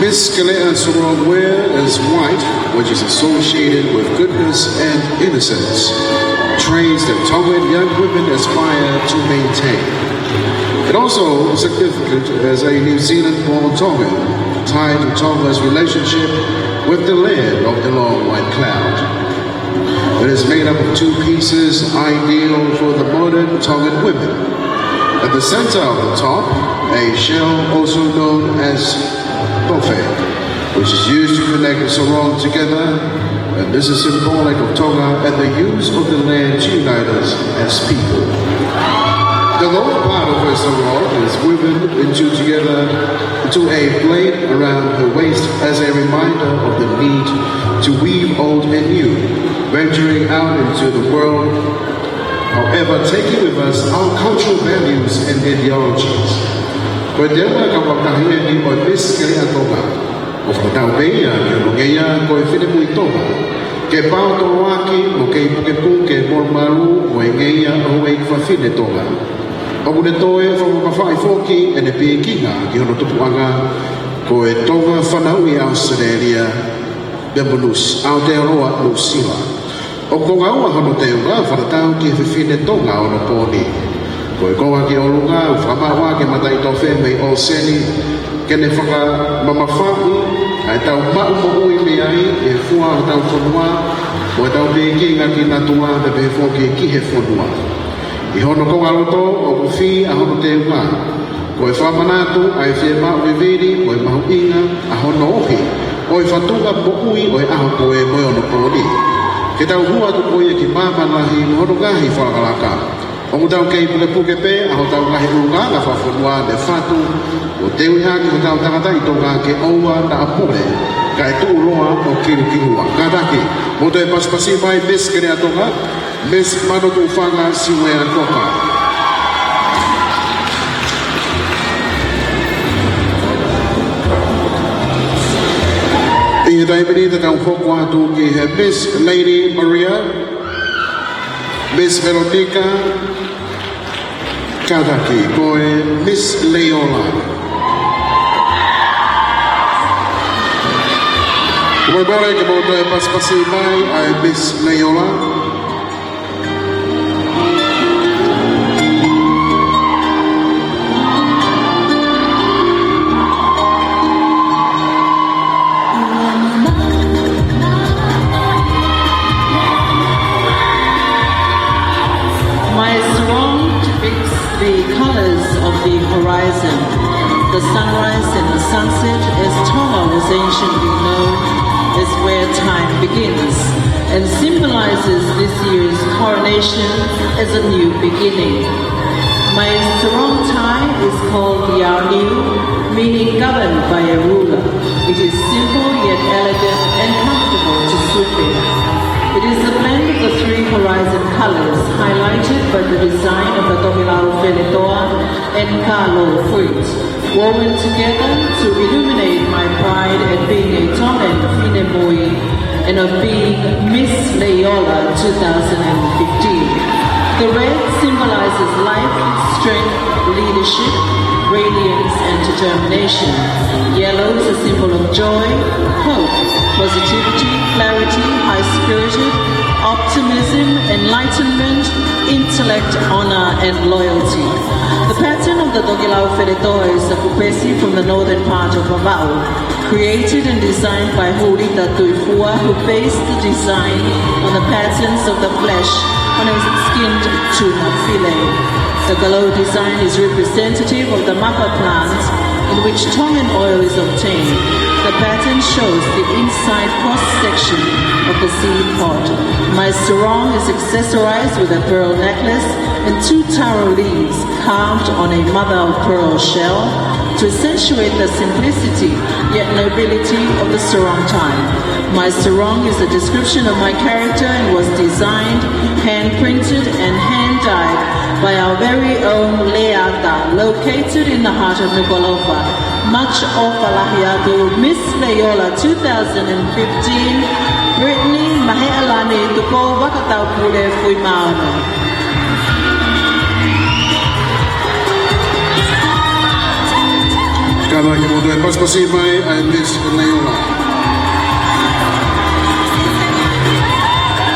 Miss Keleʻa sarong wear is white, which is associated with goodness and innocence, traits that Tongan young women aspire to maintain. It also significant as a New Zealand-born Tongan. Tied to Tonga's relationship with the land of the long white cloud. It is made up of two pieces ideal for the modern Tongan women. At the center of the top, a shell also known as tofe, which is used to connect the sarong together, and this is symbolic of Tonga and the use of the land to unite us as people. The lower part of the sarong is woven into together into a plait around her waist as a reminder of the need to weave old and new, venturing out into the world, however, taking with us our cultural values and ideologies. Ko e teunga ka fakataha eni ʻo e Miss Keleʻa Tonga, ʻo fakatau pē ia ki hono ngeia ko e finemui Tonga. Ke paotoloaki mo kei pukepuke e molumalu mo e ngeia ʻo e houʻeiki fafine Tonga. ʻOku ne toe fakamamafaʻi foki ʻene pīkinga ki hono tupuʻanga ko e Tonga fanauʻi ʻi ʻAositelēlia, Pea mo Nusi, Aotearoa, Nuʻusila. ʻOku konga ua hono teunga fakatatau ki he fefine Tonga ʻo onopooni. Ko e konga ki ʻolunga ʻoku fakamaʻu ʻaki e mataʻitofe mei ʻōseni ke ne fakamamafaʻi ʻa ʻetau maʻu moʻui mei ai, ʻi he fua ʻo hotau fonua, mo ʻetau pīkinga ki natua, pea pehē foki ki he fonua. ʻI hono konga loto ʻoku fī ʻa hono teunga. Ko e fakamanatu ʻa e fiemaʻu vivili, ko e mahuʻinga ʻa hono ohi ʻo e fatunga moʻui ʻo e ʻaho ko ē mo e onopooni. Ke tau hū atu ko ia ki māmani lahi mo hono ngaahi fakalakalaka. ʻOku tau kei pukepuke pē ʻa hotau ngaahi ʻulungaanga fakafonua ne fatu, ʻo teuʻi ʻaki hotau tangataʻi Tonga ke ʻoua naʻa pule, kae tuʻuloa ʻo kilukilua. Kātaki, mou toe pasipasi mai Miss Keleʻa Tonga, Miss Manotoʻufanga Siuea Cocker. ʻI he taimi ni te tau hoko atu ki he Miss Lady Maria, Miss Veronica, kātaki, ko e Miss Leiola. Mou kole ke mou toe pasipasi mai ʻa e Miss Leiola. My sarong depicts the colors of the horizon, the sunrise and the sunset, as Tonga was anciently known, is where time begins, and symbolizes this year's coronation as a new beginning. My sarong tie is called the Aoniu, meaning governed by a ruler. It is simple yet elegant and comfortable to swim in. It is a blend of the three horizon colors, highlighted by the design of the Tokelau Fenetoa and Kalou fruit, woven together to illuminate my pride at being a Tongan finemui and of being Miss Leiola two thousand fifteen. The red symbolizes life, strength, leadership, radiance, and determination. Yellow is a symbol of joy, hope, positivity, clarity, high-spirited, optimism, enlightenment, intellect, honor, and loyalty. The pattern of the Tokelau Fenetoa is a kupesi from the northern part of Vavaʻu, created and designed by Hulita Tuifua, who based the design on the patterns of the flesh on a skinned tuna fillet. The Kalou design is representative of the mapa plant in which Tongan oil is obtained. The pattern shows the inside cross-section of the seed pod. My sarong is accessorized with a pearl necklace and two taro leaves carved on a mother-of-pearl shell to accentuate the simplicity yet nobility of the sarong tie. My sarong is a description of my character and was designed, hand-printed, and hand-dyed by our very own Leata, located in the heart of Nukuʻalofa. Much ʻofa lahi atu, Miss Leiola two thousand fifteen, Brittany Mahealani Tupou Vakataupule Fuimaono. Kātaki, mou toe pasipasi mai ʻa e Miss Leiola.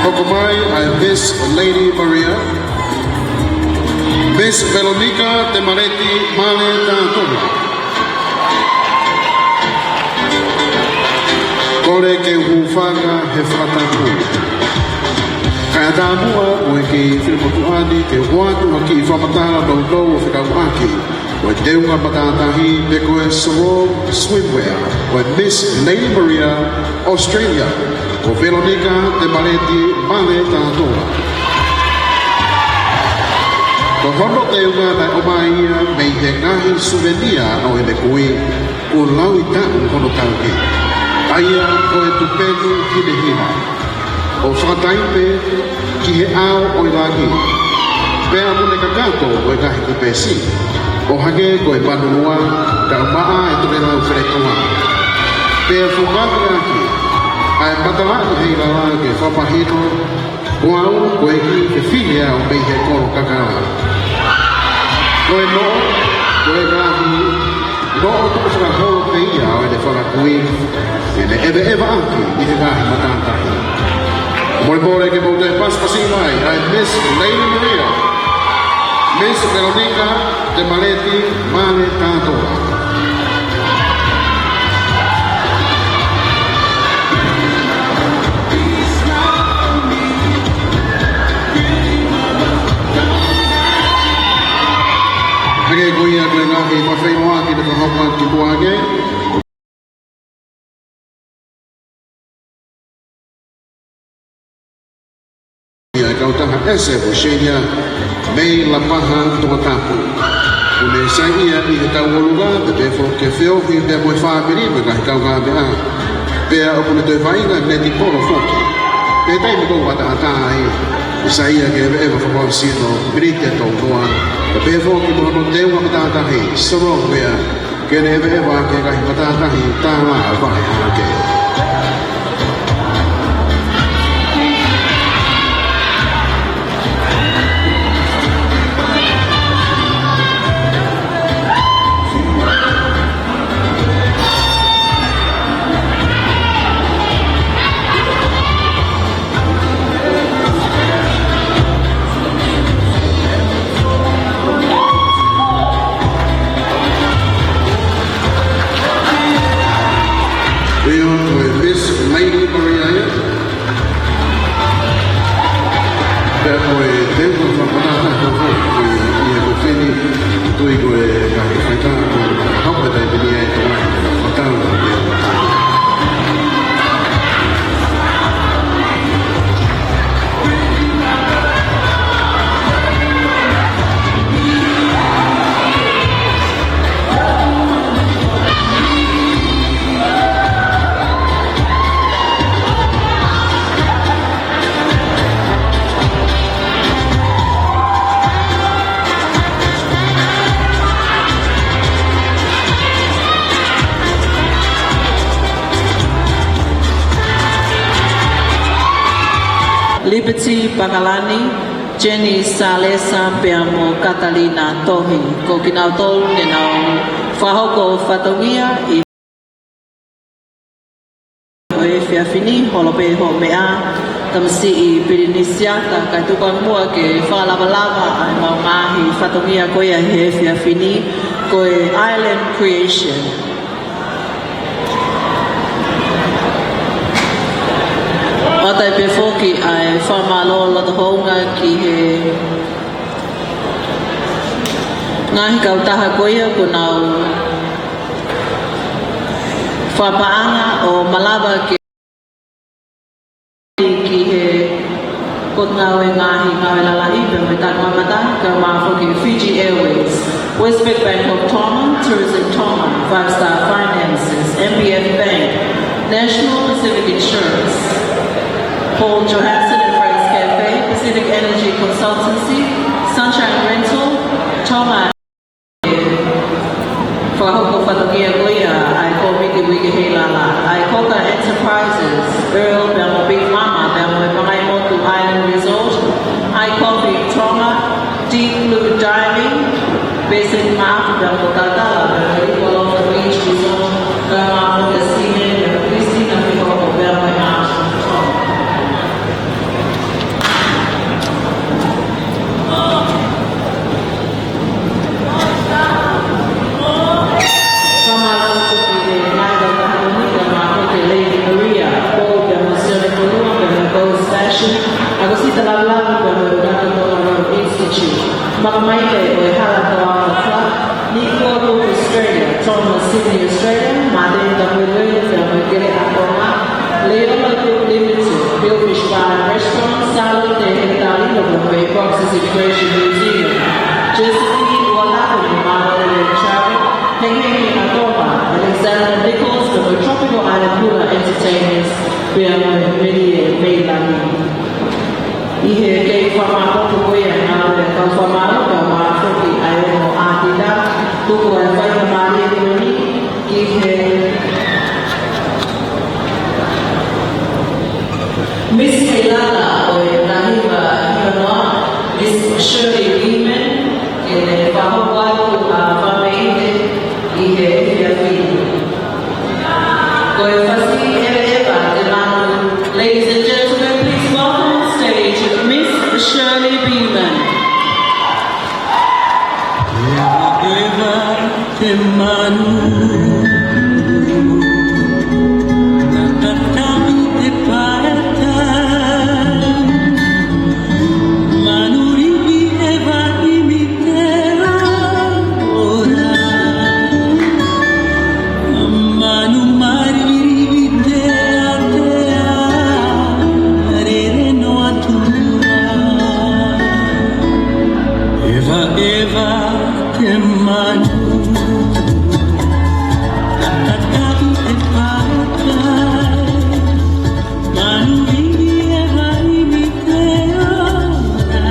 Hoko mai ʻa e Miss Lady Maria, Miss Veronica Temaleti Male Tātola. Kole ke u hūfanga he fakatapu. Kae ʻatā muʻa mo e kiʻi finemotuʻa ni ke u ʻoatu ha kiʻi fakamatala nounou ʻo fekauʻaki mo e teunga matātahi pe ko e Sarong Swimwear ʻo e Miss Lady Maria Australia, ko Veronica Temaleti Male Tatoa. Ko hono teunga naʻe ʻomai ia mei he ngaahi suvenia ʻo ʻene kui, kuo laui taʻu hono tauhi. ʻA ia ko e tupenu hinehina, ʻo fakataipe ki he ʻao ʻo e langi, pea mo ʻene kakato ʻo e ngaahi kupesi, ʻo hangē ko e manu lua, kae ʻumaʻā e tokelau feletua. Pea fungani ʻaki ʻa e matalaʻi heilala ke fakamahino ko au ko e kiʻi fefine au mei he kolo kakala. Ko e noʻo, ko e ngaahi noʻo tuʻu fakaholo pē ia ʻo ʻene fanga kui, ʻene ʻeveʻeva ʻaki ʻi he ngaahi matātahi. Molemole ke mou toe pasipasi mai ʻa e Miss Lady Maria, Miss Veronica Temaleti Male Tatoa. Hangē ko ia ko e ngaahi fakafeʻiloaki naʻe fakahoko atu ki muʻa ange. ʻA e kautaha ʻEseti Oceania mei Lapaha, Tongatapu. ʻOku ne saiʻia ʻi he tauʻolunga, pea pehē foki ke feohi pea mo e fāmili mo e ngaahi kaungāmeʻa. Pea ʻoku ne toe vaʻinga netipolo foki. Pea taimi ʻoku ʻataʻatā ai, ʻoku saiʻia ke ʻeveʻeva fakaʻosino miniti ʻe tolu noa. Pea pehē foki mo hono teunga matātahi, Sarong Wear, ke ne ʻeveʻeva ki he ngaahi matātahi tālā vahe hahake. ʻIo, ko e Miss Lady Maria ia. Pea ko e teunga fakatātā ko ē ʻi he kofeni, tui ko e ngaahi faitā ko e hapa taimi ni ai tō ai fakatau. Liberty Pakalani, Jenny Salesa pea mo Katalina Tohi. Ko kinautolu ne nau fakahoko fatongia ʻi he efiafi ni, holo pē hoʻo meʻa, tamasiʻi Pilinisiata, kae tuku ange muʻa ke fakalavalava ʻa e ngaahi fatongia ko ia he efiafi ni, ko e Island Creation. ʻOatu ai pē foki ʻa e fakamālō loto houngaʻia ki he ngaahi kautaha ko ia kuo nau fakapaʻanga ʻo malava ke ki he Potungāue Ngaahi Ngāue Lalahi pea mo e Tangata Mamata, kae ʻumaʻā foki Fiji Airways, Westpac Bank of Tonga, Tourism Tonga, Five Star Finances, M B F Bank, National Pacific Insurance, Paul Johansson and Friends Cafe, Pacific Energy Consultancy, Sunshine Rental, Tonga. Fakahoko fatongia ko ia ʻa e kōmiti uike heilala, ʻa e Coca Enterprises, Earl pea mo Big Mama pea mo e Pangai Motu Island Resort, iCoffee Tonga, Deep Blue Diving, Basin Mart pea mo Tatala pea mo Lipo Alofa Beach Resort, kae ʻumaʻā foki Sine pea mo Christina Fihoko pea mo e Mart Tonga. Boxes Integration New Zealand, Josephine Uatako mo Mālele Travel, Hengihengi ʻAtonga, Alexander Nichols mo e Tropical Island Hula Entertainers, pea mo Melie Veilangi. ʻI he kei fakamāʻopoʻopo ko ia ʻa e kau fakamāʻopoʻopo, kau mafoki ʻa e ongo ʻātita, tuku ʻa e faingamālie ko eni ki he Miss Heilala ʻo e taha hiva hiva noa, Miss Shirley Beeman, ke ne fakahoko atu ʻa e fakamoʻoni ʻi he efiafi ni. Ko e fasi ʻeveʻeva te manu. Ladies and gentlemen, please welcome on stage Miss Shirley Beeman. ʻEveʻeva te manu, naʻa tatau te paeta, manu rivi ʻeva ʻimi te ora, manu mari rivi te atea, rere noa atu ra. ʻEveʻeva te manu, naʻa tatau te paeta, manu rivi ʻeva ʻimi te ora,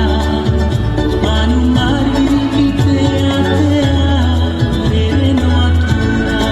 manu mari rivi te atea, rere noa atu ra.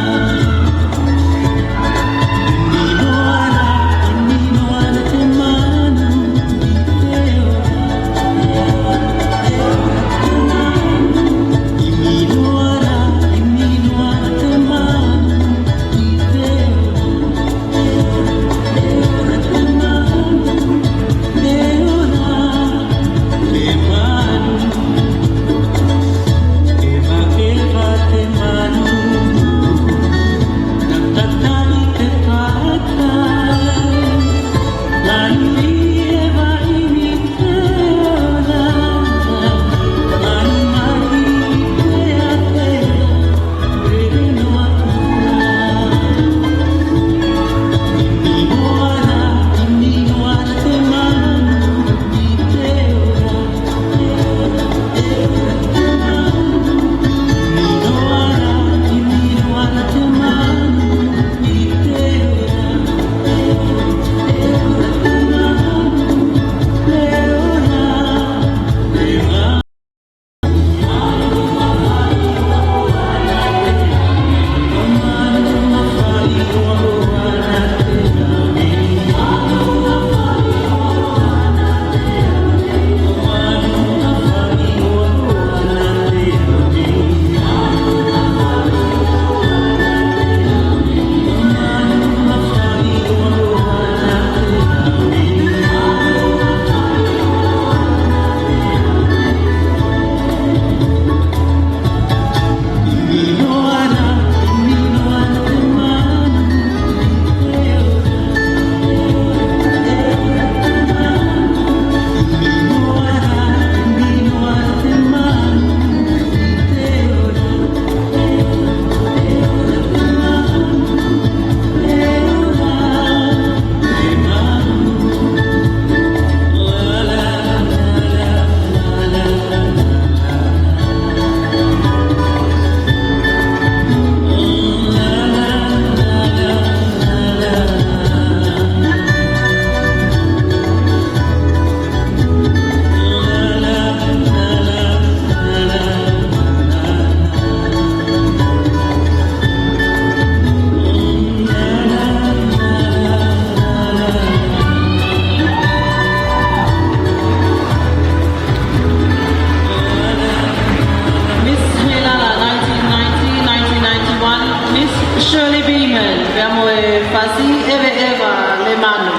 Miss Heilala nineteen ninety, nineteen ninety-one, Miss Shirley Beeman, pea mo e fasi ʻEveʻeva te manu.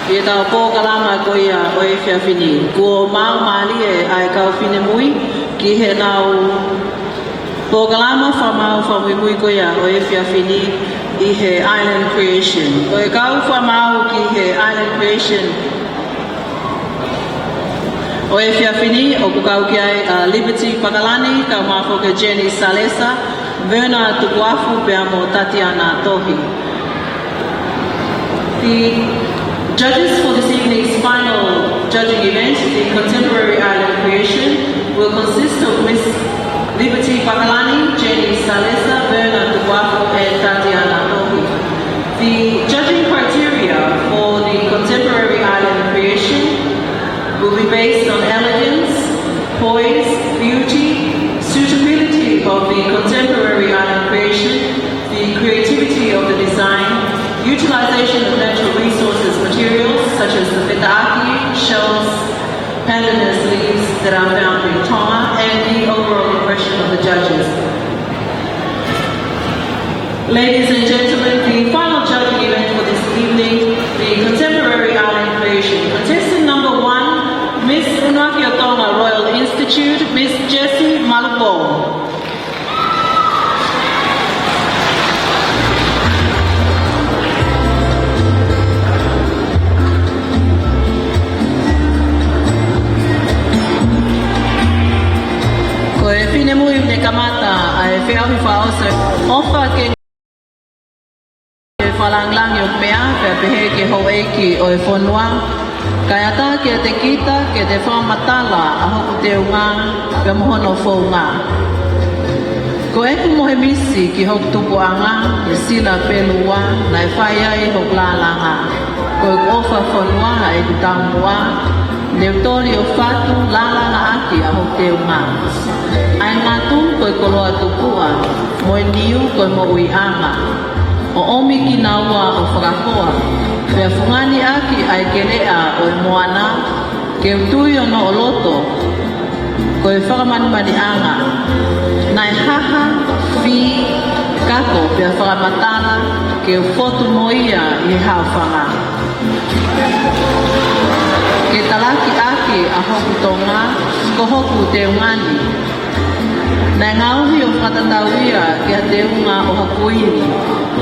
ʻI heʻetau polokalama ko ia ʻo e efiafi ni, kuo maumālie ʻa e kau finemui ki heʻenau polokalama fakamaau fakamuimui ko ia ʻo e efiafi ni ʻi he Island Creation. Ko e kau fakamaau ki he Island Creation ʻo e efiafi ni, ʻoku kau ki ai ʻa Liberty Pakalani, kaeʻumaʻā foki Jenny Salesa, Verna Tukuafu, pea mo Tatiana Tohi. The judges for this evening's final judging event, the contemporary Consist of Miss Liberty Pakalani, Jenny Salesa, Verna Tukuafu, and Tatiana Tohi. The judging criteria for the contemporary island creation will be based on elegance, poise, beauty, suitability of the contemporary island creation, the creativity of the design, utilization of natural resources materials such as the fetaʻaki, shells, pandanus leaves that are found in Tonga, and the overall impression of the judges. Ladies and gentlemen, the final judging event for this evening, the contemporary island creation. Contestant number one, Miss ʻUnuaki ʻo Tonga Royal Institute, Miss Jessie Maluko. Ko e finemui ne kamata ʻa e feʻauhi fakaʻosi ʻofa ke fakalāngilangi ʻo e meʻa, pea pehē ki he houʻeiki ʻo e fonua, kae ʻatā kiate kita ke te fakamatala ʻa hoku teunga pea mo hono founga. Ko ʻeku mohe misi ki hoku tupuʻanga, ʻi he sila pelu ua naʻe fai ai hoku lālanga. Ko ʻeku ʻofa fonua ʻa ʻeku taumuʻa, ne u toli ʻo fatu lālanga ʻaki ʻa hoku teunga. ʻA e ngatu ko e koloa tupuʻa, mo e niu ko e moʻuiʻanga. ʻO ʻomi kinaua ʻo fakahoa, pea fungani ʻaki ʻa e keleʻa ʻo e moana, ke u tui ʻo noʻo loto, ko e fakamanimaniʻanga. Naʻe haha, fī, kako, pea fakamatala, ke u fotu mo ia ʻi he haʻofanga. Ke talaki ʻaki ʻa hoku Tonga, ko hoku teunga ni. Naʻe ngaohi ʻo fakatatau ia ki ha teunga ʻo ha kuini,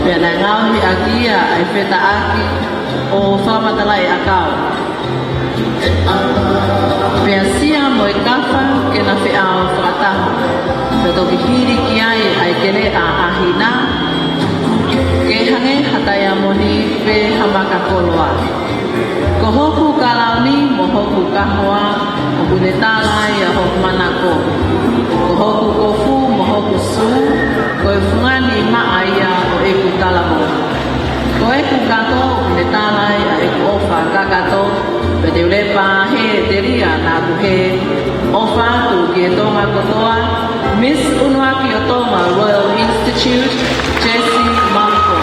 pea naʻe ngaohi ʻaki ia ʻa e fetaʻaki ʻo fakamatalaʻi ʻakau. Pea sia mo e kafa ke na feʻao fakataha, pea toki hili ki ai ʻa e keleʻa ʻa hina, ke hangē ha taiamoni pe ha maka koloa. Ko hoku kalauni mo hoku kahoa, ʻoku ne tala ai ʻa hoku manako. Ko hoku kofu mo hoku sū, ko e fungani maʻa ia ʻo ʻeku talavou. Ko ʻeku kato, ʻoku ne tala ai ʻa ʻeku ʻofa kakato, pea te u lepa hē telia naʻa ku hē. ʻOfa atu ki he Tonga kotoa, Miss ʻUnuaki ʻo Tonga Royal Institute, Jessie Maluko.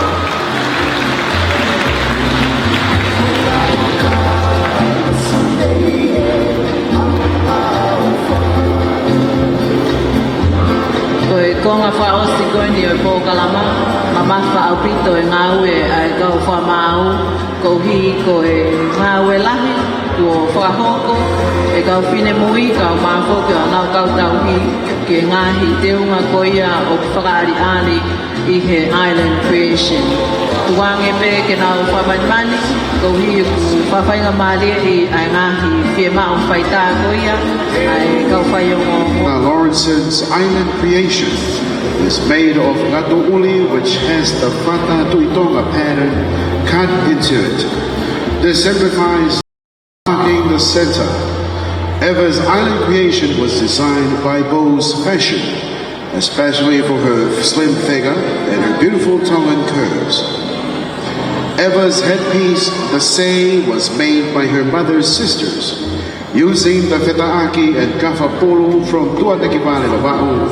Ko e konga fakaʻosi ko eni ʻo e polokalama, mamafa ʻaupito e ngāue ʻa e kau fakamaau, koeʻuhi ko e ngāue lahi kuo fakahoko ʻe he kau finemui, kau māfoki ʻo ʻenau kau tauhi ki he ngaahi teunga ko ia ʻoku fakaʻaliʻali ʻi he island creation. Tuku ange pē ke nau fakamanimani, koeʻuhi ʻoku fakafaingamālieʻi ʻa e ngaahi fiemaʻu faitā ko ia ʻa e kau faiongoongo. Lawrence's island creation is made of ngatuʻuli, which has the fata Tuʻi Tonga pattern cut into it. This simplifies marking the center. Eva's island creation was designed by Bowes Fashion, especially for her slim figure and her beautiful Tongan curves. Eva's headpiece, the sei, was made by her mother's sisters, using the fetaʻaki and kafa pulu from Tuʻatekivale, Vavaʻu,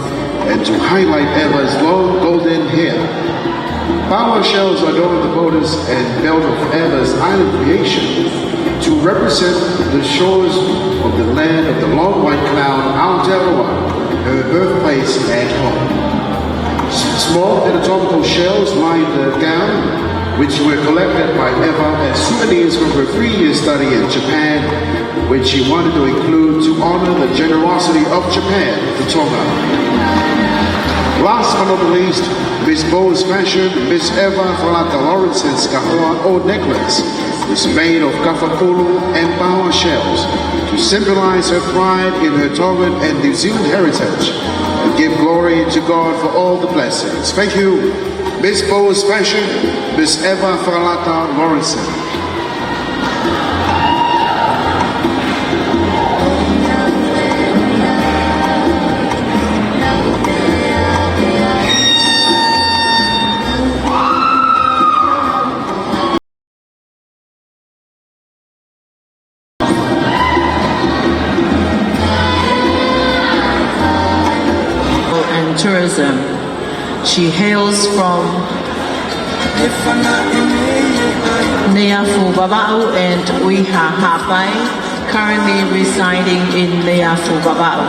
and to highlight Eva's long golden hair. Paoa shells adorn the bodice and belt of Eva's island creation to represent the shores of the land of the long white cloud, Aotearoa, her birthplace and home. S-, small anatomical shells line the gown, which were collected by Eva as souvenirs from her three-year study in Japan, which she wanted to include to honor the generosity of Japan to Tonga. Last but not least, Miss Bowes Fashion, Miss Eva Falata Lawrence's kahoa or necklace is made of kafa pulu and paoa shells to symbolize her pride in her Tongan and New Zealand heritage and give glory to God for all the blessings. Thank you, Miss Bowes Fashion, Miss Eva Falata Lawrence. She hails from Neiafu, Vavaʻu and Uiha, Haʻapai, currently residing in Neiafu, Vavaʻu.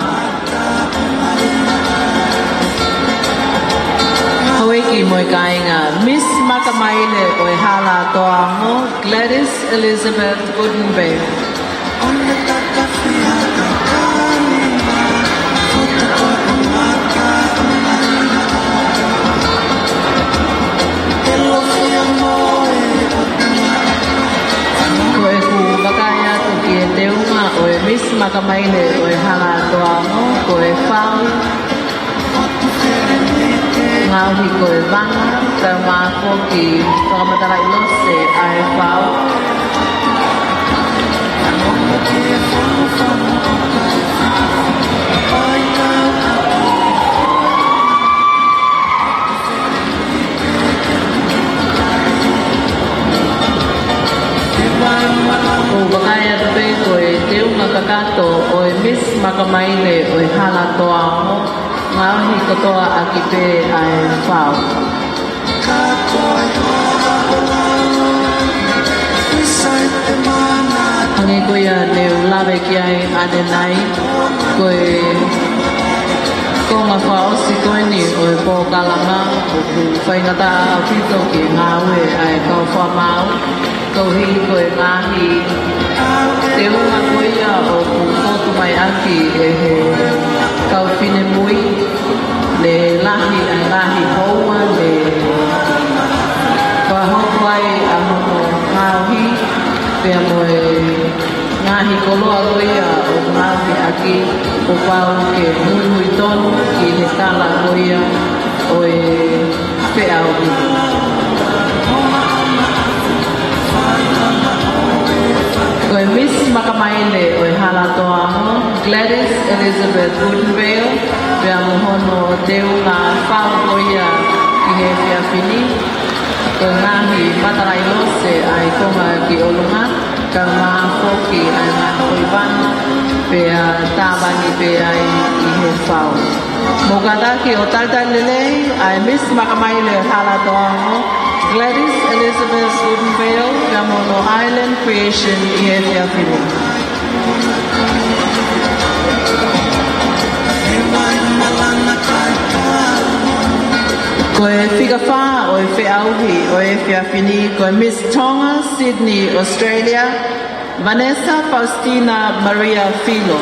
Houʻeiki mo e kāinga, Miss Makamaile ʻo e Hala Toa Ongo, Gladys Elizabeth Gutenberg. Ko ʻeku vakai atu ki he teunga ʻo e Miss Makamaile ʻo e Hala Toa Ongo, ko e fau, ngaohi ko e vanga, kae ʻumaʻā foki fakamatalaʻi lose ʻa e fau. ʻOku ou vakai atu pē ko e teunga kakato ʻo e Miss Makamaile ʻo e Hala Toa Ongo, ngaohi kotoa ʻaki pē ʻa e fau. Hangē ko ia ne u lave ki ai ʻanenai, ko e konga fakaʻosi ko eni ʻo e polokalama, ʻoku faingataʻa ʻaupito ke ngāue ʻa e kau fakamaau, koeʻuhi ko e ngaahi teunga ko ia ʻoku fotu mai ʻaki ʻe he kau finemui, ne lahi ʻa e ngaahi houa ne fakahoko ai ʻa hono ngaohi, pea mo e ngaahi koloa ko ia ʻoku ngaohi ʻaki, kuo pau ke muimui tonu ki he tala ko ia ʻo e feʻauhi. Ko e Miss Makamaile ʻo e Hala Toa Ongo, Gladys Elizabeth Gutenberg, pea mo hono teunga fau ko ia ki he efiafi ni, ko e ngaahi matalaʻi lose ʻa e konga ki ʻolunga, kae ʻumaʻā foki ʻa e ngaahi foʻi vanga, pea tāvangi pē ai ʻi he fau. Mou kātaki ʻo talitali lelei ʻa e Miss Makamaile Hala Toa Ongo, Gladys Elizabeth Gutenberg, pea mo hono Island Creation ʻi he efiafi ni. Ko e fika fā ʻo e feʻauhi ʻo e efiafi ni, ko e Miss Tonga, Sydney, Australia, Vanessa Faustina Maria Filo.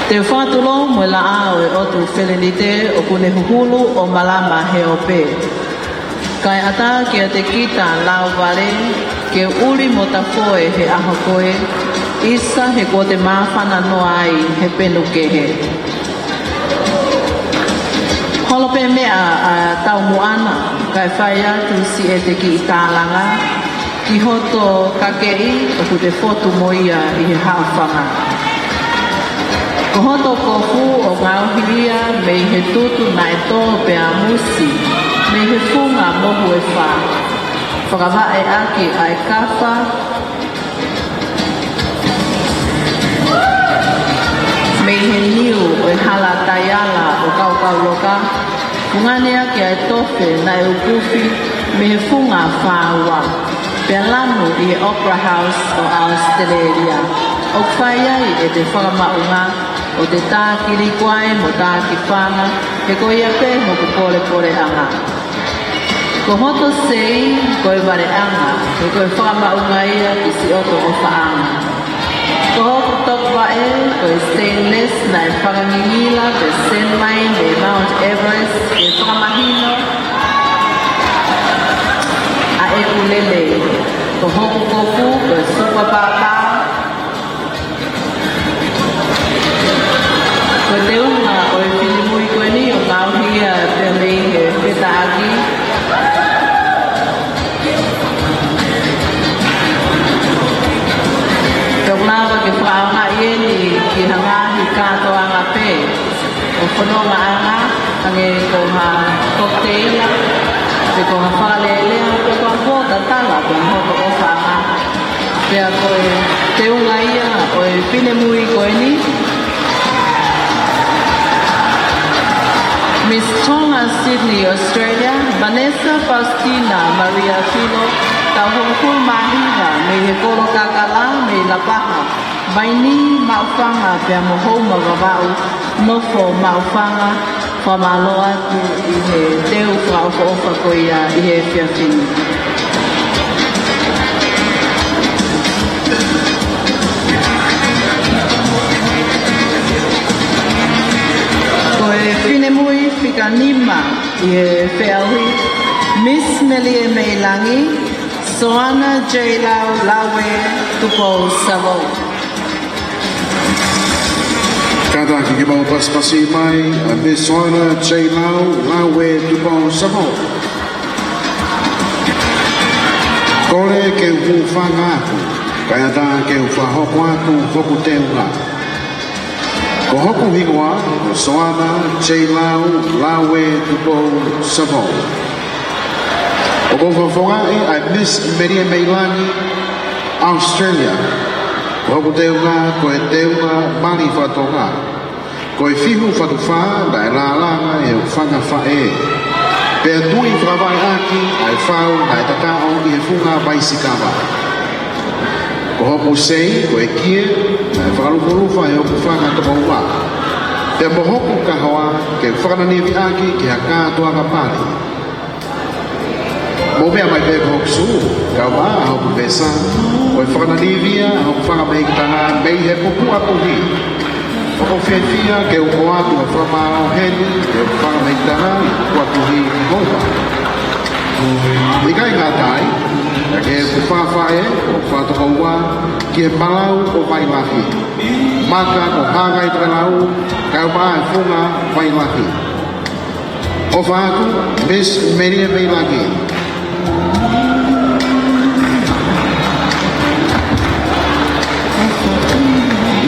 Te u fakatulou mo e laʻā ʻo e ʻOtu Felenite ʻoku ne huhulu ʻo malama he ope. Kae ʻatā kiate kita lau vale, ke ʻuli mo tafoe he ʻaho ko ē, ʻisa he kuo te māfana noa ai he penu kehe. Holo pē meʻa ʻa Taumuʻana, kae fai atu siʻete kiʻi tālanga ki hoto kakeʻi ʻoku te fotu mo ia ʻi he haʻofanga. Ko hoto kofu ʻoku ngaohi ia mei he tutu naʻe tō pea musi, mei he funga mohu ʻe fā, fakavaʻe ʻaki ʻa e kafa, mei he niu ʻo e hala taiala ʻo Kaukauloka, fungani ʻaki ʻa e tofe naʻe ukufi mei he funga fāua, pea lanu ʻi he Opera House ʻo ʻAositelēlia. ʻOku fai ai ʻete fakamaʻunga ʻo te tākiliku ai mo tākifana, he ko ia pē hoku polepoleʻanga. Ko hoto sei ko e valeʻanga, he ko e fakamaʻunga ia ki siʻoto ʻofaʻanga. Ko hoku topuvaʻe ko e stainless naʻe fakangingila pea send mai mei Mount Everest ke fakamahino ʻa ʻeku lelei. Ko hoku kofu ko e sopa pāpā. Ko e teunga ʻo e finemui ko eni ʻoku ngaohi ia pea mei he fetaʻaki. Te u lava ke fakaʻaongaʻi eni ki ha ngaahi kātoanga pē ʻo fonongaʻanga, hangē ko ha cocktail, pe ko ha fakalelea, pe ko ha pōtatala, pe ko ha ʻofaʻanga. Pea ko e teunga ia ʻo e finemui ko eni. Miss Tonga Sydney Australia, Vanessa Faustina Maria Filo, taʻu hongofulu mā hiva, mei he kolo Kakala, mei Lapaha, Vainī Maʻufanga pea mo Houma Vavaʻu, nofo Maʻufanga, fakamālō atu ʻi he teu fakaʻofoʻofa ko ia ʻi he efiafi ni. Ko e finemui fika nima ʻi he feʻauhi, Miss Melie Meilangi, Soana J Lau, Laue, Tupou, Savou. Kātaki ke mau pasipasi mai ʻa Miss Soana J Lau, Laue, Tupou, Savou. Kole ke u hūfanga atu, kae ʻatā ke u fakahoko atu hoku teunga. Ko hoku hingoa, ko Soana J Lau, Laue, Tupou, Savou. ʻOku ou fakafofongaʻi ʻa e Miss Melie Meilangi, Australia. Ko hoku teunga ko e teunga mali faka-Tonga. Ko e fihu fatu fā naʻe lālanga ʻe hoku fanga faʻē. Pea tui fakavaʻe ʻaki ʻa e fau naʻe tataʻo ʻi he funga vaisikava. Ko hoku sei ko e kie naʻe fakalufulufa ʻe hoku fanga tokoua. Pea mo hoku kahoa ke fakananivi ʻaki ki ha kātoanga pali. Mou meʻa mai pē ko hoku sū, kae ʻumaʻā hoku vesa, ko e fakananivi ia ʻa hoku fanga mehikitanga mei he pupuʻa puhi. ʻOku ou fiefia ke u ʻoatu ʻa e fakamālō heni ki hoku fanga mehikitanga ʻi he pupuʻa puhi ʻi Houma. ʻIkai ngata ai, ka ki he fanga faʻē ʻo e fanga tokoua, ki he malau ʻo Vailahi. Maka ʻo Hāngai Tokelau, kae ʻumaʻā e funga Vailahi. ʻOfa atu, Miss Melie Meilangi.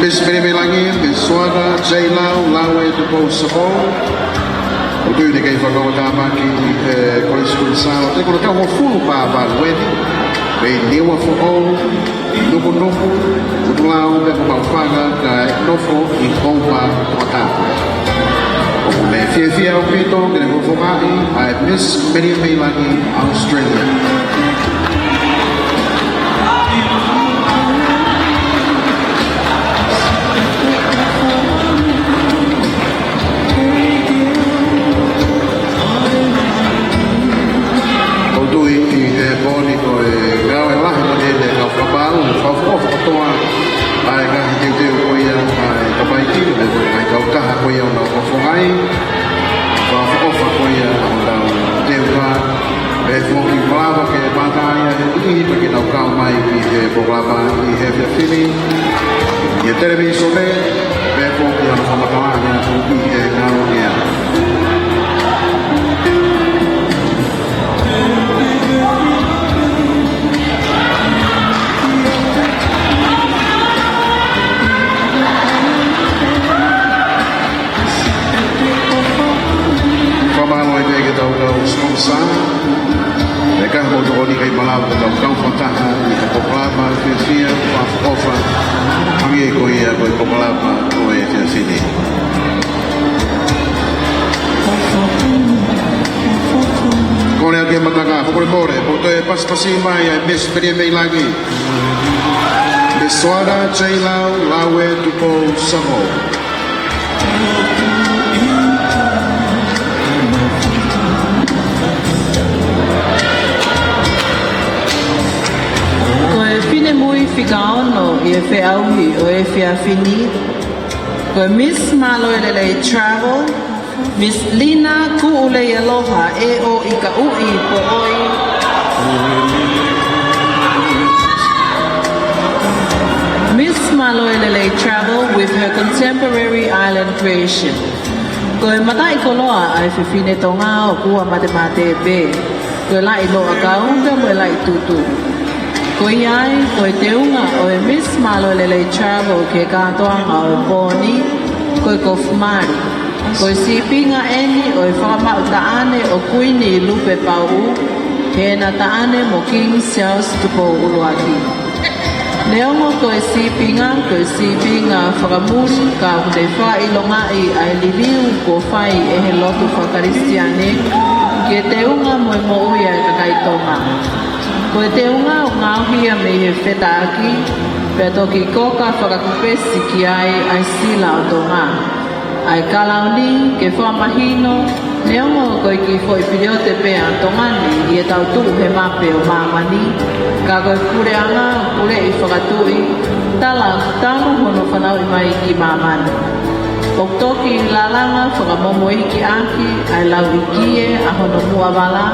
Miss Melie Meilangi, Miss Soana J Lau, Laue, Tupou, Savou. ʻOku tui naʻe kei fakakauʻatāmaki ʻi he Kolisi Kuini Sālote, ko e taʻu hongofulu mā valu eni, mei Niuafoʻou, Nukunuku, Utulau, pea mo Maʻufanga, kae nofo ʻi Houma, Tongatapu. ʻOku ne fiefia ʻaupito ke ne fakafofongaʻi ʻa e Miss Melie Meilangi Australia. ʻOku ou tui ʻi he pō ni ko e ngāue lahi moʻoni ʻene kau fakapāʻu, kau fakaʻofoʻofa kotoa ʻa e ngaahi teuteu ko ia ʻa e tamaiki, mo e ngaahi kautaha ko ia ʻoku nau fakafofongaʻi. Fakaʻofoʻofa ko ia ʻoku nau teuteu. Pea foki malava ke mātā ia he niʻihi pea ke nau kau mai ki he polokalama ʻi he efiafi ni. ʻI he televīsone, pea foki ʻa e fakamatala ʻa e ʻi he ngāue ni. Fakamālō ai pē ki he tau kau sponsor. ʻIkai ke mou tokoni kae malava ke tau kau fakataha ʻi he polokalama fiefia, fakaʻofoʻofa, hangē ko ia ko e polokalama ʻo e efiafi ni. Kole atu ki he matanga, fakamolemole, mou toe pasipasi mai ʻa e Miss Melie Meilangi. Miss Soana J Lau, Laue, Tupou, Savou. Ko e finemui fika ono ʻi he feʻauhi ʻo e efiafi ni, ko e Miss Mālohi Lelei Travel, Miss Lina Kuʻuleialoha ʻEoʻikaʻui Poʻoi. Miss Mālohi Lelei Travel with her contemporary island creation. Ko e mataʻikoloa ʻa e fefine Tonga ʻoku ua matemate pē. Ko e laʻi loʻakau pea mo e laʻi tutu. Ko ia ai, ko e teunga ʻo e Miss Mālohi Lelei Travel ki he kātoanga ʻo e pō ni, ko e kofu mali. Ko e sīpinga eni ʻo e fakamaʻu taʻane ʻo Kuini Lupepauʻu, heʻena taʻane mo King Charles Tupou ʻUluaki. Neongo ko e sīpinga, ko e sīpinga fakamuli, ka ʻoku ne fakaʻilongaʻi ʻa e liliu kuo fai ʻe he lotu fakakalisitiane ki he teunga mo e moʻui ʻa e kakai Tonga. Ko e teunga ʻoku ngaohi ia mei he fetaʻaki, pea toki koka fakakupesi ki ai ʻa e sila ʻo Tonga. ʻA e kalauni ke fakamahino, neongo ko e kiʻi foʻi piliote pē ʻa Tonga ni ʻi heʻetau tuʻu he mape ʻo māmani, ka ko e puleʻanga ʻoku puleʻi fakatuʻi, tala tanu hono fanauʻi mai ki māmani. ʻOku toki lalanga fakamomoikiʻaki ʻa e lauʻikie ʻa hono muʻavala,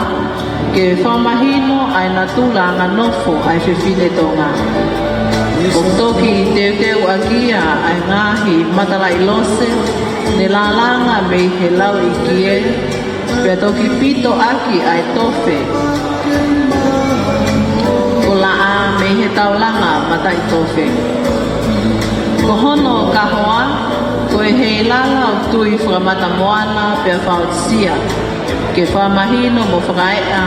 ke fakamahino ʻa e natula anganofo ʻa e fefine Tonga. ʻOku toki teuteuʻaki ia ʻa e ngaahi matalaʻi lose, ne lalanga mei he lauʻikie, pea toki pitoʻaki ʻa e tofe, ko e laʻā mei he taulanga mataʻitofe. Ko hono kahoa, ko e heilala ʻoku tui fakamatamoana pea fakaʻosia, ke fakamahino mo fakaeʻa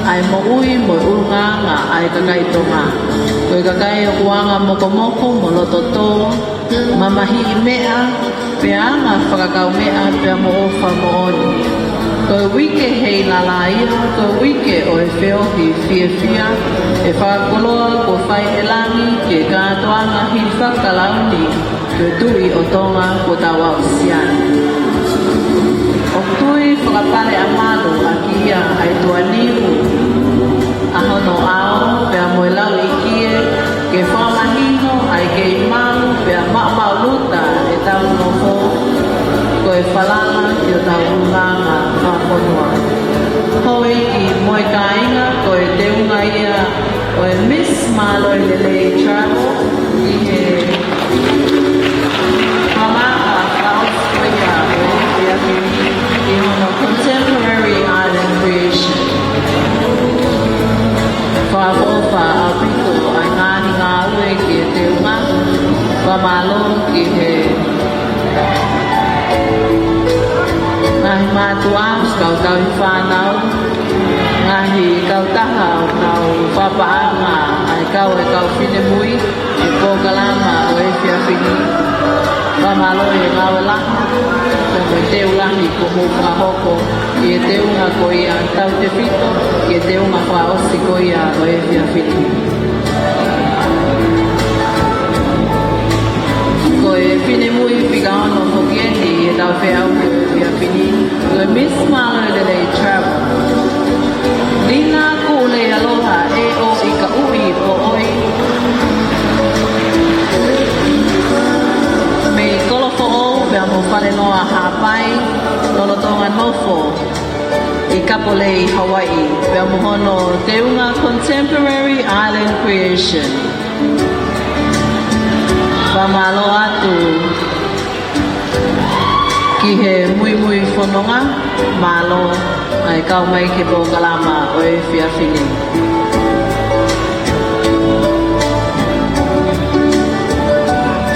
ʻa e moʻui mo e ʻulungaanga ʻa e kakai Tonga. Ko e kakai ʻoku anga mokomoko mo loto tō, mamahiʻi meʻa, pea anga fakakaumeʻa pea mo ʻofa moʻoni. Ko e uike heilala ia, ko e uike ʻo e feohi fiefia, ʻe fakakoloa kuo fai ʻe langi ki he kātoanga hili fakakalauni, ko e Tuʻi ʻo Tonga kuo tau aʻusia ni. ʻOku tui fakapaleʻamalu ʻaki ia ʻa e tuʻaniu ʻa hono ʻao pea mo e lauʻikie, ke fakamahino ʻa e kei malu pea maʻumaʻuluta ʻetau nofo, ko e falala ki hotau ʻulungaanga fakafonua. Houʻeiki mo e kāinga, ko e teunga ia ʻo e Miss Mālō e Lelei Travel ʻi he Pamaka House ko ia ʻo e efiafi ni ʻi hono Contemporary Island Creation. Fakaʻofoʻofa ʻaupito ʻa e ngaahi ngāue ki he teunga. Fakamālō ki he ngaahi mātuʻa, kau tauhi fānau, ngaahi kautaha ʻoku nau fakapaʻanga ʻa e kau e kau finemui he polokalama ʻo e efiafi ni. Fakamālō e ngāue lahi, pea mo e teu lahi kuo mou fakahoko ʻi he teunga ko ia tautefito ki he teunga fakaʻosi ko ia ʻo e efiafi ni. Ko e finemui fika ono foki eni ʻi heʻetau feʻauhi ʻo e efiafi ni, ko e Miss Mālō e Lelei Travel. Lina Kuʻulei Aloha ʻe ʻo i ka ui ʻo ʻoi. Mei Kolofoʻou pea mo Falenoa Haʻapai, lolotonga nofo ʻi Kapolei, Hawaiʻi, pea mo hono teunga Contemporary Island Creation. Fakamālō atu ki he muimui fononga, mālō ʻa e kau mai ki he polokalama ʻo e efiafi ni.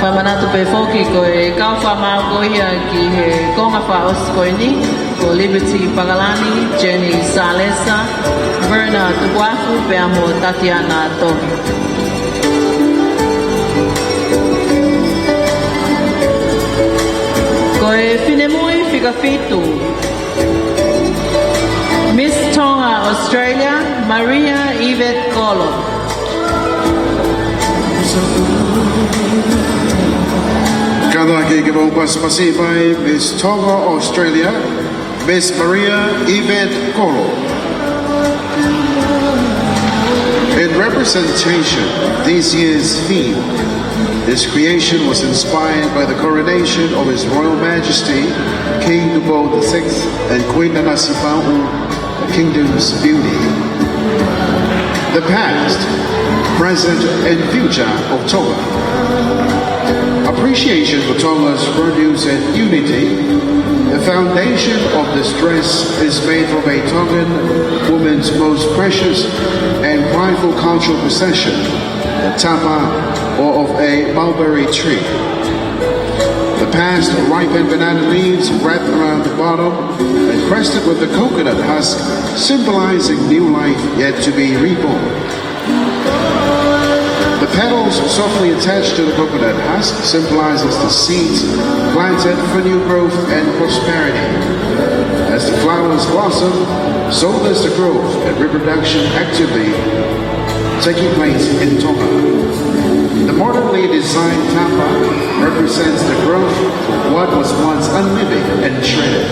Fakamanatu pē foki ko e kau fakamaau ko ia ki he konga fakaʻosi ko eni, ko Liberty Pakalani, Jenny Salesa, Verna Tukuafu, pea mo Tatiana Tohi. Ko e finemui fika fitu, Miss Tonga Australia, Maria Yvette Kolo. Kātaki ke mou pasipasi mai, Miss Tonga Australia, Miss Maria Yvette Kolo. In representation of this year's theme, this creation was inspired by the coronation of His Royal Majesty King Tupou the sixth and Queen Nanasipauʻu, the Kingdom's Beauty. The past, present, and future of Tonga. Appreciation for Tonga's produce and unity. The foundation of this dress is made from a Tongan woman's most precious and prideful cultural possession, the tapa or of a mulberry tree. The past ripened banana leaves wrapped around the bottom and crested with the coconut husk, symbolizing new life yet to be reborn. Petals softly attached to the coconut husk symbolizes the seeds planted for new growth and prosperity. As the flowers blossom, so does the growth and reproduction activity taking place in Tonga. The modernly designed tapa represents the growth of what was once unliving and shredded.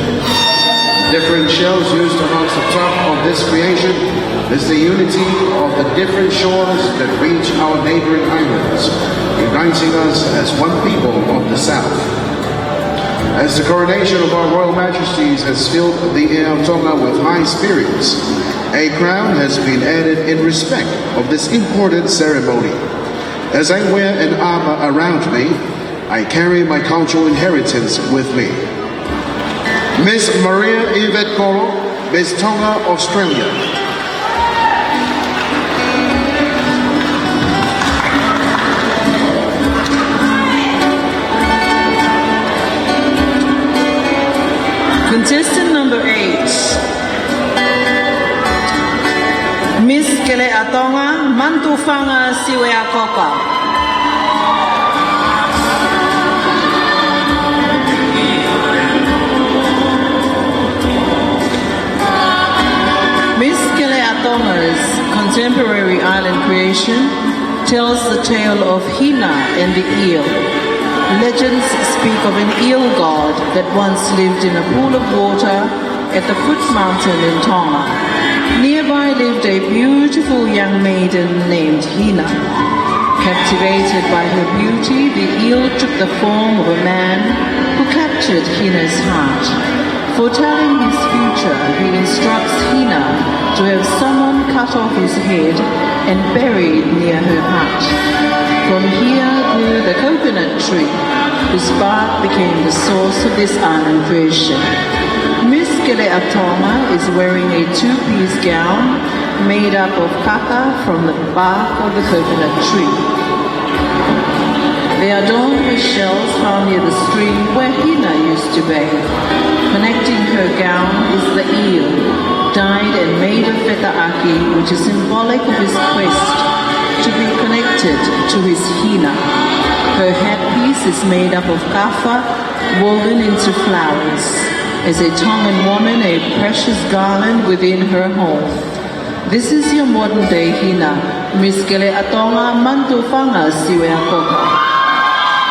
Different shells used amongst the top of this creation is the unity of the different shores that reach our neighboring islands, uniting us as one people of the South. As the coronation of our Royal Majesties has filled the air of Tonga with high spirits, a crown has been added in respect of this important ceremony. As I wear an armor around me, I carry my cultural inheritance with me. Miss Maria Yvette Kolo, Miss Tonga, Australia. Contestant number eight, Miss Keleʻa Tonga, Manatufaga Siueakoka. Miss Keleʻa Tonga's contemporary island creation tells the tale of Hina and the eel. Legends speak of an eel god that once lived in a pool of water at the Foot Mountain in Tonga. Nearby lived a beautiful young maiden named Hina. Captivated by her beauty, the eel took the form of a man who captured Hina's heart. Foretelling his future, he instructs Hina to have someone cut off his head and buried near her hut. From here grew the coconut tree, whose bark became the source of this island creation. Miss Keleʻa Tonga is wearing a two-piece gown made up of kaka from the bark of the coconut tree. They are adorned with shells found near the stream where Hina used to bathe. Connecting her gown is the eel, dyed and made of fetaʻaki, which is symbolic of his quest to be connected to his Hina. Her headpiece is made up of kafa, woven into flowers. As a Tongan woman, a precious garland within her home. This is your modern day Hina, Miss Keleʻa Tonga, Manatufaga Siueakoka.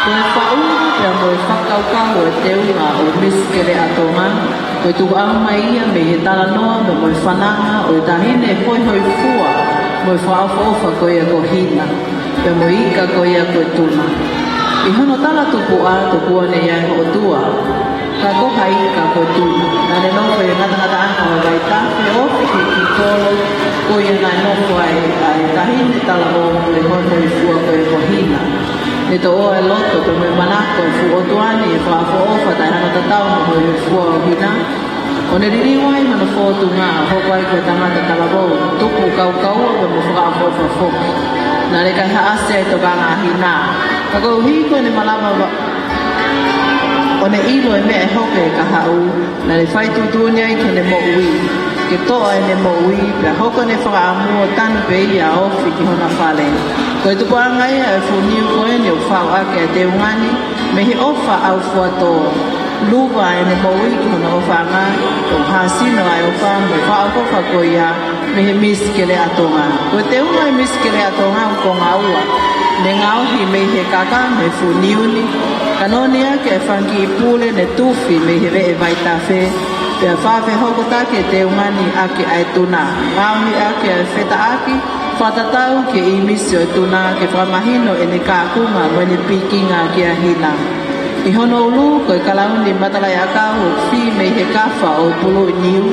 Ko e faʻunga pea mo e fakakaukau ʻo e teunga ʻo Miss Keleʻa Tonga, ko e tukuʻau mai ia mei he talanoa pea mo e fananga ʻo e taʻahine hoihoifua mo e fakaʻofoʻofa ko ia ko Hina, pea mo e ika ko ia ko e tuna. ʻI hono talatupuʻa, tokua ne ʻi ai ha ʻotua, ka ko ha ika ko e tuna. Naʻa ne nofo ʻi he ngatangataʻanga ʻo e vaitafe, ofi ki he kiʻi kolo ko ia naʻe nofo ai ʻa e taʻahine talavou mo e hoihoifua ko ia ko Hina. Ne toʻo ʻa e loto pea mo e manako ʻo e fuʻu ʻotua ni ʻi he fakaʻofoʻofa taʻe hano tatau mo e hoihoifua ʻo Hina, ʻo ne liliu ai hono fōtunga ʻo hoko ai ko e tangata talavou, tupu kaukaua pea mo fakaʻofoʻofa foki. Naʻe ʻikai haʻasi ʻa e tokanga ʻa Hina. Ka koeʻuhi ko ʻene malava ʻo ne ʻilo e meʻa ʻe hoko ki he kahaʻu, naʻa ne fai tuʻutuʻuni ai ki heʻene moʻui ke toʻo ʻene moʻui, pea hoko ʻene fakaʻamu ʻo tanu pē ia ofi ki hona fale. Ko e tupuʻanga ia ʻo e fuʻu niu ko eni ʻoku faʻu ʻaki ʻa e teunga ni mei he ʻofa ʻaufuatō. Luva ʻene moʻui ki hono ʻofaʻanga, ʻo hāsino ʻa e ʻofa mo e fakaʻofoʻofa ko ia mei he Miss Keleʻa Tonga. Ko e teunga ʻo e Miss Keleʻa Tonga ʻoku konga ua. Ne ngaohi mei he kaka mo e fuʻu niu ni, ka nō ni ʻaki ʻa e fanga kiʻi pule ne tufi mei he veʻe vaitafe, pea fakafehokotaki e teunga ni ʻaki ʻa e tuna. Ngaohi ʻaki ʻa e fetaʻaki fakatatau ki he ʻīmisi ʻo e tuna ke fakamahino ʻene kākunga mo ʻene pikinga kia Hina. ʻI hono ʻulu ko e kalauni matalaʻiʻakau ʻoku fī mei he kafa ʻo e puluʻi niu,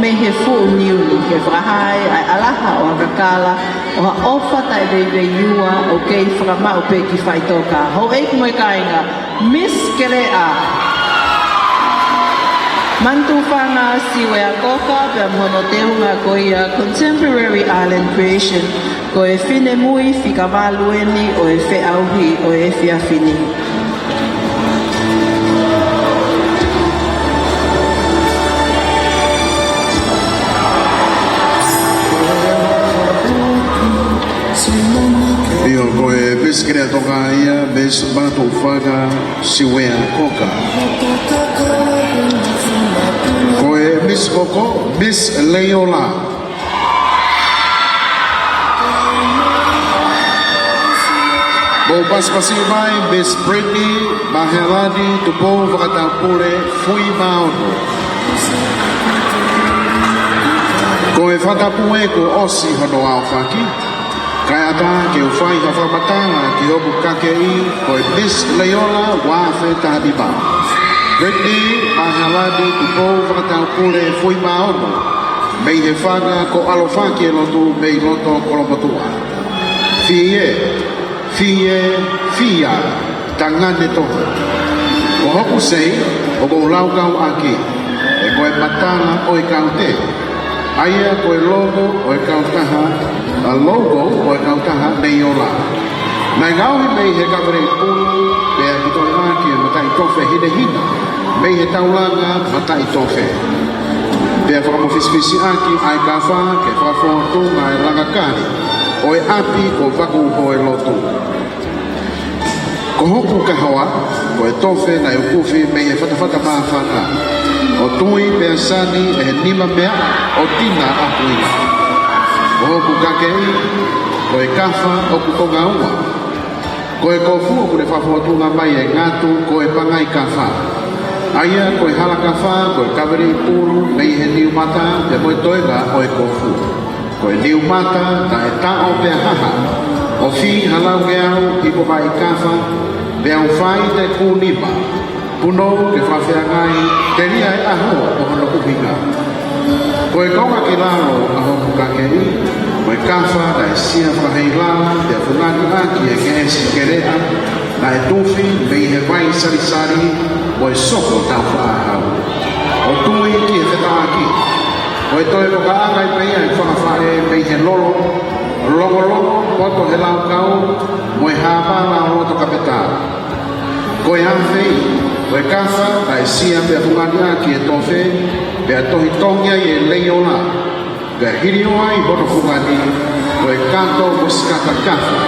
mei he fuʻu niu ni, ke fakahā ai ʻa e ʻalaha ʻo ha kakala ʻo ha ʻofa taʻeveiveiua ʻoku kei fakamaʻu pē ki faʻitoka. Houʻeiki mo e kāinga, Miss Keleʻa, Manatufaga Siueakoka, pea mo hono teunga ko ia Contemporary Island Creation, ko e finemui fika valu eni ʻo e feʻauhi ʻo e efiafi ni. Pea Ko e Miss Keleʻa Tonga ia, Miss Matuʻufanga Siuea Koka. Ko e Miss Koko, Miss Leiola. Mou pasipasi mai, Miss Brittany Mahealani Tupou Fakataupule, Fuimaono. Ko e fakatapu ē kuo ʻosi hono aofaki, kae ʻatā ke u fai ha fakamatala ki hoku kakeʻi, ko e Miss Leiola ua afe taha nima, Brittany Mahealani Tupou Fakataupule, Fuimaono, mei he fanga ko ʻAlofaki ʻe Lotu mei loto Kolomotuʻa. Fie, fie, fia, tangane Tonga. Ko hoku sei, ʻoku ou laukau ʻaki, ē, ko e matala ʻo e kaute, ʻa ia ko e logo ʻo e kautaha, ʻa, logo ʻo e kautaha Leiola. Naʻe ngaohi mei he kaveleʻi pulu, pea ki toenga ki he mataʻitofe hinehina mei he taulanga mataʻitofe. Pea fakamofisifisi ʻaki ʻa e kafa ke fakafōtunga e langa kali ʻo e ʻapi ko Vakuuhoe Lotu. Ko hoku kahoa, ko e tofe naʻe ukufi mei he fatafata māfana, ʻo tui pea sani ʻe he nima meaʻa ʻo Tina ʻAkuila. Ko hoku kakeʻi, ko e kafa ʻoku konga ua. Ko e kofu ʻoku ne fakafōtunga mai e ngatu ko e pangai kafa, ʻa ia ko e hala kafa, ko e kaveleʻi pulu mei he niu mata, pea mo e toenga ʻo e kofu. Ko e niu mata, taʻe taʻo pea haha, ʻo fī ha laungeau ipu mai kafa, pea u fai te kū nima, punou ke fakafeangai, telia e ʻaho ʻo hono ʻuhinga. Ko e konga ki lalo ʻa hoku kakeʻi, ko e kafa naʻe sia fakaheilala, pea fungani ʻaki e keʻesi keleʻa, naʻe tufi mei he vai salisali mo e soko taufaʻāhau, ʻo tui ki he fetaʻaki. Ko e toe ko ka anga i pea ʻi fakafaʻē mei he lolo, longolongo, poto he laukau, mo e hāmala ʻo loto kapetā. Ko e afei, ko e kafa naʻe sia pea fungani ʻaki e tofe, pea tohi tongi ai e Leiola, pea hilio ai hono fungani, ko e kato mo sikata kafa.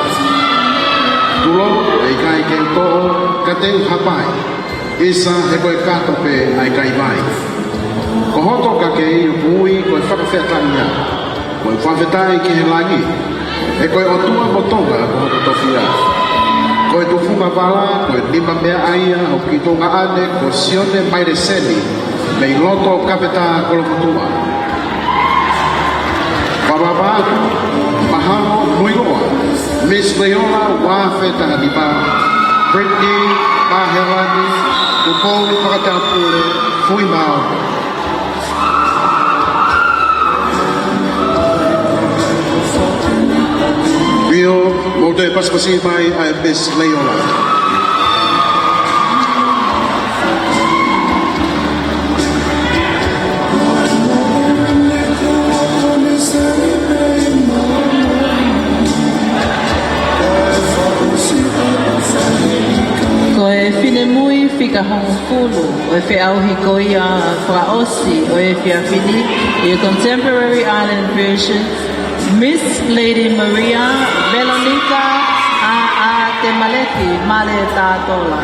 Tulou, ʻe ʻikai ke u toʻo, ka te u hapai. ʻIsa, he ko e kato pē ʻa e kaivai. Ko hoto kakeʻi ʻoku ui ko e Fakafeʻatangia. Ko e fakafetaʻi ki he langi, he ko e ʻOtua mo Tonga ko hoku tofiʻa. Ko e tufunga vala, ko e nima meaʻa ia ʻo hoku kiʻi tuongaʻane ko Sione Maileseni, mei loto Kapetā Kolomotuʻa. Fakapapau atu, mahalo muiloa, Miss Leiola ua afe taha nima, Brittany Mahealani Tupou Fakataupule, Fuimaono. ʻIo, mou toe pasipasi mai ʻa e Miss Leiola. Ko e finemui fika hongofulu ʻo e feʻauhi ko ia fakaʻosi ʻo e efiafi ni ʻi he Contemporary Island Creation, Miss Lady Maria Veronica ʻAʻa Temaleti Male Tatola.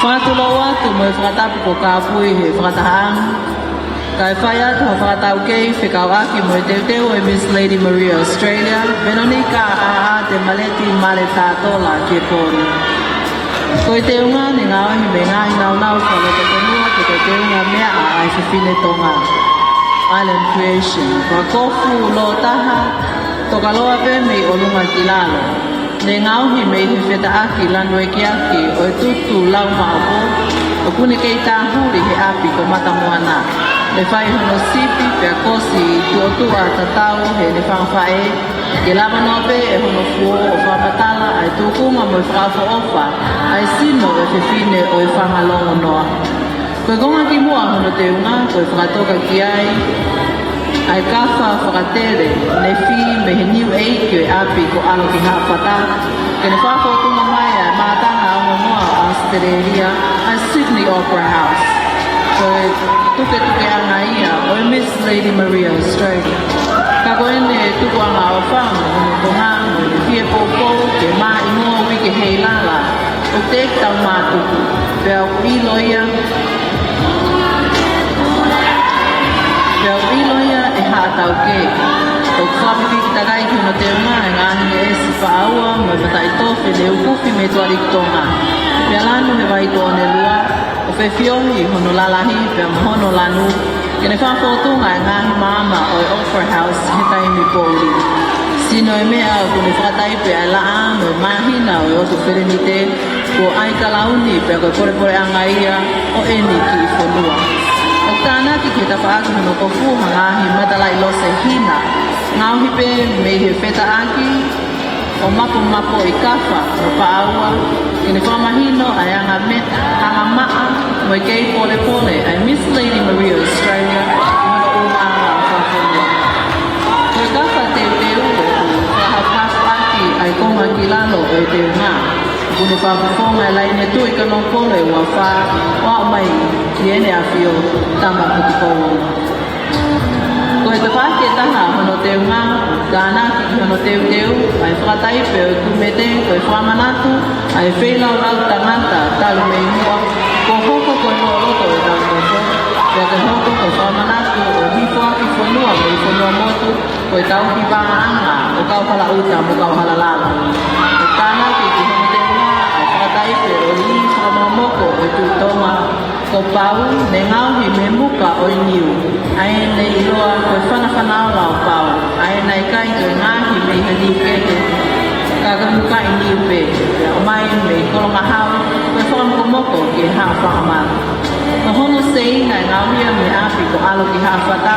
Fakatulou atu mo e fakatapu ko Kapui he fakatahaʻanga, kae fai atu ha fakataukei fekauʻaki mo e teuteu ʻo e Miss Lady Maria Australia, Veronica ʻAʻa Temaleti Male Tatola ki he pō ni. Ko e teunga ne ngaohi mei he ngaahi naunau fakalotofonua pe ko e teunga meaʻa ʻa e fefine Tonga, Island Creation. Ko e kofu lōtaha, tokaloa pē mei ʻolunga ki lalo. Ne ngaohi mei he fetaʻaki lanu ekiaki ʻo e tutu lau maʻopo, ʻoku ne kei tāhuli he ʻapi ko Matamoana. Ne fai hono sipi pea kosi tuʻotuʻa tatau heʻene fanga faʻē, ke lava noa pē ʻe hono fuo ʻo fakamatala ʻa e tūkunga mo e fakaʻofoʻofa ʻa e sino ʻo e fefine ʻo e fanga longonoa. Ko e konga ki muʻa hono teunga, ko e fakatoka ki ai ʻa e kafa fakatele ne fī mei he niu ʻeiki ʻo e ʻapi ko ʻAlo ki Haʻafata, ke ne fakafōtunga mai ʻa e mātanga ongonoa ʻo ʻAositelēlia, ʻa e Sydney Opera House. Ko e tuketukeʻanga ia ʻo e Miss Lady Maria Australia. Ka ko ʻene tukuʻanga ʻofa mo hono Tonga Te tau mātuku, pea ʻoku ʻilo ia, pea ʻoku ʻilo ia ʻe haʻa taukē. ʻOku fakapiki takai ki hono teunga e ngaahi ngeʻesi paʻaua mo e mataʻitofe ne ukufi mei Tuʻa ʻAliʻi ki Tonga. Pea lanu he vai Tōnelua, ʻo fefiohi hono lalahi pea mo hono lanu, ke ne fakafōtunga e ngaahi maama ʻo e Opera House he taimi poʻuli. Sino e meʻa ʻoku ne fakataipe ʻa e laʻā mo e māhina ʻo e ʻOtu Felenite, kuo ʻai kalauni pea ko e polepoleʻanga ia ʻo ʻeni kiʻi fonua. ʻOku tānaki ki he tafaʻaki hono kofu ha ngaahi matalaʻi lose hina, ngaohi pē mei he fetaʻaki ʻo mapomapoʻi kafa mo paʻaua, ke ne fakamahino ʻa e anga me-, anga maʻa mo e kei polepole ʻa e Miss Lady Maria Australia ʻi hono ʻulungaanga fakafonua. Ko e kafa teuteu ʻoku fakahaohaoaʻi ʻa e konga ki lalo ʻo e teunga. ʻOku ne fakafofonga e laine tuʻi kanoa pole ua fā ʻo aʻu mai ki Heʻene ʻAfio Tama Kotokoua. Ko e tafaʻaki ʻe taha hono teunga, tānaki ki hono teuteu ʻa e fakataipe ʻo e kumete, ko e fakamanatu ʻa e feilaulau tangata talu mei muʻa, kuo hoko ko e lōloto ʻo ʻetau nofo, pea ke hoko ko e fakamanatu ʻo e hifoaki fonua mei fonua motu, ko e tauhi vāanga ʻo Kauhalaʻuta mo Kauhalalala. ʻOku tānaki ki hono teunga ʻa e fakataipe ʻo e Lī Fakamomoko ʻo e Tuʻi Tonga, ko Pau, ne ngaohi mei he muka ʻo e niu, ʻa ia naʻe ʻiloa ko e Fanafanaola ʻo Pau, ʻa ia naʻe ʻikai toe ngaohi mei ha niu kehe, ka ko e mukaʻi niu pē, pea ʻomai mei Kolongahau, ko e fakamokomoko ki he Haʻa Fakamālō. Ko hono seina ʻe ngaohi ia mei he ʻapi ko ʻAlo ki Haʻafata,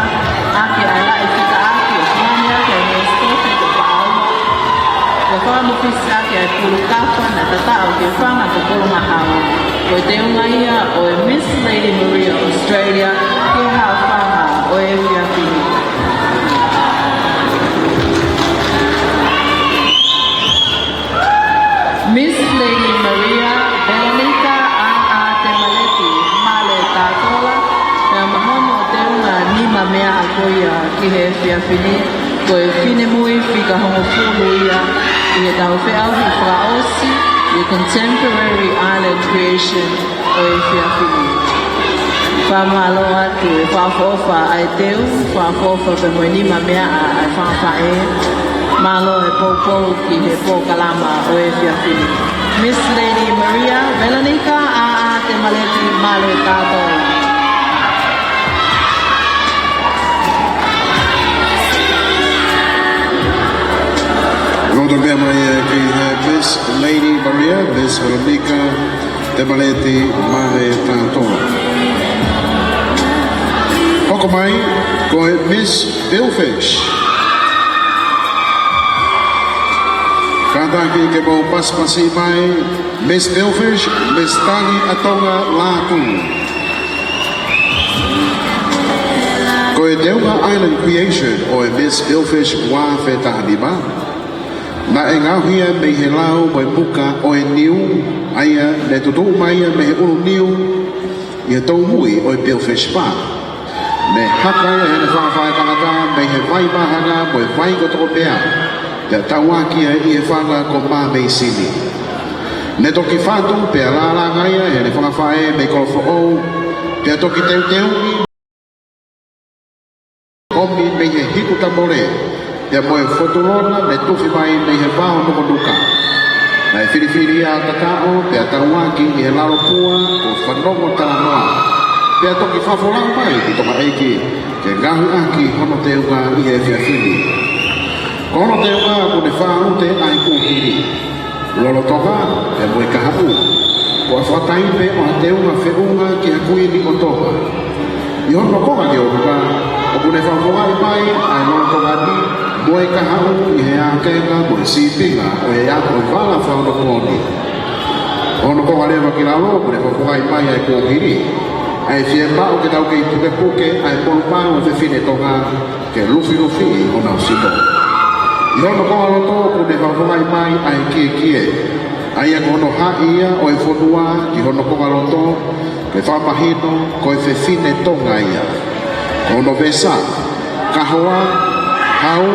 ʻaki ʻa e laʻi fetaʻaki ʻo fungani ʻaki ʻa e ngeʻesi tofi ko Paʻauma, ʻo fakamofisi ʻaki ʻa e pulu kafa naʻe tataʻo ki he fanga ko Kolongahau. Ko e teunga ia ʻo e Miss Lady Maria Australia ki he haʻofanga ʻo e efiafi ni. Miss Lady Maria Veronica ʻAʻa Temaleti Male Tatola, pea mo hono teunga nima meʻa ko ia ki he efiafi ni, ko e finemui fika hongofulu ia ʻi heʻetau feʻauhi fakaʻosi ʻi he Contemporary Island Creation ʻo e efiafi ni. Fakamālō atu e fakaʻofoʻofa ʻa e teu, fakaʻofoʻofa pea mo e nima meʻa ʻa e fanga faʻē. Mālō e poupou ki he polokalama ʻo e efiafi ni. Miss Lady Maria Veronica ʻAʻa Temaleti Male Tatola. Loto pea mai e ki he Miss Lady Maria, Miss Veronica Temaleti Male Tatola. Hoko mai, ko e Miss Billfish. Kātaki ke mou pasipasi mai, Miss Billfish, Miss Tangi ʻa Tonga Lātū. Ko e teunga Island Creation ʻo e Miss Billfish ua afe taha nima, naʻe ngaohi ia mei he lau mo e muka ʻo e niu, ʻa ia ne tutuʻu mai ia mei he ʻulu niu ʻi he toumui ʻo e Billfish Bar. Ne haka ia ʻe heʻene fanga faʻē tangata mei he vai māhanga mo e vai ko Tokopea, pea tauaki ia ʻi he fanga ko Māmeisini. Ne toki fatu pea lālanga ia ʻe heʻene fanga faʻē mei Kolofoʻou, pea toki teuteuʻi ʻomi mei he hiku tamole, pea mo e fotulona ne tufi mai mei he vao Nukanuka. Naʻe filifili ia ʻo tataʻo, pea tauaki ʻi he lalo pua ko Fanongo Talanoa, pea toki fakafolau mai ki Tonga ʻEiki ke ngaohi ʻaki hono teunga ʻi he efiafi ni. Ko hono teunga ʻoku ne fāʻute ʻa e kuohili, lolotonga, pea mo e kahaʻu. Ko e fakataipe ʻo ha teunga feʻunga ki he Kuini ʻo Tonga. ʻI hono konga ki ʻolunga, ʻoku ne fakafofongaʻi mai ʻa e lolotonga ni mo e kahaʻu ʻi he ākenga mo e sīpinga ʻo e ako vala fakaonopōni. Hono konga leva ki lalo, ʻoku ne fakafofongaʻi mai ʻa e kuohili, ʻa e fiemaʻu ke tau kei pukepuke ʻa e polupau ʻo e fefine Tonga, ke lufilufi honau sino. ʻI hono konga loto ʻoku ne fakafofongaʻi mai ʻa e kiekie, ʻa ia ko hono haʻi ia ʻo e fonua ʻi hono konga loto, ke fakamahino ko e fefine Tonga ia. Ko hono vesa, kahoa, hau,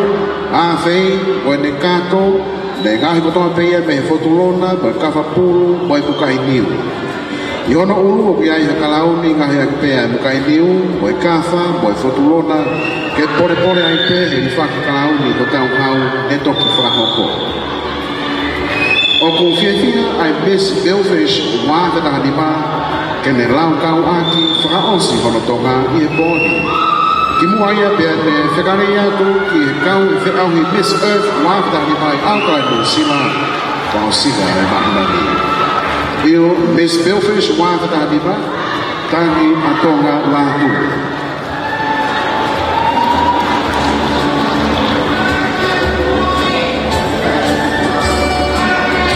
ʻāfei, ʻo ʻene kato, Naʻe ngaohi kotoa pē ia mei he fotulona, mo e kafa pulu, mo e mukaʻi niu. ʻI hono ʻulu ʻoku ʻi ai ha kalauni ngaohi ʻaki pē ʻa e mukaʻi niu, mo e kafa, mo e fotulona, ke polepole ai pē he hifaki kalauni hotau hau ʻe toki fakahoko. ʻOku fiefia ʻa e Miss Billfish ua afe taha nima ke ne laukau ʻaki fakaʻosi hono Tonga ʻi he pō ni. Kimuʻa ia pea te ne fekale atu ki he kau ʻi he feʻauhi Miss Earth ua afe taha nima ʻi Auckland, New Zealand, fakaʻosinga ʻo e māhina ni. ʻIo, Miss Billfish ua afe taha nima, tangi ʻa Tonga Lātū.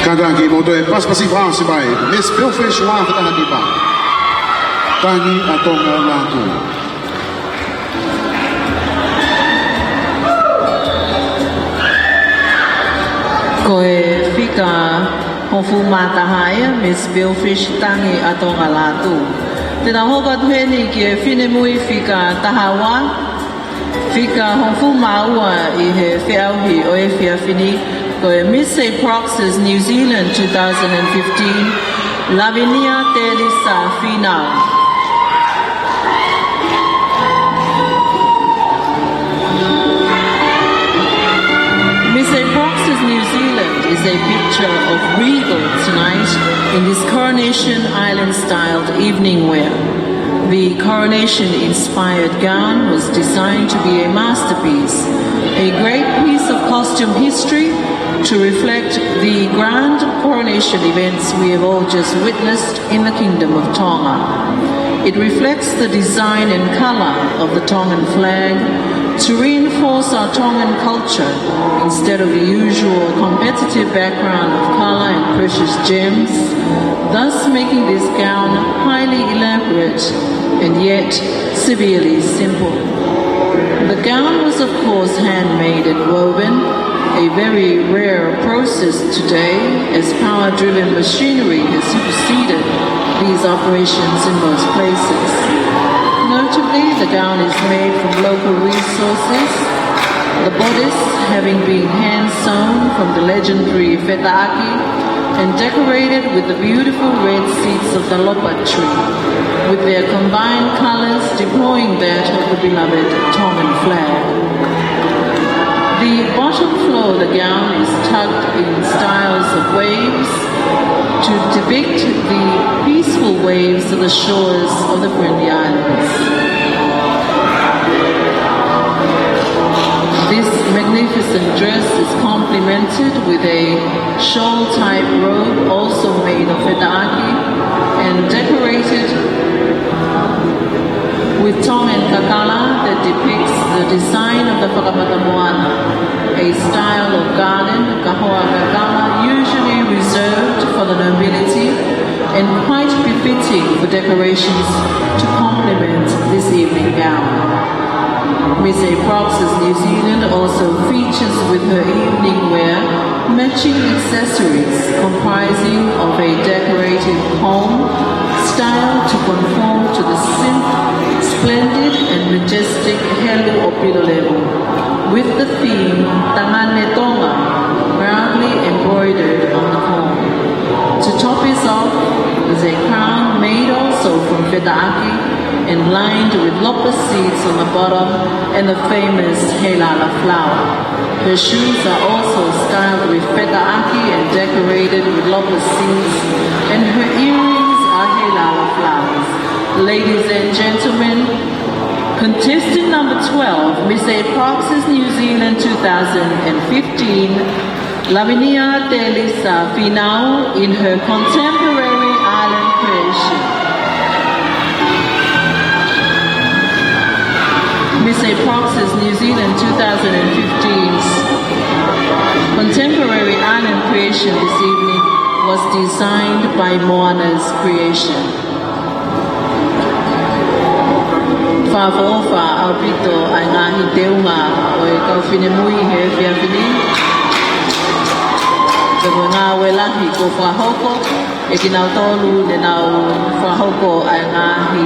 Kātaki mo toe pasipasi fakaʻosi mai, Miss Billfish ua afe taha nima, tangi ʻa Tonga Lātū. Ko e fika hongofulu mā taha ia, Miss Billfish, tangi ʻa Tonga Lātū. Te tau hoko atu heni ki he finemui fika taha ua, fika hongofulu mā ua ʻi he feʻauhi ʻo e efiafi ni, ko e Miss Aprox's New Zealand two thousand and fifteen, Lavinia Telisa Finau. Miss Aprox's New Zealand is a picture of regal tonight in this Coronation Island-styled evening wear. The coronation-inspired gown was designed to be a masterpiece, a great piece of costume history to reflect the grand coronation events we have all just witnessed in the Kingdom of Tonga. It reflects the design and color of the Tongan flag to reinforce our Tongan culture instead of the usual competitive background of color and precious gems, thus making this gown highly elaborate and yet severely simple. The gown was, of course, handmade and woven, a very rare process today, as power-driven machinery has superseded these operations in most places. Notably, the gown is made from local resources, the bodice having been hand-sewn from the legendary fetaʻaki and decorated with the beautiful red seeds of the lopa tree, with their combined colors deploying that of the beloved Tongan flag. The bottom floor of the gown is tucked in styles of waves to depict the peaceful waves of the shores of the Friendly Islands. This magnificent dress is complemented with a shawl-type robe, also made of fetaʻaki and decorated with Tongan kakala that depicts the design of the Fakamatamoana, a style of garden, kahoa kakala, usually reserved for the nobility and quite befitting for decorations to complement this evening gown. Miss Aprox's New Zealand also features with her evening wear matching accessories comprising of a decorated comb styled to conform to the simple, splendid and majestic helu ʻo Pilolevu, with the theme Tangane Tonga proudly embroidered on the comb. To top this off is a crown made also from fetaʻaki and lined with lopa seeds on the bottom and the famous heilala flower. Her shoes are also styled with fetaʻaki and decorated with lopa seeds, and her earrings are heilala flowers. Ladies and gentlemen, contestant number twelve, Miss Aprox's New Zealand two thousand and fifteen, Lavinia Telisa Finau in her contemporary island creation. Miss Aprox's New Zealand two thousand and fifteen's contemporary island creation this evening was designed by Moana's Creation. Fakaʻofoʻofa ʻaupito ʻa e ngaahi teunga ʻo e kau finemui he efiafi ni. Ko e ngāue lahi kuo fakahoko ʻe kinautolu ne nau fakahoko ʻa e ngaahi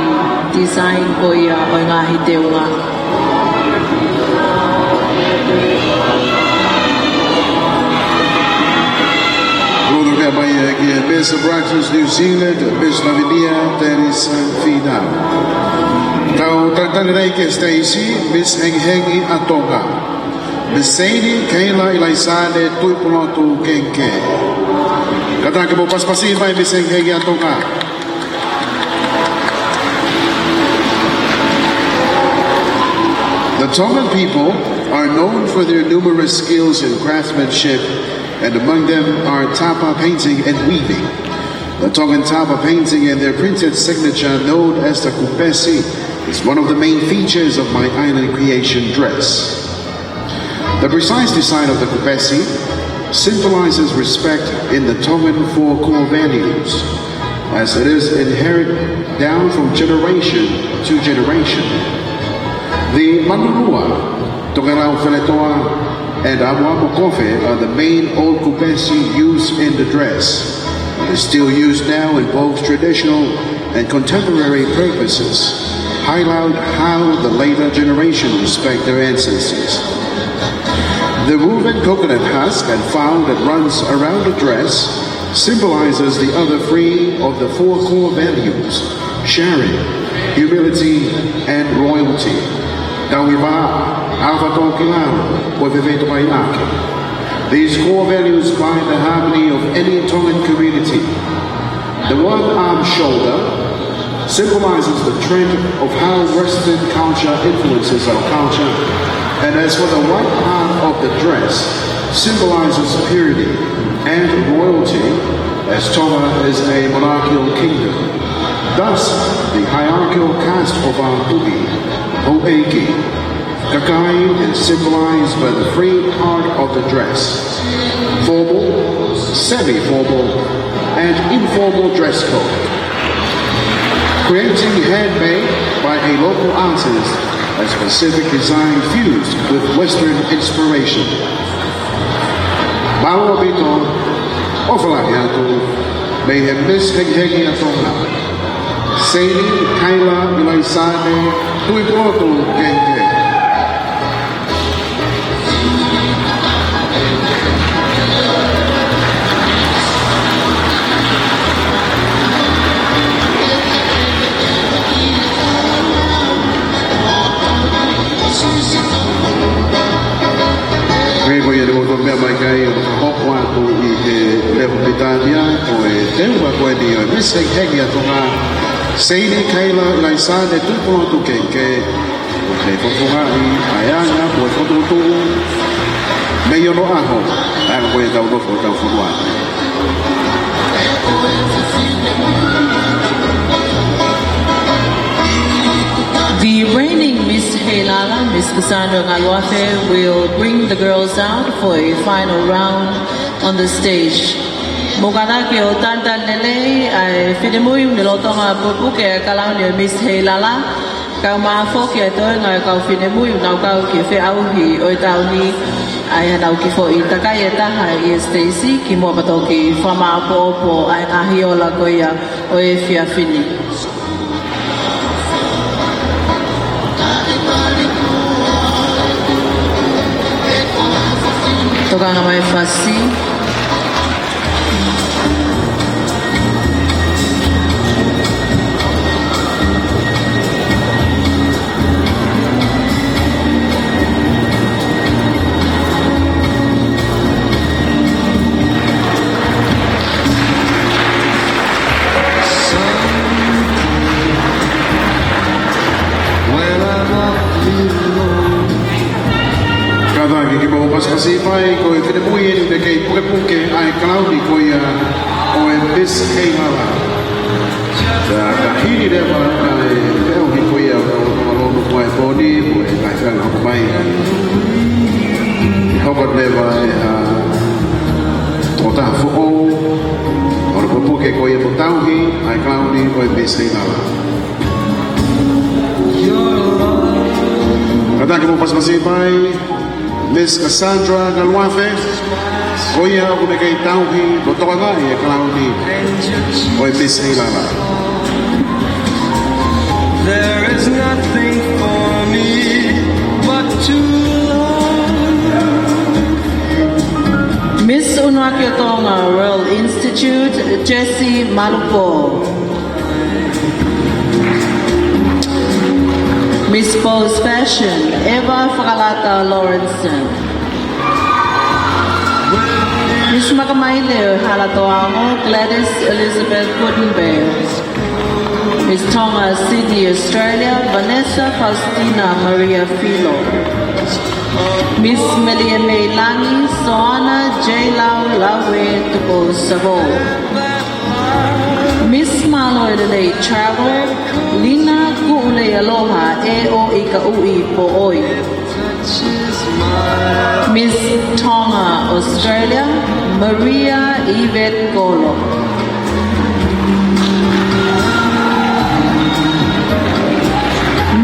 design ko ia ʻo e ngaahi teunga. Miss Abruzzes New Zealand, Miss Lavinia Teresa Fina. Tau talitali lelei ki he siteisi, Miss Hengihengi ʻa Tonga, Miss Seini Keila ʻIlaisane Tuʻipulotu Kengike. Kātaki mou pasipasi mai Miss Hengihengi ʻa Tonga. The Tongan people are known for their numerous skills in craftsmanship, and among them are tapa painting and weaving. The Tongan tapa painting and their printed signature, known as the kupesi, is one of the main features of my island creation dress. The precise design of the kupesi symbolizes respect in the Tongan four core values, as it is inherited down from generation to generation. The manulua, tokelau feletoa, and amoamo kofe are the main old kupesi used in the dress. It is still used now in both traditional and contemporary purposes, highlight how the later generation respect their ancestors. The woven coconut husk and fao that runs around the dress symbolizes the other three of the four core values: sharing, humility, and royalty. Tauhi vā, ava tō ki lalo, ko e fefeito mai ake. These core values bind the harmony of any Tongan community. The one arm shoulder symbolizes the trend of how Western culture influences our culture, and as for the white part of the dress, symbolizes purity and royalty, as Tonga is a monarchical kingdom. Thus, the hierarchical caste of our houʻeiki, kakai, is symbolized by the free part of the dress: formal, semi-formal, and informal dress code. Creating handmade by a local artist, a specific design fused with Western inspiration. Mālō ʻaupito, ʻofa lahi atu, mei he Miss Hengihengi ʻa Tonga, Seini Keila ʻIlaisane Tuʻipulotu Kengike. Pea ko ia te mou toe meʻa mai ki ai ʻo fakahoko atu ʻi he leʻo Pilitānia, ko e teunga ko eni ʻo e Miss Hengihengi ʻa Tonga, Seini Keila ʻIlaisane Tuʻipulotu Kengike, ʻo fakafofongaʻi ʻa e anga mo e fokotuʻutuʻu mei onoʻaho, ʻa ia ko e tau nofo tau fonua. The reigning Miss Heilala, Miss Cassandra Ngaluafe, will bring the girls out for a final round on the stage. Mou kātaki ʻo talitali lelei ʻa e finemui ʻoku ne lolotonga pukepuke ʻa e kalauni ʻo e Miss Heilala. Kae ʻumaʻā foki ʻa e toenga ʻo e kau finemui ʻoku nau kau ki he feʻauhi ʻo e taʻu ni, ʻa ia ʻoku nau kiʻi foʻi takai ʻe taha ʻi he siteisi kimuʻa pea toki fakamāʻopoʻopo ʻa e ngaahi ola ko ia ʻo e efiafi ni. Tokanga mai fasi. Kātaki ke mou pasipasi mai, ko e finemui eni ʻoku ne kei pukepuke ʻa e kalauni ko ia ʻo e Miss Heilala. Ka, ka hili leva ʻa e feʻauhi ko ia ʻo e kalauni ko e pō ni, ko e kai fanga hoko mai. Hoko leva ʻe ha tokotaha foʻou ʻo ne pukepuke ko ia mo tauhi ʻa e kalauni ko e Miss Heilala. Kātaki mou pasipasi mai, Miss Cassandra Ngaluafe, ko ia ʻoku ne kei tauhi mo tokangaʻi e kalauni ʻo e Miss Heilala. There is nothing for me but to love. Miss ʻUnuaki ʻo Tonga Royal Institute. Jude Jesse Malupo. Miss Pose Fashion, Eva Fakalata Lawrenson. Miss Makamaile ʻo e Hala Toango, Gladys Elizabeth Gutenberg. Miss Tonga Sydney Australia, Vanessa Faustina Maria Filo. Miss Melie Mei Langi, Soana J Lau Laue Tupo Savo. Miss Mālō e Lelei Travel, Lina Kuʻuleialoha ʻEoikaʻui Poʻoi. Miss Tonga Australia, Maria Yvette Kolo.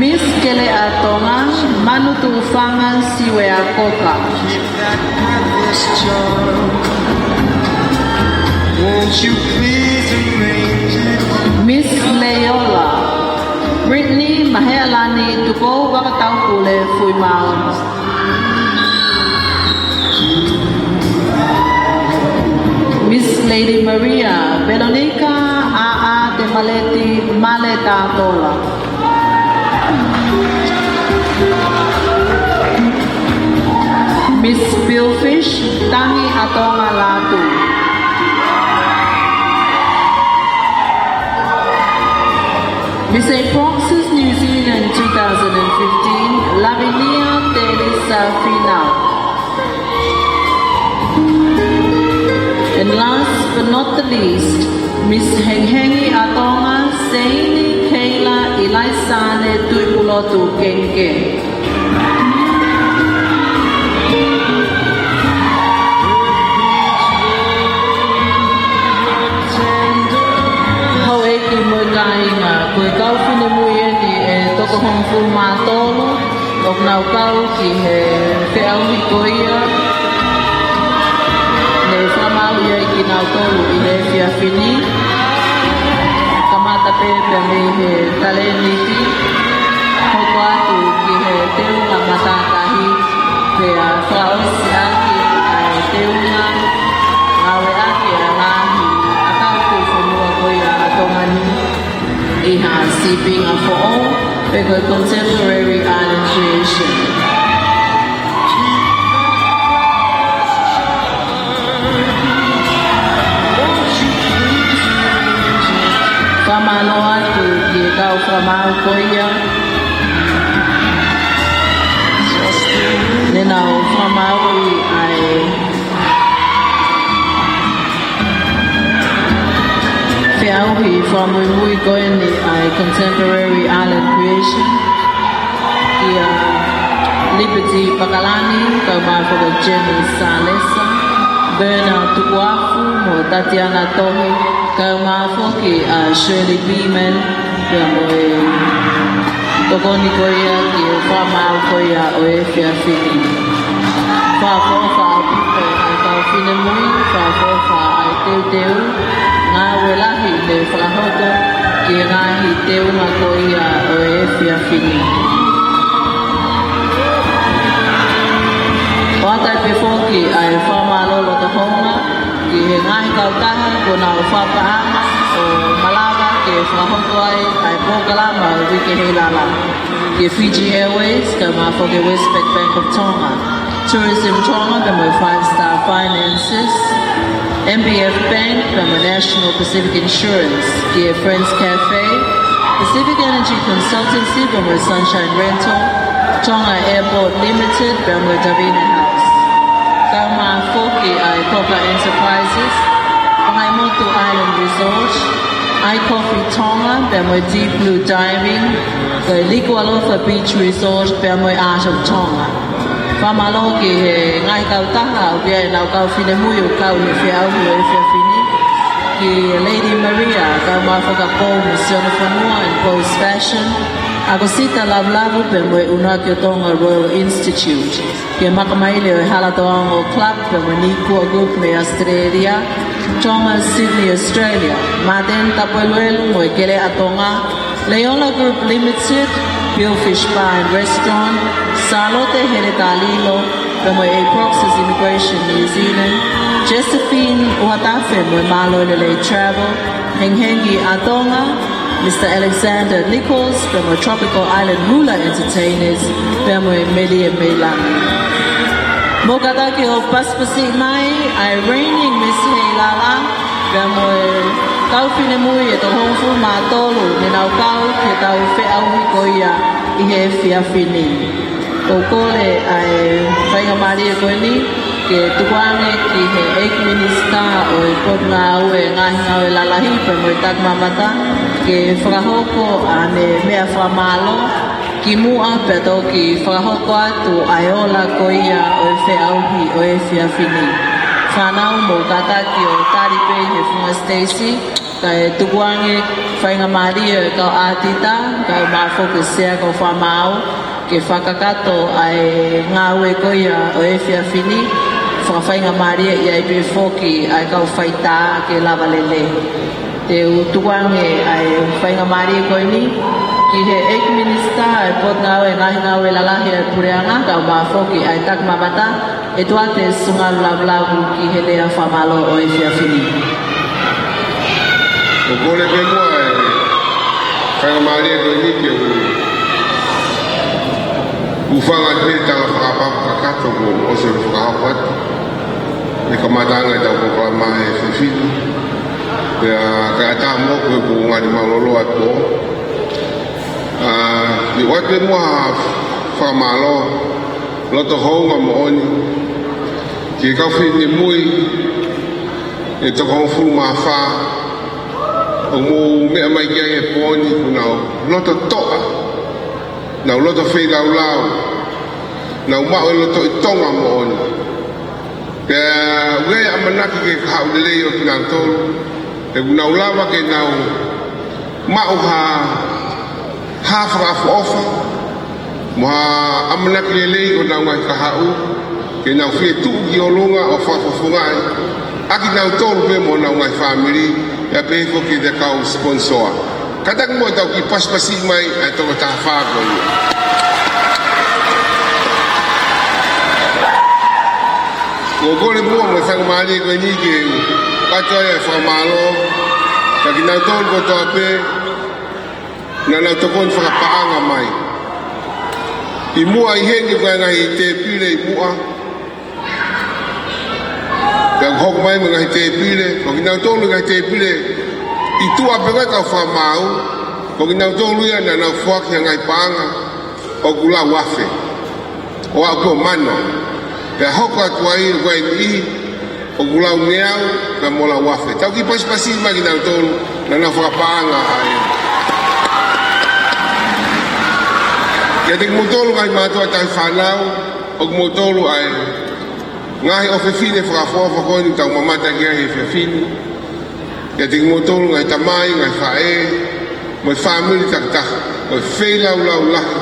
Miss Keleʻa Tonga, Manu Tuʻufanga Siuea Koka. Miss Leola, Brittany Mahealani Tukou Vakataupule Fuimaono. Miss Lady Maria, Veronica ʻAʻa Temaleti Male Tatola. Miss Billfish, Tangi ʻAtonga Latu. Miss Saint Francis New Zealand two thousand and fifteen, Lavinia Telisa Finau. And last but not the least, Miss Hengihengi ʻAtonga, Seini Keila ʻIlaisane Tuipulotu Kengke. Houʻeiki mo e kāinga, ko e kau finemui eni ʻe toko hongofulu mā tolu ʻoku nau kau ki he feʻauhi ko ia. Ne fakamaau ai kinautolu ʻi he efiafi ni. Kamata pē pea mei he talēniti, hoko atu ki he teunga matātahi, pea fakaʻosi ʻaki ʻa e teunga ngāueʻaki ʻa e ngaahi ʻakau tuʻufonua ko ia ʻa Tonga ni ʻi ha sīpinga foʻou, pe ko e contemporary island creation. Fakamālō atu ki he kau fakamaau ko ia. Ne nau fakamaauʻi ʻa e feʻauhi fakamuimui ko eni ʻa e contemporary island creation. Kia Liberty Pakalani, kae ʻumaʻā foki Jenny Salesa, Berna Tukuafu, mo Tatiana Tohi, kae ʻumaʻā foki ʻa Shirley Beeman, pea mo e tokoni ko ia ki he fakamaau ko ia ʻo e efiafi ni. Fakaʻofoʻofa ʻaupito ʻa e kau finemui, fakaʻofoʻofa ʻa e teuteu, ngāue lahi ne fakahoko ki he ngaahi teunga ko ia ʻo e efiafi ni. ʻOatu ai pē foki ʻa e fakamālō loto hounga ki he ngaahi kautaha kuo nau fakapaʻanga ʻo malava ke fakahoko ai ʻa e polokalama ʻo e uike heilala. Ki he Fiji Airways, kae ʻumaʻā foki Westpac Bank of Tonga, Tourism Tonga, pea mo e Five Star Finances, M B F Bank, pea mo e National Pacific Insurance, ki he Friends Cafe, Pacific Energy Consultancy, pea mo e Sunshine Rental, Tonga Airport Limited, pea mo e Davina House. Kae ʻumaʻā foki ʻa e Coca Enterprises, Pangaimotu Island Resort, iCoffee Tonga, pea mo e Deep Blue Diving, ko e Likualofa Beach Resort, pea mo e Art of Tonga. Fakamālō ki he ngaahi kautaha ʻoku ʻi ai ʻenau kau finemui ʻoku kau he feʻauhi ʻo e efiafi ni, ki he Lady Maria, kae ʻumaʻā foki ʻa Pou mo Sione Fonua and Pou's Fashion, ʻa Kosita Lavulavu pea mo e ʻUluaki ʻo Tonga Royal Institute, ki he Makamaile ʻo e Hala Toango Club pea mo e Nikua Group mei Australia, Tonga Sydney Australia, Martin Tapueluelu mo e Keleʻa Tonga, Leola Group Limited, Billfish Bar and Restaurant, Sālote Heletalilo, pea mo e Proxis Immigration New Zealand, Josephine ʻUhatafe mo e Mālō Lelei Travel, Hengihengi ʻa Tonga, Mister Alexander Nichols, pea mo e Tropical Island Hula Entertainers, pea mo e Melie Meilangi. Mou kātaki ʻo pasipasi mai ʻa e Reigning Miss Heilala, pea mo e kau finemui ʻe toko hongofulu mā tolu ne nau kau ki heʻetau feʻauhi ko ia ʻi he efiafi ni. ʻOku ou kole ʻa e faingamālie ko eni ke tukuange ki he ʻEiki Minisitā ʻo e Potungāue Ngaahi Ngāue Lalahi pea mo e Takimamata ke fakahoko ʻa e meʻa fakamālō kimuʻa pea toki fakahoko atu ʻa e ola ko ia ʻo e feʻauhi ʻo e efiafi ni. Fānau, mou kātaki ʻo tali pē he funga siteisi, kae tukuange faingamālie ʻa e kau ʻātita, kau mafoke sea, kau fakamaau, ke fakakakato ʻa e ngāue ko ia ʻo e efiafi ni, fakafaingamālie ʻi ai pē foki ʻa e kau faitā ke lava lelei. Te u tukuange ʻa e faingamālie ko eni ki he ʻEiki Minisitā ʻo e Potungāue Ngaahi Ngāue Lalahi ʻa e Puleʻanga, kau mafoke ʻa e Takimamata, ʻEtuate Sungalu Lavulavu, ki he lea fakamālō ʻo e efiafi ni. ʻOku ou kole pē muʻa ʻa e faingamālie ko eni ke u hūfanga pē he tala fakatapu kakato kuo ʻosi fakahoko atu. Ne kamata ange ʻetau polokalama he efiafi ni. Pea kae ʻatā moʻoku he kuo ngali mālōlō atu. ʻA, ʻoatu pē muʻa ha fakamālō loto hounga moʻoni ki he kau finemui ʻe toko hongofulu mā fā ʻoku mou meʻa mai ki ai he pō ni, ʻoku nau loto toʻa, nau loto feilaulau, nau maʻu e loto ʻi Tonga moʻoni. Pea ʻoku ʻi ai e ʻamanaki ke kahaʻu lelei ʻo kinautolu, he ʻoku nau lava ke nau maʻu ha, ha fakaʻofoʻofa, mo ha ʻamanaki lelei ʻo nau ngaahi kahaʻu, ke nau fie tuʻu ki ʻolunga ʻo fakafofongaʻi ʻa kinautolu pea mo honau ngaahi fāmili, pea pehē foki ki he kau siponisōa. Kātaki muʻa ʻetau kiʻi pasipasi mai ʻa e toko taha fā ko ia. ʻOku ou kole muʻa mo e faingamālie ko eni ke ʻoatu ai ʻa e fakamālō kiate kinautolu kotoa pē naʻa nau tokoni fakapaʻanga mai. ʻI muʻa ʻi heni ko e ngaahi tēpile ʻi muʻa, pea hoko mai mo e ngaahi tēpile, ko kinautolu ngaahi tēpile ʻi tuʻa pē ko e kau fakamaau, ko kinautolu ia naʻa nau foaki ha ngaahi paʻanga ʻoku lau afe ʻo aʻu ki he mano. Pea hoko atu ai ʻoku ʻi ai e niʻihi ʻoku lau ngeau pea mo lau afe. Tau kiʻi pasipasi mai kinautolu naʻa nau fakapaʻanga ai. Kiate kimoutolu ngaahi mātuʻa tauhi fānau, ʻoku moutolu ʻa e ngaahi ʻofefine fakaʻofoʻofa ko eni ʻoku tau mamata ki ai he efiafi ni. Kiate kimoutolu ngaahi tamai, ngaahi faʻē, mo e fāmili takitaha, mo e feilaulau lahi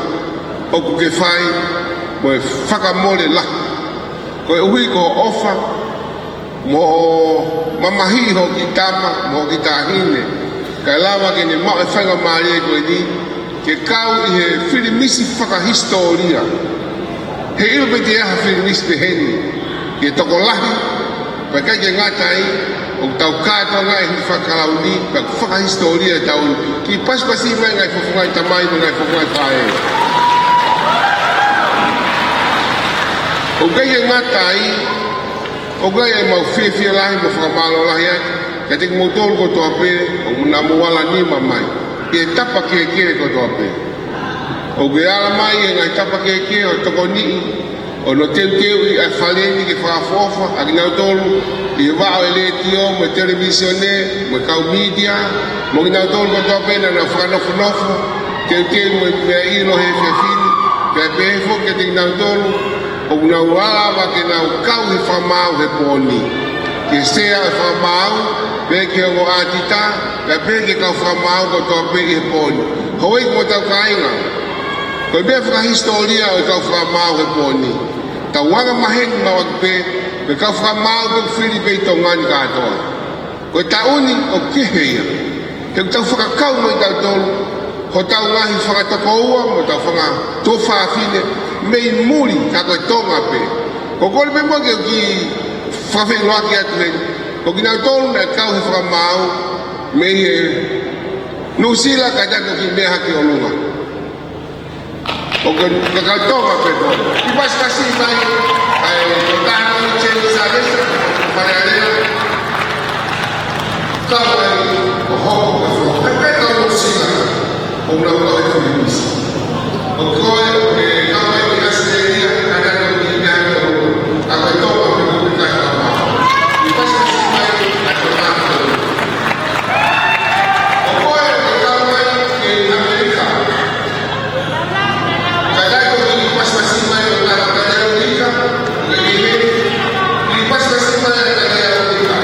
ʻoku ke fai, mo e fakamole lahi. Koeʻuhi ko hoʻo ʻofa mo hoʻo mamahiʻi hoʻo kiʻi tama mo hoʻo kiʻi taʻahine, kae lava ke ne maʻu e faingamālie ko eni ke kau ʻi he filimisi fakahisitōlia. He ʻilo pē ʻe ha filimisi peheni, ke tokolahi, pea ʻikai ke ngata ai, ʻoku tau kātoangaʻi he fakakalauni, pea fakahisitōlia ʻetau. Kiʻi pasipasi mai ngaahi fofonga ʻi tamai mo ngaahi fofonga ʻi faʻē. ʻOku ʻikai ke ngata ai, ʻoku ʻi ai ʻemau fiefia lahi mo fakamālō lahi atu kiate kimoutolu kotoa pē ʻoku mou ala nima mai, ʻi he tapa kehekehe kotoa pē. ʻOku ke ala mai he ngaahi tapa kehekehe ʻo tokoniʻi, ʻo nau teuteuʻi ʻa e fale ni ke fakaʻofoʻofa ʻa kinautolu ʻi he vaʻa ʻo e letiō mo e televīsone, mo e kau mītia, mo kinautolu kotoa pē naʻa nau fakanofonofo, teuteu mo e meʻa ʻilo he efiafi ni, pea pehē foki kiate kinautolu ʻoku nau ala lava ke nau kau he fakamaau he pō ni. Ki he sea ʻo e fakamaau, pea ki he ongo ʻātita, pea pehē ki he kau fakamaau kotoa pē ʻi he pō ni. Houʻeiki mo hotau kāinga, ko e meʻa fakahisitōlia ʻo e kau fakamaau he pō ni. Tau anga maheni maʻu ʻaki pē, ko e kau fakamaau ʻoku fili pē ʻi Tonga ni kātoa. Ko e taʻu ni ʻoku kehe ia. He ʻoku tau fakakau mai kitautolu, hotau ngaahi fanga tokoua mo hotau fanga tuofāfine mei muli, ka ko e Tonga pē. Ko e kole pē muʻa ke u kiʻi fakafeʻiloaki atu heni. Ko kinautolu naʻe kau he fakamaau mei he Nuʻusila, kātaki ʻo kiʻi meʻa hake ki ʻolunga. ʻOku ke, ke kau Tonga pē koe. Kiʻi pasipasi mai, ʻa e, ko Tano James Alesa, Fale Alea. Kau ai, ʻo hoko ko e fo. He pē kau Nuʻusila, ʻo nau kau he Filipaini. ʻO ko e, ʻe, kau ai ki ʻAositelēlia, kātaki ʻo kiʻi meʻa hake ki ʻolunga. Ka ko e Tonga pē koe, ke kau Tonga. Kiʻi pasipasi mai, ʻa e Tonga. ʻO ko e, ʻe kau ai ki ʻAmelika. Kātaki ʻo kiʻi pasipasi mai ʻo tala kātaki ʻAmelika, ʻe kiʻi, kiʻi pasipasi mai ʻa kātaki ʻAmelika.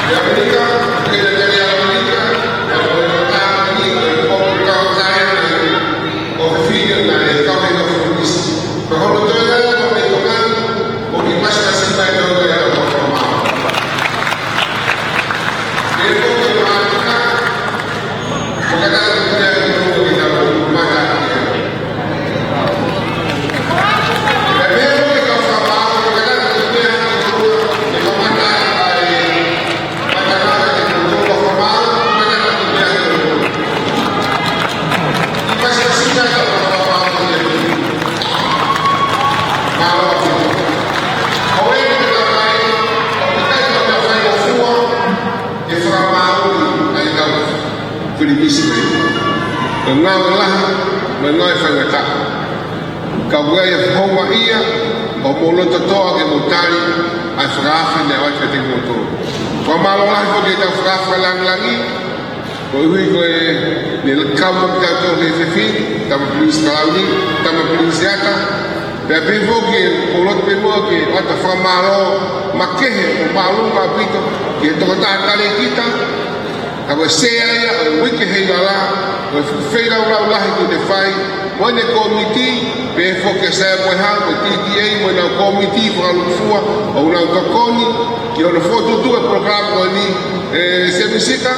ʻE ʻAmelika, ke kātaki ʻAmelika, ʻe ʻo e kātaki ʻo e kau kāinga ʻo e fefine naʻe kau he kau Filipaini. Ka hono toe ʻa e kau mei Tonga, ʻo kiʻi pasipasi mai ʻo e kau fakamaau. ʻE ko e kau Tonga, ke fakamāuʻi ʻa e kau Filipaini. Ko e ngāue lahi, mo e ngāue faingataʻa. Ka ʻoku ʻi ai e houngaʻia, ʻoku mou loto toʻa ke mou tali ʻa e fakaafe naʻe ʻoatu kiate kimoutolu. Fakamālō lahi foki ki heʻetau fakaafe fakalāngilangi, koeʻuhi ko ʻene kau mo kitautolu he efiafi ni, Tama Pilinisi Kalauni, Tama Pilinisi Ata, pea pehē foki ʻoku ou loto pē muʻa ke ʻoatu e fakamālō makehe mo māʻolunga ʻaupito ki he tokotaha talēkita, ka ko e sea ia ʻo e Uike Heilala, ko e feilaulau lahi kuo ne fai, mo ʻene kōmiti, pehē foki kia Saia Moehau, mo e T T A, mo ʻenau kōmiti fakalūkufua, ʻoku nau tokoni ki hono fokotuʻutuʻu e polokalama ko eni, ʻe Sēmisita,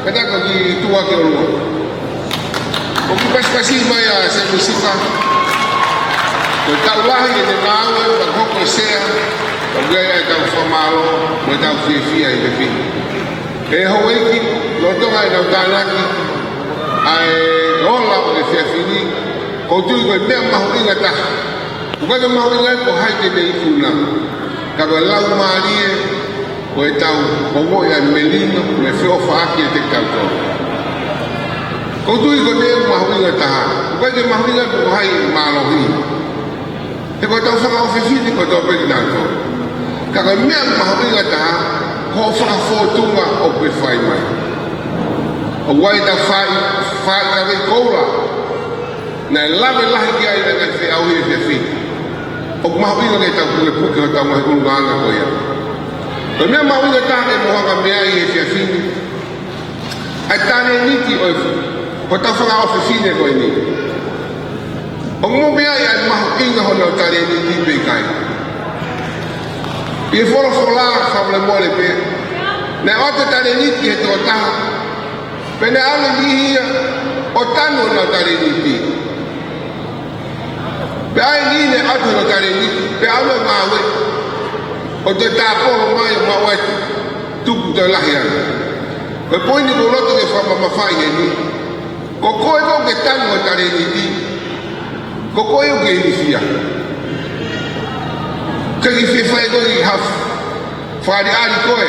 kātaki ʻo kiʻi tuʻu hake ki ʻolunga. ʻOku pasipasi mai ʻa Sēmisita. Ko e taʻu lahi ʻene ngāue, ka ko e sea, ʻoku ʻi ai ʻetau fakamālō, mo ʻetau fiefia ʻi he pē. ʻE houʻeiki, lolotonga ʻenau tānaki ʻa e ola ʻo e efiafi ni, ʻoku ou tui ko e meʻa mahuʻinga taha. ʻOku ʻikai ke mahuʻinga ko hai te ne ikuna, ka ko e laumālie ʻo ʻetau ongoʻi ʻa e melino mo e feʻofaʻaki ʻiate kitautolu. ʻOku ou tui ko e meʻa mahuʻinga taha. ʻOku ʻikai ke mahuʻinga ko hai mālohi. He ko ʻetau fanga ʻofefine kotoa pē kinautolu. Ka ko e meʻa mahuʻinga taha, ko e fakafōtunga ʻoku ke fai mai. ʻOku ʻi ai ʻetau faʻi, faʻi kavei koula naʻe lave lahi ki ai ʻa e ngaahi feʻauhi he efiafi ni. ʻOku mahuʻinga ke tau pukepuke hotau ngaahi ʻulungaanga ko ia. Ko e meʻa mahuʻinga taha ke mou hanga ʻo meaʻi he efiafi ni, ʻa e talēniti ʻo e, hotau fanga ʻofefine ko eni. ʻOku mou meaʻi ʻa e mahuʻinga honau talēniti pe ʻikai? ʻI he folofola, fakamolemole pē, naʻe ʻoatu e talēniti ki he tokotaha, pea naʻe ʻalu e niʻihi ia ʻo tanu honau talēniti. Pea ʻi ai e niʻihi naʻe ʻoatu honau talēniti, pea ʻalu ʻo ngāue, ʻo toe tāpolo mai ʻo maʻu atu, tupu toe lahi ange. Ko e poini ʻoku ou loto ke fakamamafaʻi heni, ko koe ʻoku ke tanu ho talēniti, ko koe ʻoku ke ilifia. ʻIkai ke fie fai ʻe koe ha fakaʻaliʻali koe,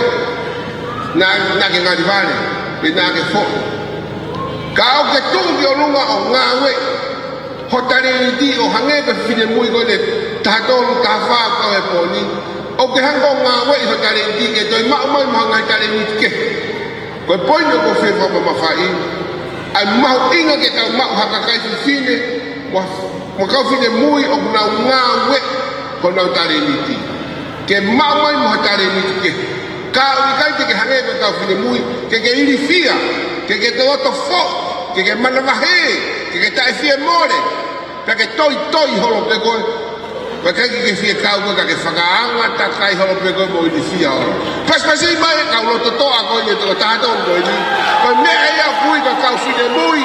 naʻa, naʻa ke ngalivale, pe naʻa ke foʻi. Ka ʻoku ke tuʻu ki ʻolunga ʻo ngāueʻi ho talēniti ʻo hangē ko e finemui ko eni ʻe taha tolu, taha fā ʻoku kau he pō ni. ʻOku ke hanga ʻo ngāueʻi ho talēniti ke toe maʻu mai mo ha ngaahi talēniti kehe. Ko e poini ʻoku ou fie fakamamafaʻi, ʻa e mahuʻinga ke tau maʻu ha kakai fefine, mo, mo e kau finemui ʻoku nau ngāueʻi honau talēniti ke maʻu mai mo ha talēniti kehe. Ka ʻoku ʻikai te ke hangē ko e kau finemui, ke ke ilifia, ke ke loto foʻi, ke ke manavahē, ke ke taʻefiemole, pea ke toitoi holo pē koe. Pea ʻikai ke ke fie kau koe, ka ke fakaanga takai holo pē koe mo ilifia holo. Pasipasi mai e kau loto toʻa ko eni ʻe toko taha tolu ko eni. Ko e meʻa ia ʻoku ui ko e kau finemui,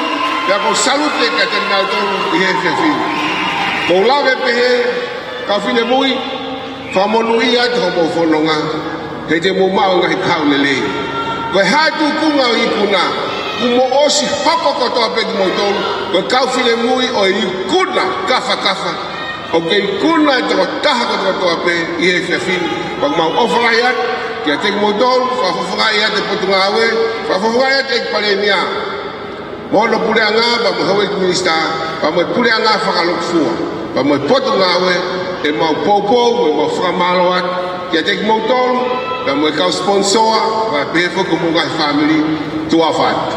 pea ʻoku ou salute kiate kinautolu ʻi he efiafi ni. ʻOku lave pehē, kau finemui, fakamonūʻia atu hoʻomou fononga, he te mou maʻu e ngaahi kahaʻu lelei. Ko e hā e tūkunga ʻo e ikuna, kuo mou ʻosi hoko kotoa pē kimoutolu ko e kau finemui ʻo e ikuna kafakafa. ʻOku ke ikuna e tokotaha kotokotoa pē ʻi he efiafi ni. Pea ʻoku mau ʻofa lahi atu kiate kimoutolu, fakafofongaʻi atu e Potungāue, fakafofongaʻi atu e ʻEiki Palēmia mo hono puleʻanga, pea mo e houʻeiki minisitā, pea mo e puleʻanga fakalūkufua, pea mo e Potungāue. ʻEmau poupou mo ʻemau fakamālō atu kiate kimoutolu, pea mo e kau siponisōa, pea pehē foki ki homou ngaahi fāmili. Tuʻa ʻofa atu.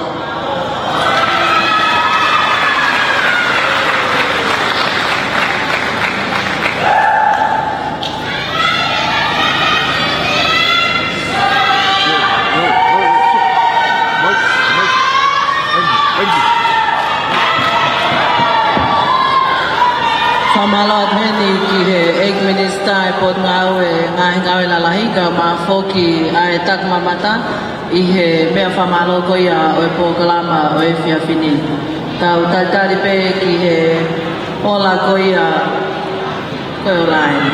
Fakamālō atu heni ki he ʻEiki Minisitā ʻo e Potungāue Ngaahi Ngāue Lalahi, kae ʻumaʻā foki ʻa e taki mamata ʻi he meʻa fakamālō ko ia ʻo e polokalama ʻo e efiafi ni. Tau talitali pē ki he ola ko ia ko e ola eni.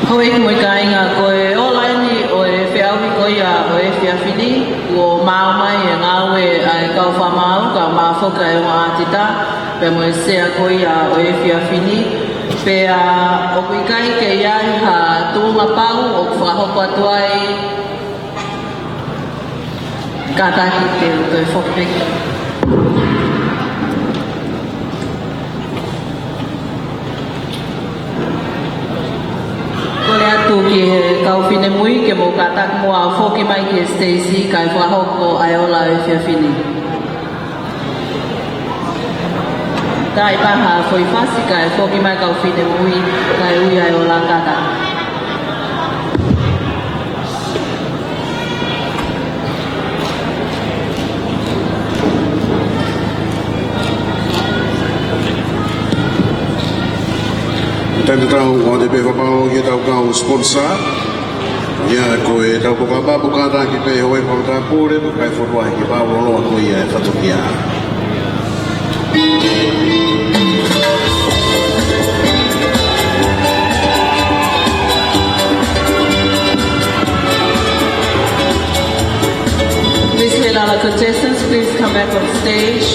Houʻeiki mo e kāinga, ko e ola eni ʻo e feʻauhi ko ia ʻo e efiafi ni, kuo maau mai e ngāue ʻa e kau fakamaau, kae ʻumaʻā foki ʻa e ongo ʻātita, pea mo e sea ko ia ʻo e efiafi ni. Pea ʻoku ʻikai ke ʻi ai ha tuʻunga pau ʻoku fakahoko atu ai. Kātaki ke u toe foki pē. Kole atu ki he kau finemui ke mou kātaki muʻa ʻo foki mai ki he siteisi kae fakahoko ʻa e ola ʻo e efiafi ni. Taaʻi pē ha foʻi fasi kae foki mai e kau finemui kae ui ʻa e ola, kātaki. Taimi tatau, ʻoatu pē e fakamālō ki heʻetau kau sponsor. ʻIa, ko ʻetau polokalama, kātaki pē houʻeiki mo e matāpule, kae fonu ai ki he pāloloa ko ia e fatongia. Please let all our contestants please come back on stage.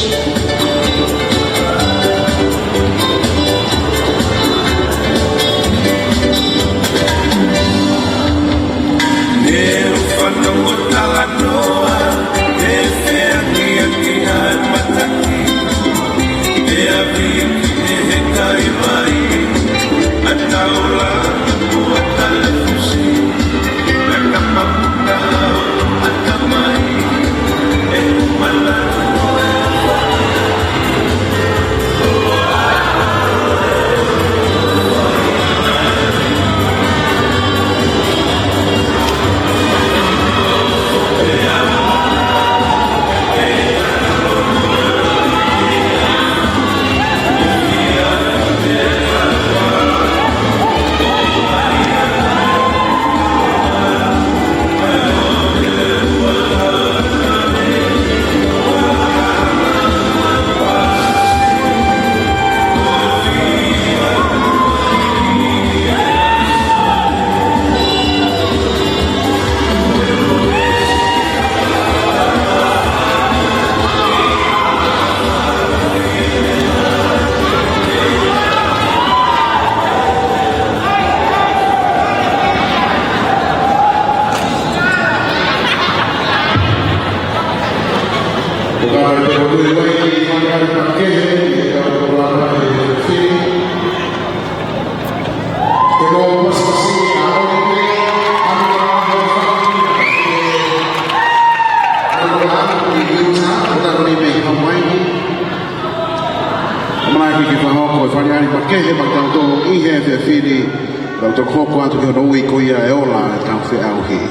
ʻAmanaki ke fakahoko e fale ʻaho ni makehe maʻatautolu ʻi he efiafi ni, tau toki hoko atu ki hono ui ko ia e ola ʻetau feʻauhi.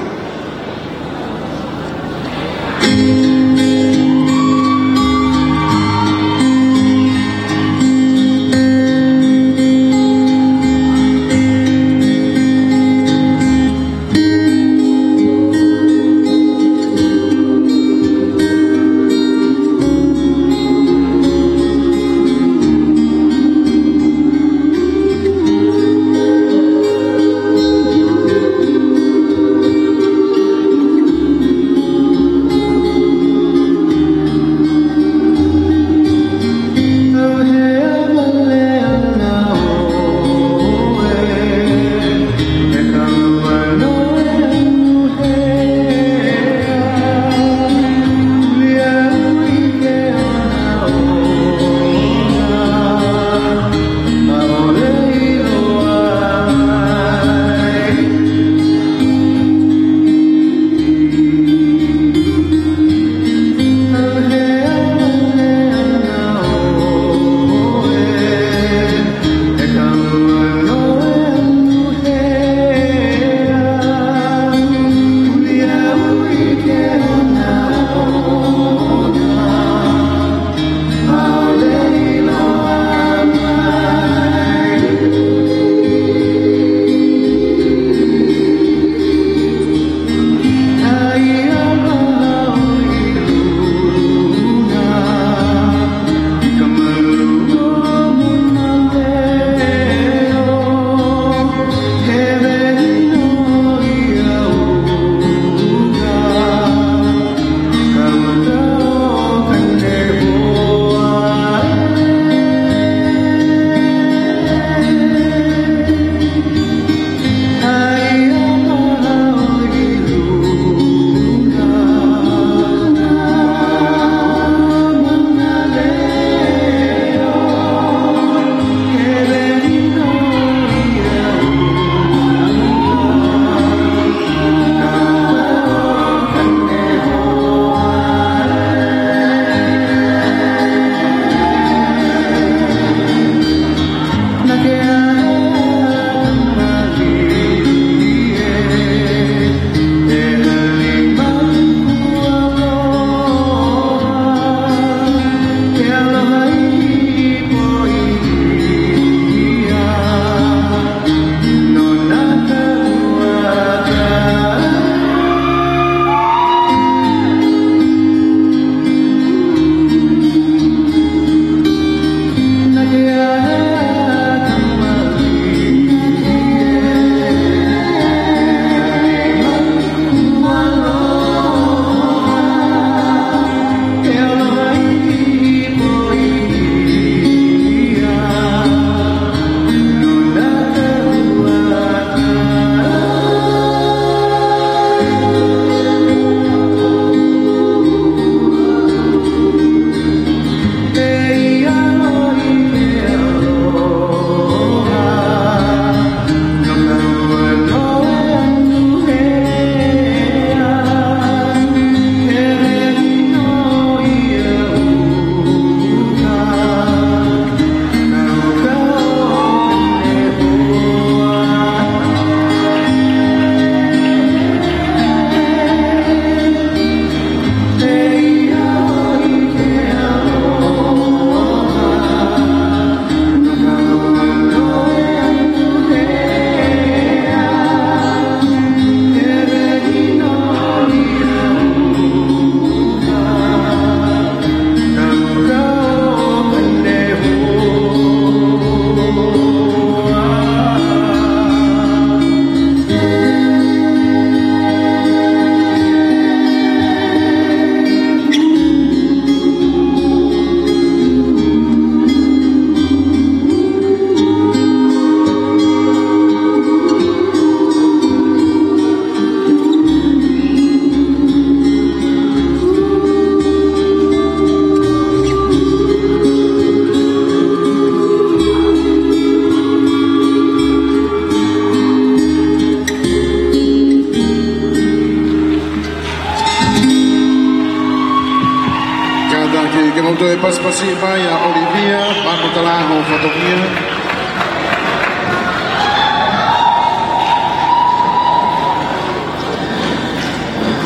Toe pasipasi mai ʻa Olivia Manutalaho Fatongia.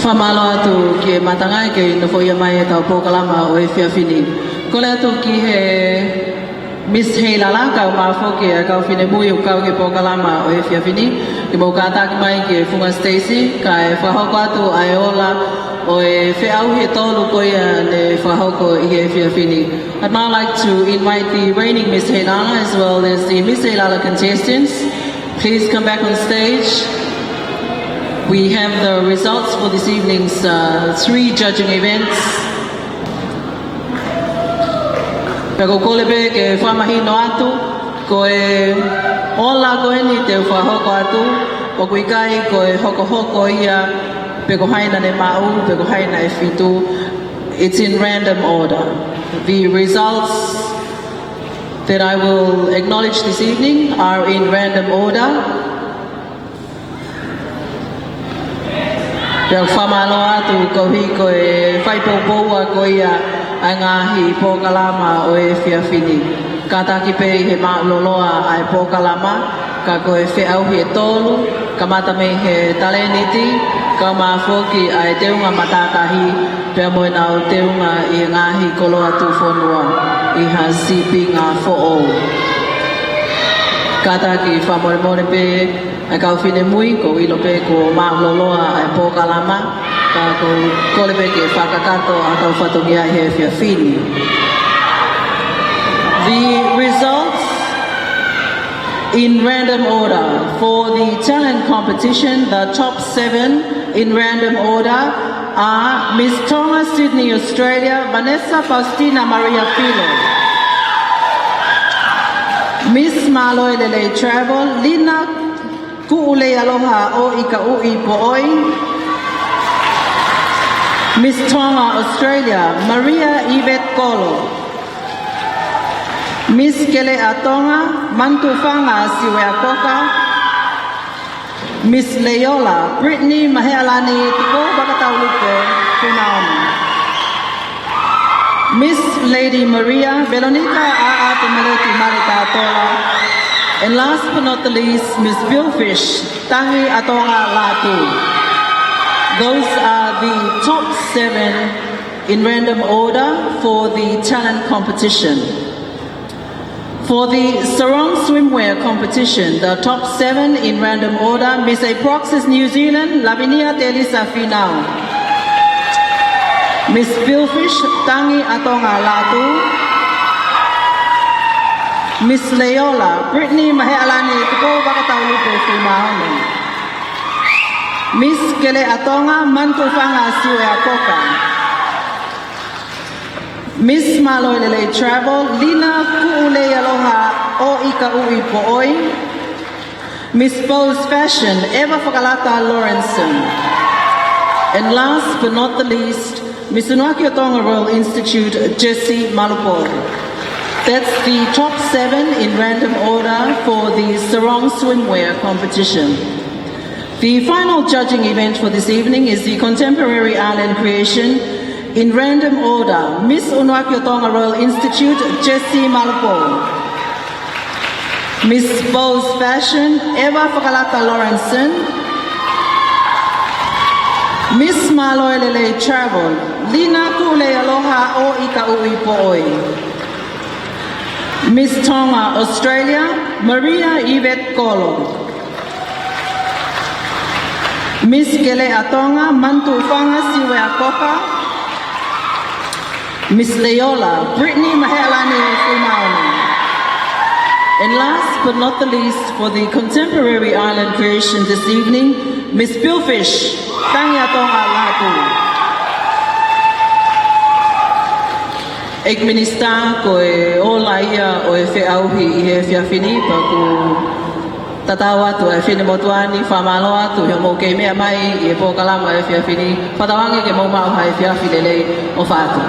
Fakamālō atu ki he matangi ke nofoʻia mai ʻetau polokalama ʻo e efiafi ni. Kole atu ki he Miss Heilala, kae ʻumaʻā foki ʻa e kau finemui ʻoku kau ki he polokalama ʻo e efiafi ni, ke mou kātaki mai ki he funga siteisi, kae fakahoko atu ʻa e ola ʻo e feʻauhi ʻe tolu ko ia ne fakahoko ʻi he efiafi ni. I'd now like to invite the reigning Miss Heilala as well as the Miss Heilala contestants. Please come back on stage. We have the results for this evening's, uh, three judging events. Pea ʻoku ou kole pē ke fakamahino atu, ko e ola ko eni te u fakahoko atu, ʻoku ʻikai ko e hokohoko ia pe ko hai naʻa ne maʻu, pe ko hai naʻe fitu. It's in random order. The results that I will acknowledge this evening are in random order. Pea ʻoku fakamālō atu koeʻuhi ko e fai poupou ko ia ʻa e ngaahi polokalama ʻo e efiafi ni. Kātaki pē ʻi he māʻuloloa ʻa e polokalama, ka ko e feʻauhi ʻe tolu, kamata mei he talēniti, kae ʻumaʻā foki ʻa e teunga matātahi, pea mo ʻenau teunga ʻi he ngaahi koloa tuʻufonua ʻi ha sīpinga foʻou. Kātaki fakamolemole pē ʻa e kau finemui, ʻoku ou ʻilo pē kuo māʻuloloa ʻa e polokalama, ka ʻoku ou kole pē ke fakakakato ʻa hotau fatongia ʻi he efiafi ni. The results in random order for the talent competition, the top seven in random order are Miss Tonga Sydney Australia, Vanessa Faustina Maria Filo. Miss Mālohi Lelei Travel, Lina Kuʻuleialoha ʻOikaʻuʻi Poʻoi. Miss Tonga Australia, Maria Yvette Kolo. Miss Keleʻa Tonga, Manatuʻufanga Siueakoka. Miss Leiola, Brittany Mahealani Tupouvakataulupe Fuimaono. Miss Lady Maria, Veronica ʻAʻa Temaleti Maletatola. And last but not the least, Miss Billfish, Tangi ʻa Tonga Latu. Those are the top seven in random order for the talent competition. For the Sarong Swimwear competition, the top seven in random order, Miss Aproxis New Zealand, Lavinia Telisa Finau. Miss Billfish, Tangi ʻa Tonga Latu. Miss Leiola, Brittany Mahealani Tupouvakataulupe Fuimaono. Miss Keleʻa Tonga, Manatuʻufanga Siueakoka. Miss Mālohi Lelei Travel, Lina Kuʻuleialoha ʻOikaʻuʻi Poʻoi. Miss Bose Fashion, Eva Fakalata Lawrenson. And last but not the least, Miss Unuaki ʻo Tonga Royal Institute, Jessie Malupolu. That's the top seven in random order for the Sarong Swimwear competition. The final judging event for this evening is the contemporary island creation in random order. Miss Unuaki ʻo Tonga Royal Institute, Jessie Malupolu. Miss Bose Fashion, Eva Fakalata Lawrenson. Miss Mālohi Lelei Travel, Lina Kuʻuleialoha ʻOikaʻuʻi Poʻoi. Miss Tonga Australia, Maria Yvette Kolo. Miss Keleʻa Tonga, Manatuʻufanga Siueakoka. Miss Leiola, Brittany Mahealani Fuimaono. And last but not the least, for the contemporary island creation this evening, Miss Billfish, Tangi ʻa Tonga Latu. ʻEiki Minisitā, ko e ola ia ʻo e feʻauhi ʻi he efiafi ni, pea ʻoku tatau atu ʻa e finemotuʻa ni, fakamālō atu he ʻoku mou kei meʻa mai ʻi he polokalama ʻo e efiafi ni, fakatauange ke mou maʻu ha efiafi lelei, ʻofa atu.